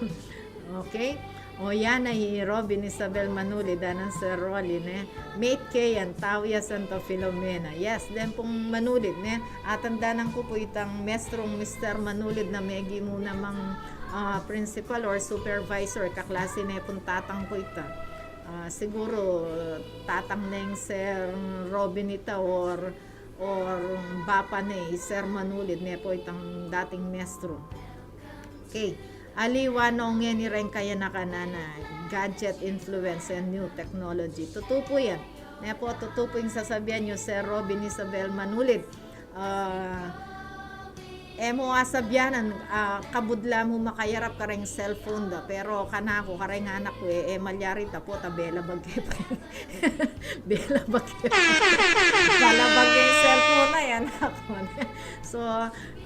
Okay? O, yan na i Robin Isabel Manulid, nang Sir Rolly, ne? Mate ke yan, tau ya Santa Filomena. Yes, den pung Manulid, ne? Atandanan ku pu itang mestrung Mister Manulid na megimu namang, ah, principal or supervisor, kaklase ne pung tatang ku ita. Ah, siguru tatang neng Sir Robin ita or, or bapa ne i Sir Manulid, ne pu itang dating mestru. Okay. Aliwa no ngeni reng kayanakan, ana, gadget influence and new technology. Tutu pu yan. Ne pu, tutu pu ing sasabian yu, Sir Robin Isabel Manulid. Ah, E mu asabianan, ah, kabud la mu makayarap kareng cellphone da. Pero kanaku, kareng anak ku, e, e malyari ta pu, ta bela bagke pa. Bela bagke. Bela bagke ing cellphone na yan, anak ku. So,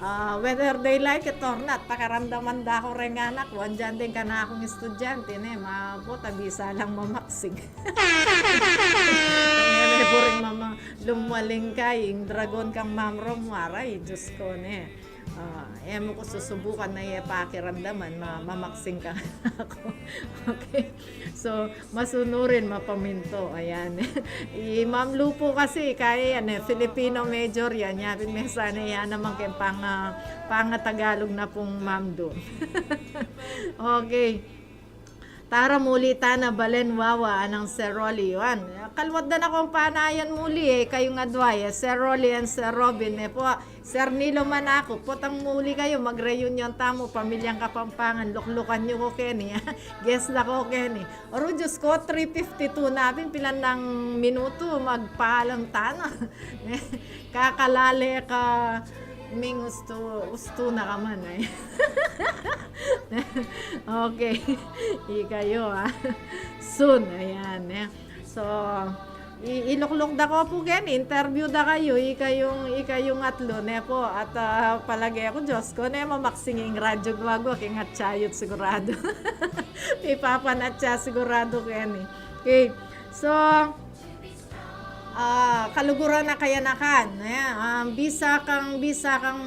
ah, whether they like it or not, pakiramdaman da ku reng anak ku, andiyan deng kanakung estudyante, ne, ma, puta, bisa lang mamaksing. Kaya may buring mama, lumwaling ka, ing dragon kang Ma'am Rom, waray, Diyos ko, ne. Ah, e mu ku susubukan na e pakiramdaman, ma-, mamaksing ka. Ako. Okay. So, masunurin, mapaminto. Ayan. I Ma'am Lu pu kasi, kaya yan e, Filipino major yan. Yapin me sana yan naman keng pang-, ah, panga-Tagalog na pung Ma'am Lu. Okay. Tara muli tana balen wawa, anang Sir Rolly, yan. Kalwat da na kung panayan muli e, kayung adwa e, Sir Rolly and Sir Robin, e pu, Sir Nilo Manaku, potang muli kayu, mag-reunion tamu, pamilyang Kapampangan, luklukan yu ku keni, guest da ku keni. Aru, Diyos ku, three fifty-two na pin, pilan nang minutu, magpaalam tana. Kakalale ka, ming ustu, ustu na ka man, ay. Okay. Ikayu, ah. Soon, ayan, e. So, i-, ilukluk da ku pu keni, interview da kayu, ikayung, ikayung atlu, ne pu, at, ah, palage ku, Diyos ku, ne, mamaksing ing Radyo Guagua, keng atsa yu siguradu. Mipapanatsa siguradu keni. Okay. So, ah, kaluguran a kayanakan, e, ah, bisa kang, bisa kang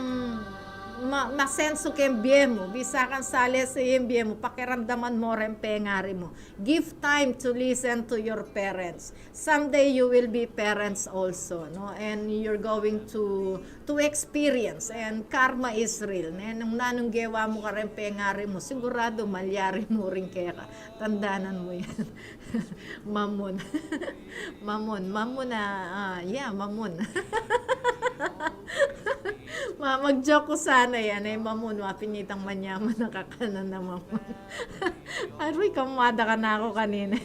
ma-, masensu keng bie mu, bisa kang salese ing bie mu, pakiramdaman mu reng pengari mu. Give time to listen to your parents. Someday you will be parents also, no? And you're going to, to experience, and karma is real, ne? Nung nanung gewa mu kareng pengari mu, siguradu malyari mu rin keka. Tandanan mu yan. Mamun. Mamun. Mamun a, ah, yeah, mamun. Ma-, mag-joke ku sana yan, e, mamun, mapinitang manyaman a kakanan a mamun. Aruy, kamada kanaku kanina.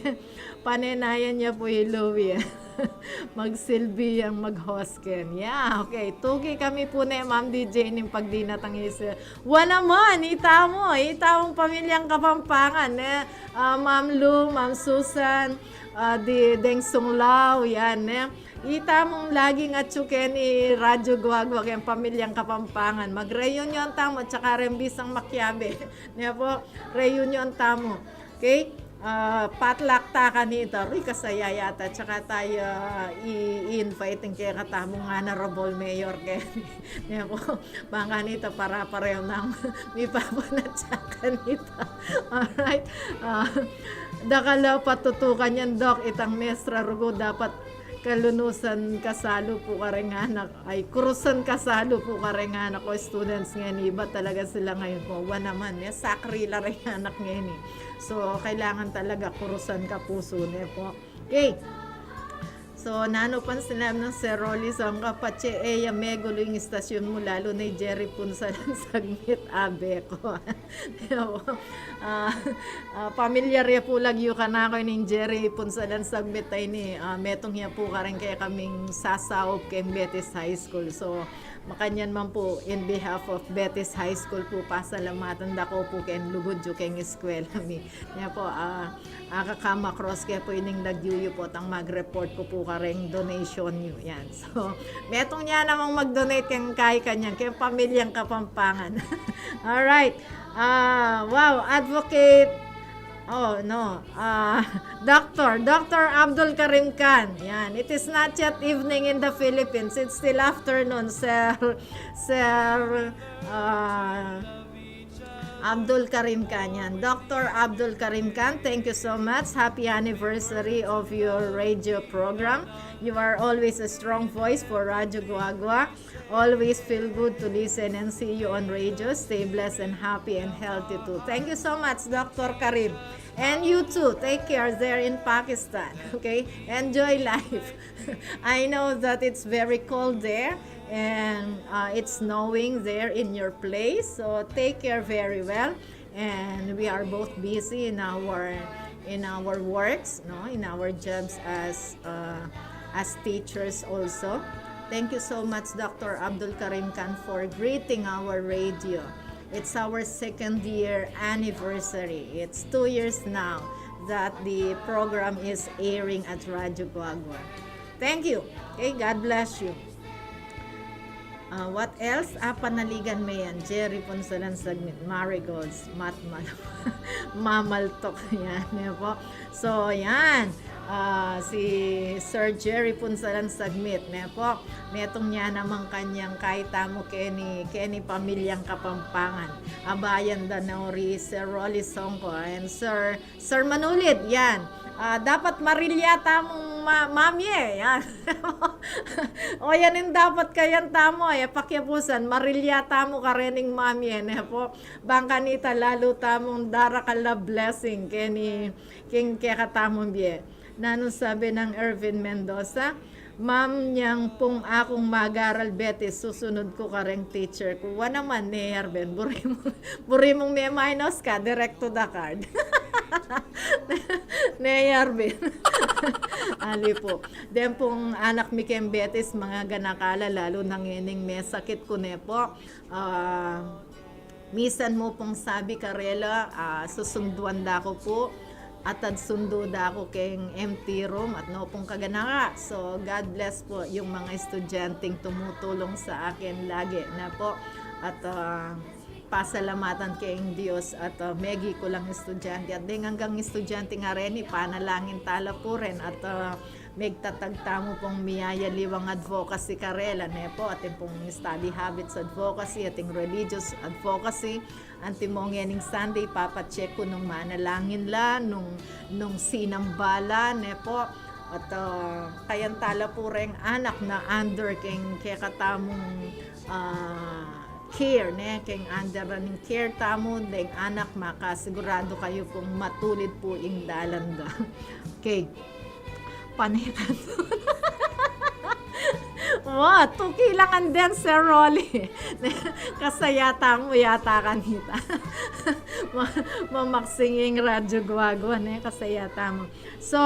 Panenayan ya pu i Louie. Magsilbi yang mag-host ken. Yeah, okay. Tuki kami pu ne Ma'am D J ning pagdinatang i Sir. Wa naman, itamu, itamung pamilyang Kapampangan, ne? Ah, Ma'am Lu, Ma'am Susan, ah, di Deng Sunglaw, yan, ne? Itamung laging atsu keni Radyo Guagua keng pamilyang Kapampangan. Mag-reunion tamu, atsaka reng bisang makiabe. Ne pu, reunion tamu. Okay? Ah, potluck ta kanita, aruy, kasaya yata, atsaka taya i-, i-invite ing kekatamung honorable mayor keni. Ne pu, bang kanita para-pareho nang mipapanatsa kanita. Alright. Ah, dakal a patutukan yan, Doc, itang mestra rugu dapat kalunusan kasalu pu kareng anak. Ay, kurusan kasalu pu kareng anak ku, students ngeni, iba talaga sila ngayon pu. Wa naman, e, sakri la reng anak ngeni. So, kailangan talaga kurusan kapusu, ne pu. Okay. So, nanu pang sinam nang Sir Rolly, so, ang kapatse, e, ya megulu ing istasyon mu, lalu na i Jerry Punsalan sagmit, abe ku. Ah, ah, pamilyar ya pu lagyu kanaku ining Jerry Punsalan sagmit a ini, ah, metung ya pu kareng kekaming sasaup keng Betis High School. So, makanyan man pu, in behalf of Betis High School pu, pasalamatan da ku pu keng lugud yu keng eskwela mi. Ne pu, ah, aka-come across ke pu ining lagyu yu potang mag-report ku pu kareng donation yu. Yan. So, metung ya namang mag-donate keng kaikanyan, keng pamilyang Kapampangan. Alright. Ah, wow, Advocate. Oh, no. Ah, Doctor, Doctor Abdul Karim Khan. Yan. It is not yet evening in the Philippines. It's still afternoon, Sir, Sir, ah, Abdul Karim Khan. Yan. Doctor Abdul Karim Khan, thank you so much. Happy anniversary of your radio program. You are always a strong voice for Radyo Guagua. Always feel good to listen and see you on radio. Stay blessed and happy and healthy too. Thank you so much, Doctor Karim. And you too. Take care there in Pakistan. Okay? Enjoy life. I know that it's very cold there and, uh, it's snowing there in your place. So take care very well. And we are both busy in our, in our works, no, in our jobs as, uh, as teachers also. Thank you so much, Doctor Abdul Karim Khan, for greeting our radio. It's our second year anniversary. It's two years now that the program is airing at Radyo Guagua. Thank you. Okay, God bless you. Ah, what else? Ah, panaligan me yan. Jerry Punsalan Sagmit, Marigolds, Matmal, Mamaltok. Yan, ne po. So, yan. Ah, si Sir Jerry Punsalan Sagmit, ne po. Metung niya namang kanyang kaita mu keni, keni pamilyang Kapampangan. Abayan da na uri Sir Rolly Songko and Sir Sir Manulid, yan. Ah, dapat marilya tamung ma-, mamye, yan. O, yan ing dapat kayan tamu, e, pakiapusan, marilya tamu karening mamye, ne po. Bang kanita lalu tamung darakal a blessing keni, king kekatamung bie. Nanung sabi nang Ervin Mendoza, Ma'am, nyang pung akung mag-aral Betis, susunud ku kareng teacher ku. Wa naman, ne Ervin, buri mung, buri mung me-minus ka, direct to the card. Ne Ervin. Ali po. Deng pung anak mi keng Betis, mga ganaka la, lalu na ngening me sakit ku, ne po. Ah, misan mu pung sabi karela, ah, susunduan da ku pu, atad sundu da ku keng empty room at no pung kaganaka. So, God bless po yung mga estudyanteng tumutulong sa akin lagi na po. At, ah, pasalamatan keng Dios at, ah, megi ku lang estudyante. At deng anggang estudyante nga reni, panalangin tala pu ren at, ah, megtatag tamu pung miyayaliwang advocacy karela, ne po, atin pung study habits advocacy, ating religious advocacy, anti mo ngening Sunday, papacheck ku nung manalangin la, nung, nung sinamba la, ne po, at, ah, kayan tala pu reng anak na under keng kekatamung, ah, care, ne, keng under na ning care tamu, deng anak, makasigurado kayu pung matulid pu ing dalan da. Okay. Panetan. Wa, tuki lang ang dancer, Rolly. Kasaya tamu yata kanita. Ma-, mamaksing ing Radyo Guagua, ne, kasaya tamu. So,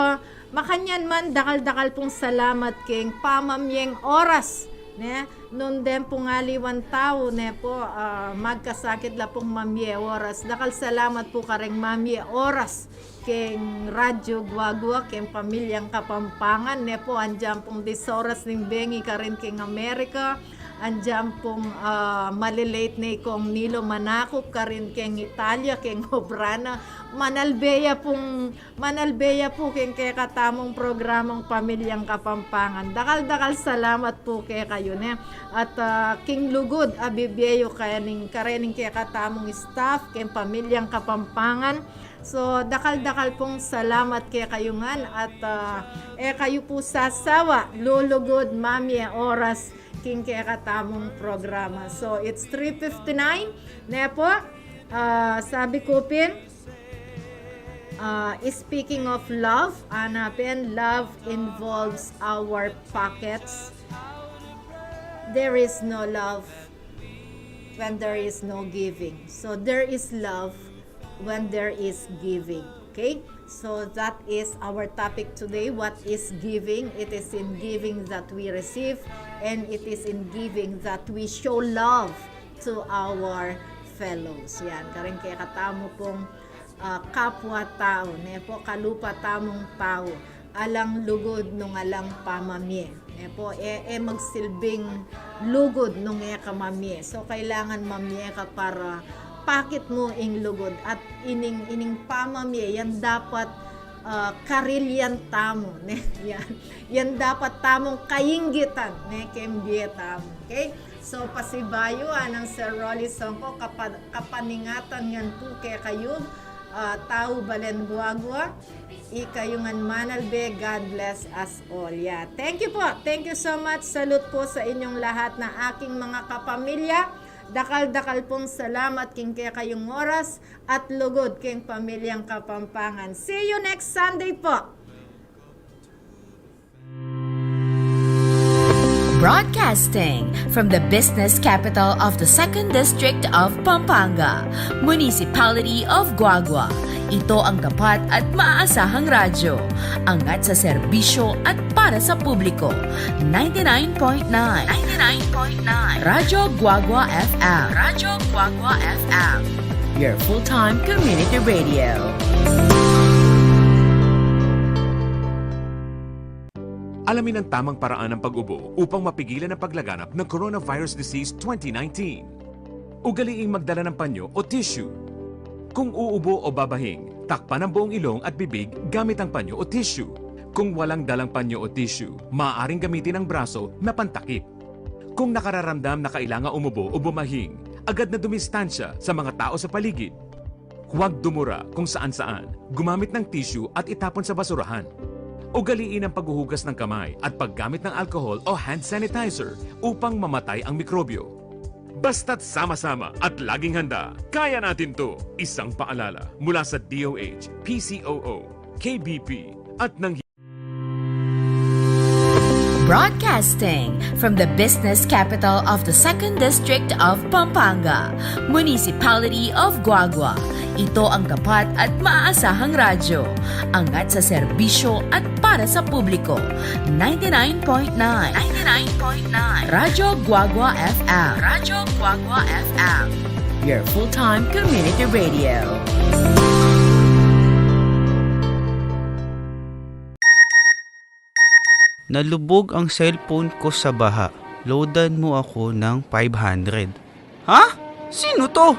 makanyan man, dakal-dakal pung salamat keng pamamyeng oras, ne, nung deng pung aliwan tau, ne po, ah, magkasakit la pung mamye oras. Dakal salamat pu kareng mamye oras keng Radyo Guagua, keng Pamilyang Kapampangan, ne po, andiyan pung dis oras ning bengi karin keng Amerika, andiyan pung, ah, malilate ne i Kong Nilo Manakup karin keng Italia, keng obra na. Manalbe ya pung, manalbe ya pu keng kekatamung programang Pamilyang Kapampangan. Dakal-dakal salamat pu kekayu, ne. At, ah, king lugud a bibie yu karening, karening kekatamung staff, keng Pamilyang Kapampangan. So, dakal-dakal pung salamat kekayu ngan at, ah, e kayu pu sasawa lulugud mamye oras king kekatamung programa. So, it's three fifty-nine, ne po? Ah, sabi ku pin, ah, speaking of love, ana pin, love involves our pockets. There is no love when there is no giving. So there is love when there is giving. Okay? So that is our topic today. What is giving? It is in giving that we receive, and it is in giving that we show love to our fellows. Yan, karing kekatamu pung, ah, kapwa tau, ne po, kalupa tamung tau. Alang lugud nung alang pamamie. E po, e, e magsilbing lugud nung e ka mamie. So, kailangan mamie ka para pakit mu ing lugud. At ining, ining pamamie, yan dapat, ah, karilyan tamu, ne? Yan, yan dapat tamung kainggitan, ne? Keng bie tamu, okay? So, pasibayu, anang Sir Rolly Songko, kapa-, kapaningatan ngan pu kekayu, ah, tau balen Guagua, ikayu ngan manalbe, God bless us all. Yeah. Thank you po. Thank you so much. Salute po sa inyong lahat na aking mga kapamilya. Dakal-dakal pong salamat king kekayung oras at lugud king Pamilyang Kapampangan. See you next Sunday po. Broadcasting from the business capital of the Second District of Pampanga, Municipality of Guagua. Ito ang tapat at maasahang radyo. Angat sa serbisyo at para sa publiko. Ninety-nine point nine. Ninety-nine point nine. Radyo Guagua F M. Radyo Guagua F M. Your full-time community radio. Alamin ang tamang paraan ng pag-ubo upang mapigilan ang paglaganap ng coronavirus disease twenty nineteen. Ugaliing magdala ng panyo o tissue. Kung uubo o babahing, takpan ang buong ilong at bibig gamit ang panyo o tissue. Kung walang dalang panyo o tissue, maaaring gamitin ang braso na pantakip. Kung nakararamdam na kailangan umubo o bumahing, agad na dumistansya sa mga tao sa paligid. Huwag dumura kung saan-saan, gumamit ng tissue at itapon sa basurahan. Ugaliin ang paghuhugas ng kamay at paggamit ng alcohol o hand sanitizer upang mamatay ang mikrobyo. Basta't sama-sama at laging handa, kaya natin 'to. Isang paalala mula sa D O H, P C O O, K B P, at ng Broadcasting from the business capital of the Second District of Pampanga, Municipality of Guagua. Ito ang tapat at maasahang radyo. Angat sa serbisyo at para sa publiko. Ninety-nine point nine. Ninety-nine point nine. Radyo Guagua F M. Radyo Guagua F M. Your full-time community radio. Nalubog ang cellphone ko sa baha. Loadan mo ako ng five hundred. Ha? Sino 'to?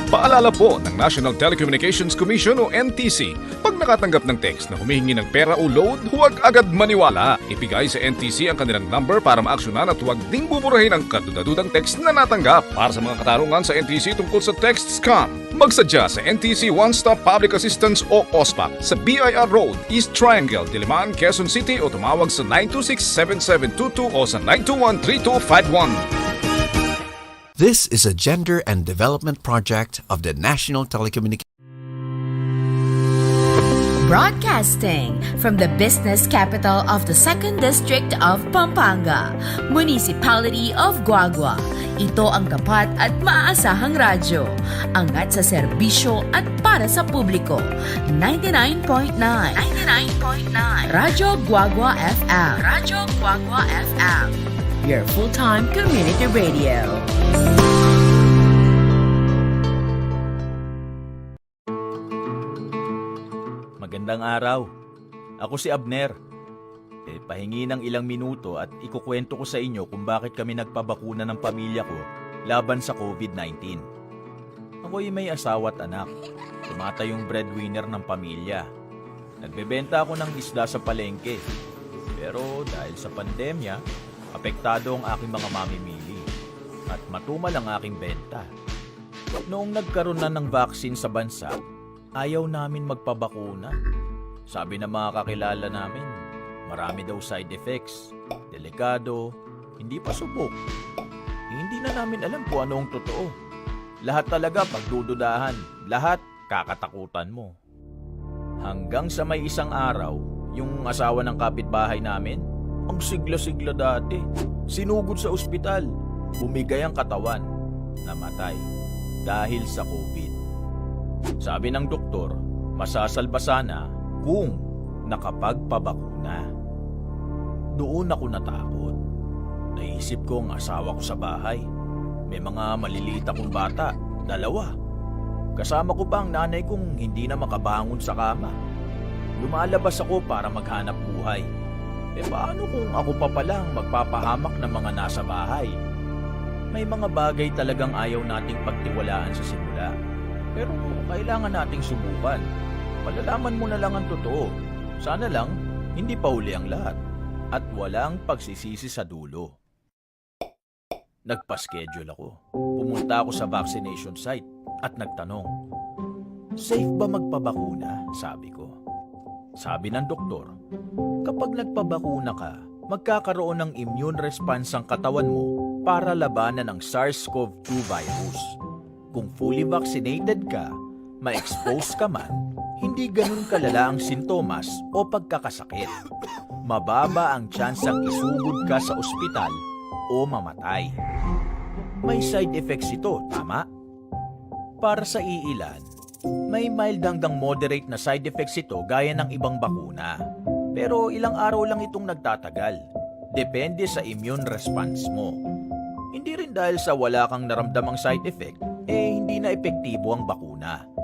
Paalala po ng National Telecommunications Commission o N T C, pag nakatanggap ng text na humihingi ng pera o load, huwag agad maniwala. Ibigay sa N T C ang kanilang number para maaksyonan at huwag ding buburahin ang kadudadudang text na natanggap. Para sa mga katanungan sa N T C tungkol sa text scam, magsadya sa N T C One Stop Public Assistance o OSPAC sa B I R Road, East Triangle, Diliman, Quezon City, o tumawag sa nine two six seven seven two two o sa nine two one three two five one. This is a gender and development project of the National Telecommunications. Broadcasting from the business capital of the Second District of Pampanga, Municipality of Guagua. Ito ang tapat at maasahang radyo. Angat sa serbisyo at para sa publiko. Ninety-nine point nine. Ninety-nine point nine. Radyo Guagua F M. Radyo Guagua F M. Your full-time community radio. Magandang araw. Ako si Abner. E, pahingi ng ilang minuto at ikukwento ko sa inyo kung bakit kami nagpabakuna ng pamilya ko laban sa COVID nineteen. Ako'y may asawa at anak. Tumatayong breadwinner ng pamilya. Nagbebenta ako ng isda sa palengke. Pero dahil sa pandemya, apektado ang aking mga mamimili. At matumal ang aking benta. Noong nagkaroon na ng vaccine sa bansa, ayaw namin magpabakuna. Sabi ng mga kakilala namin, marami daw side effects, delikado, hindi pa subok. Hindi na namin alam kung ano ang totoo. Lahat talaga pagdududahan, lahat kakatakutan mo. Hanggang sa may isang araw, yung asawa ng kapitbahay namin, ang sigla-sigla dati, sinugod sa ospital, bumigay ang katawan, namatay dahil sa COVID. Sabi ng doktor, masasalba sana kung nakapagpabakuna. Doon ako natakot. Naisip ko ang asawa ko sa bahay. May mga maliliit akong bata, dalawa. Kasama ko pa ang nanay kong hindi na makabangon sa kama. Lumalabas ako para maghanap buhay. E paano kung ako pa pala ang magpapahamak ng mga nasa bahay? May mga bagay talagang ayaw nating pagtiwalaan sa simula. Pero kailangan nating subukan. Malalaman mo na lang ang totoo. Sana lang, hindi pa huli ang lahat. At walang pagsisisi sa dulo. Nagpa-schedule ako. Pumunta ako sa vaccination site at nagtanong, "Safe ba magpabakuna?" sabi ko. Sabi ng doktor, kapag nagpabakuna ka, magkakaroon ng immune response ang katawan mo para labanan ang SARS-CoV two virus. Kung fully vaccinated ka, ma-expose ka man, hindi ganun kalala ang sintomas o pagkakasakit. mababa ang tsansang isugod ka sa ospital o mamatay. May side effects ito, tama? Para sa iilan, may mild hanggang moderate na side effects ito gaya ng ibang bakuna. Pero ilang araw lang itong nagtatagal. Depende sa immune response mo. Hindi rin dahil sa wala kang naramdamang side effect, eh hindi na epektibo ang bakuna.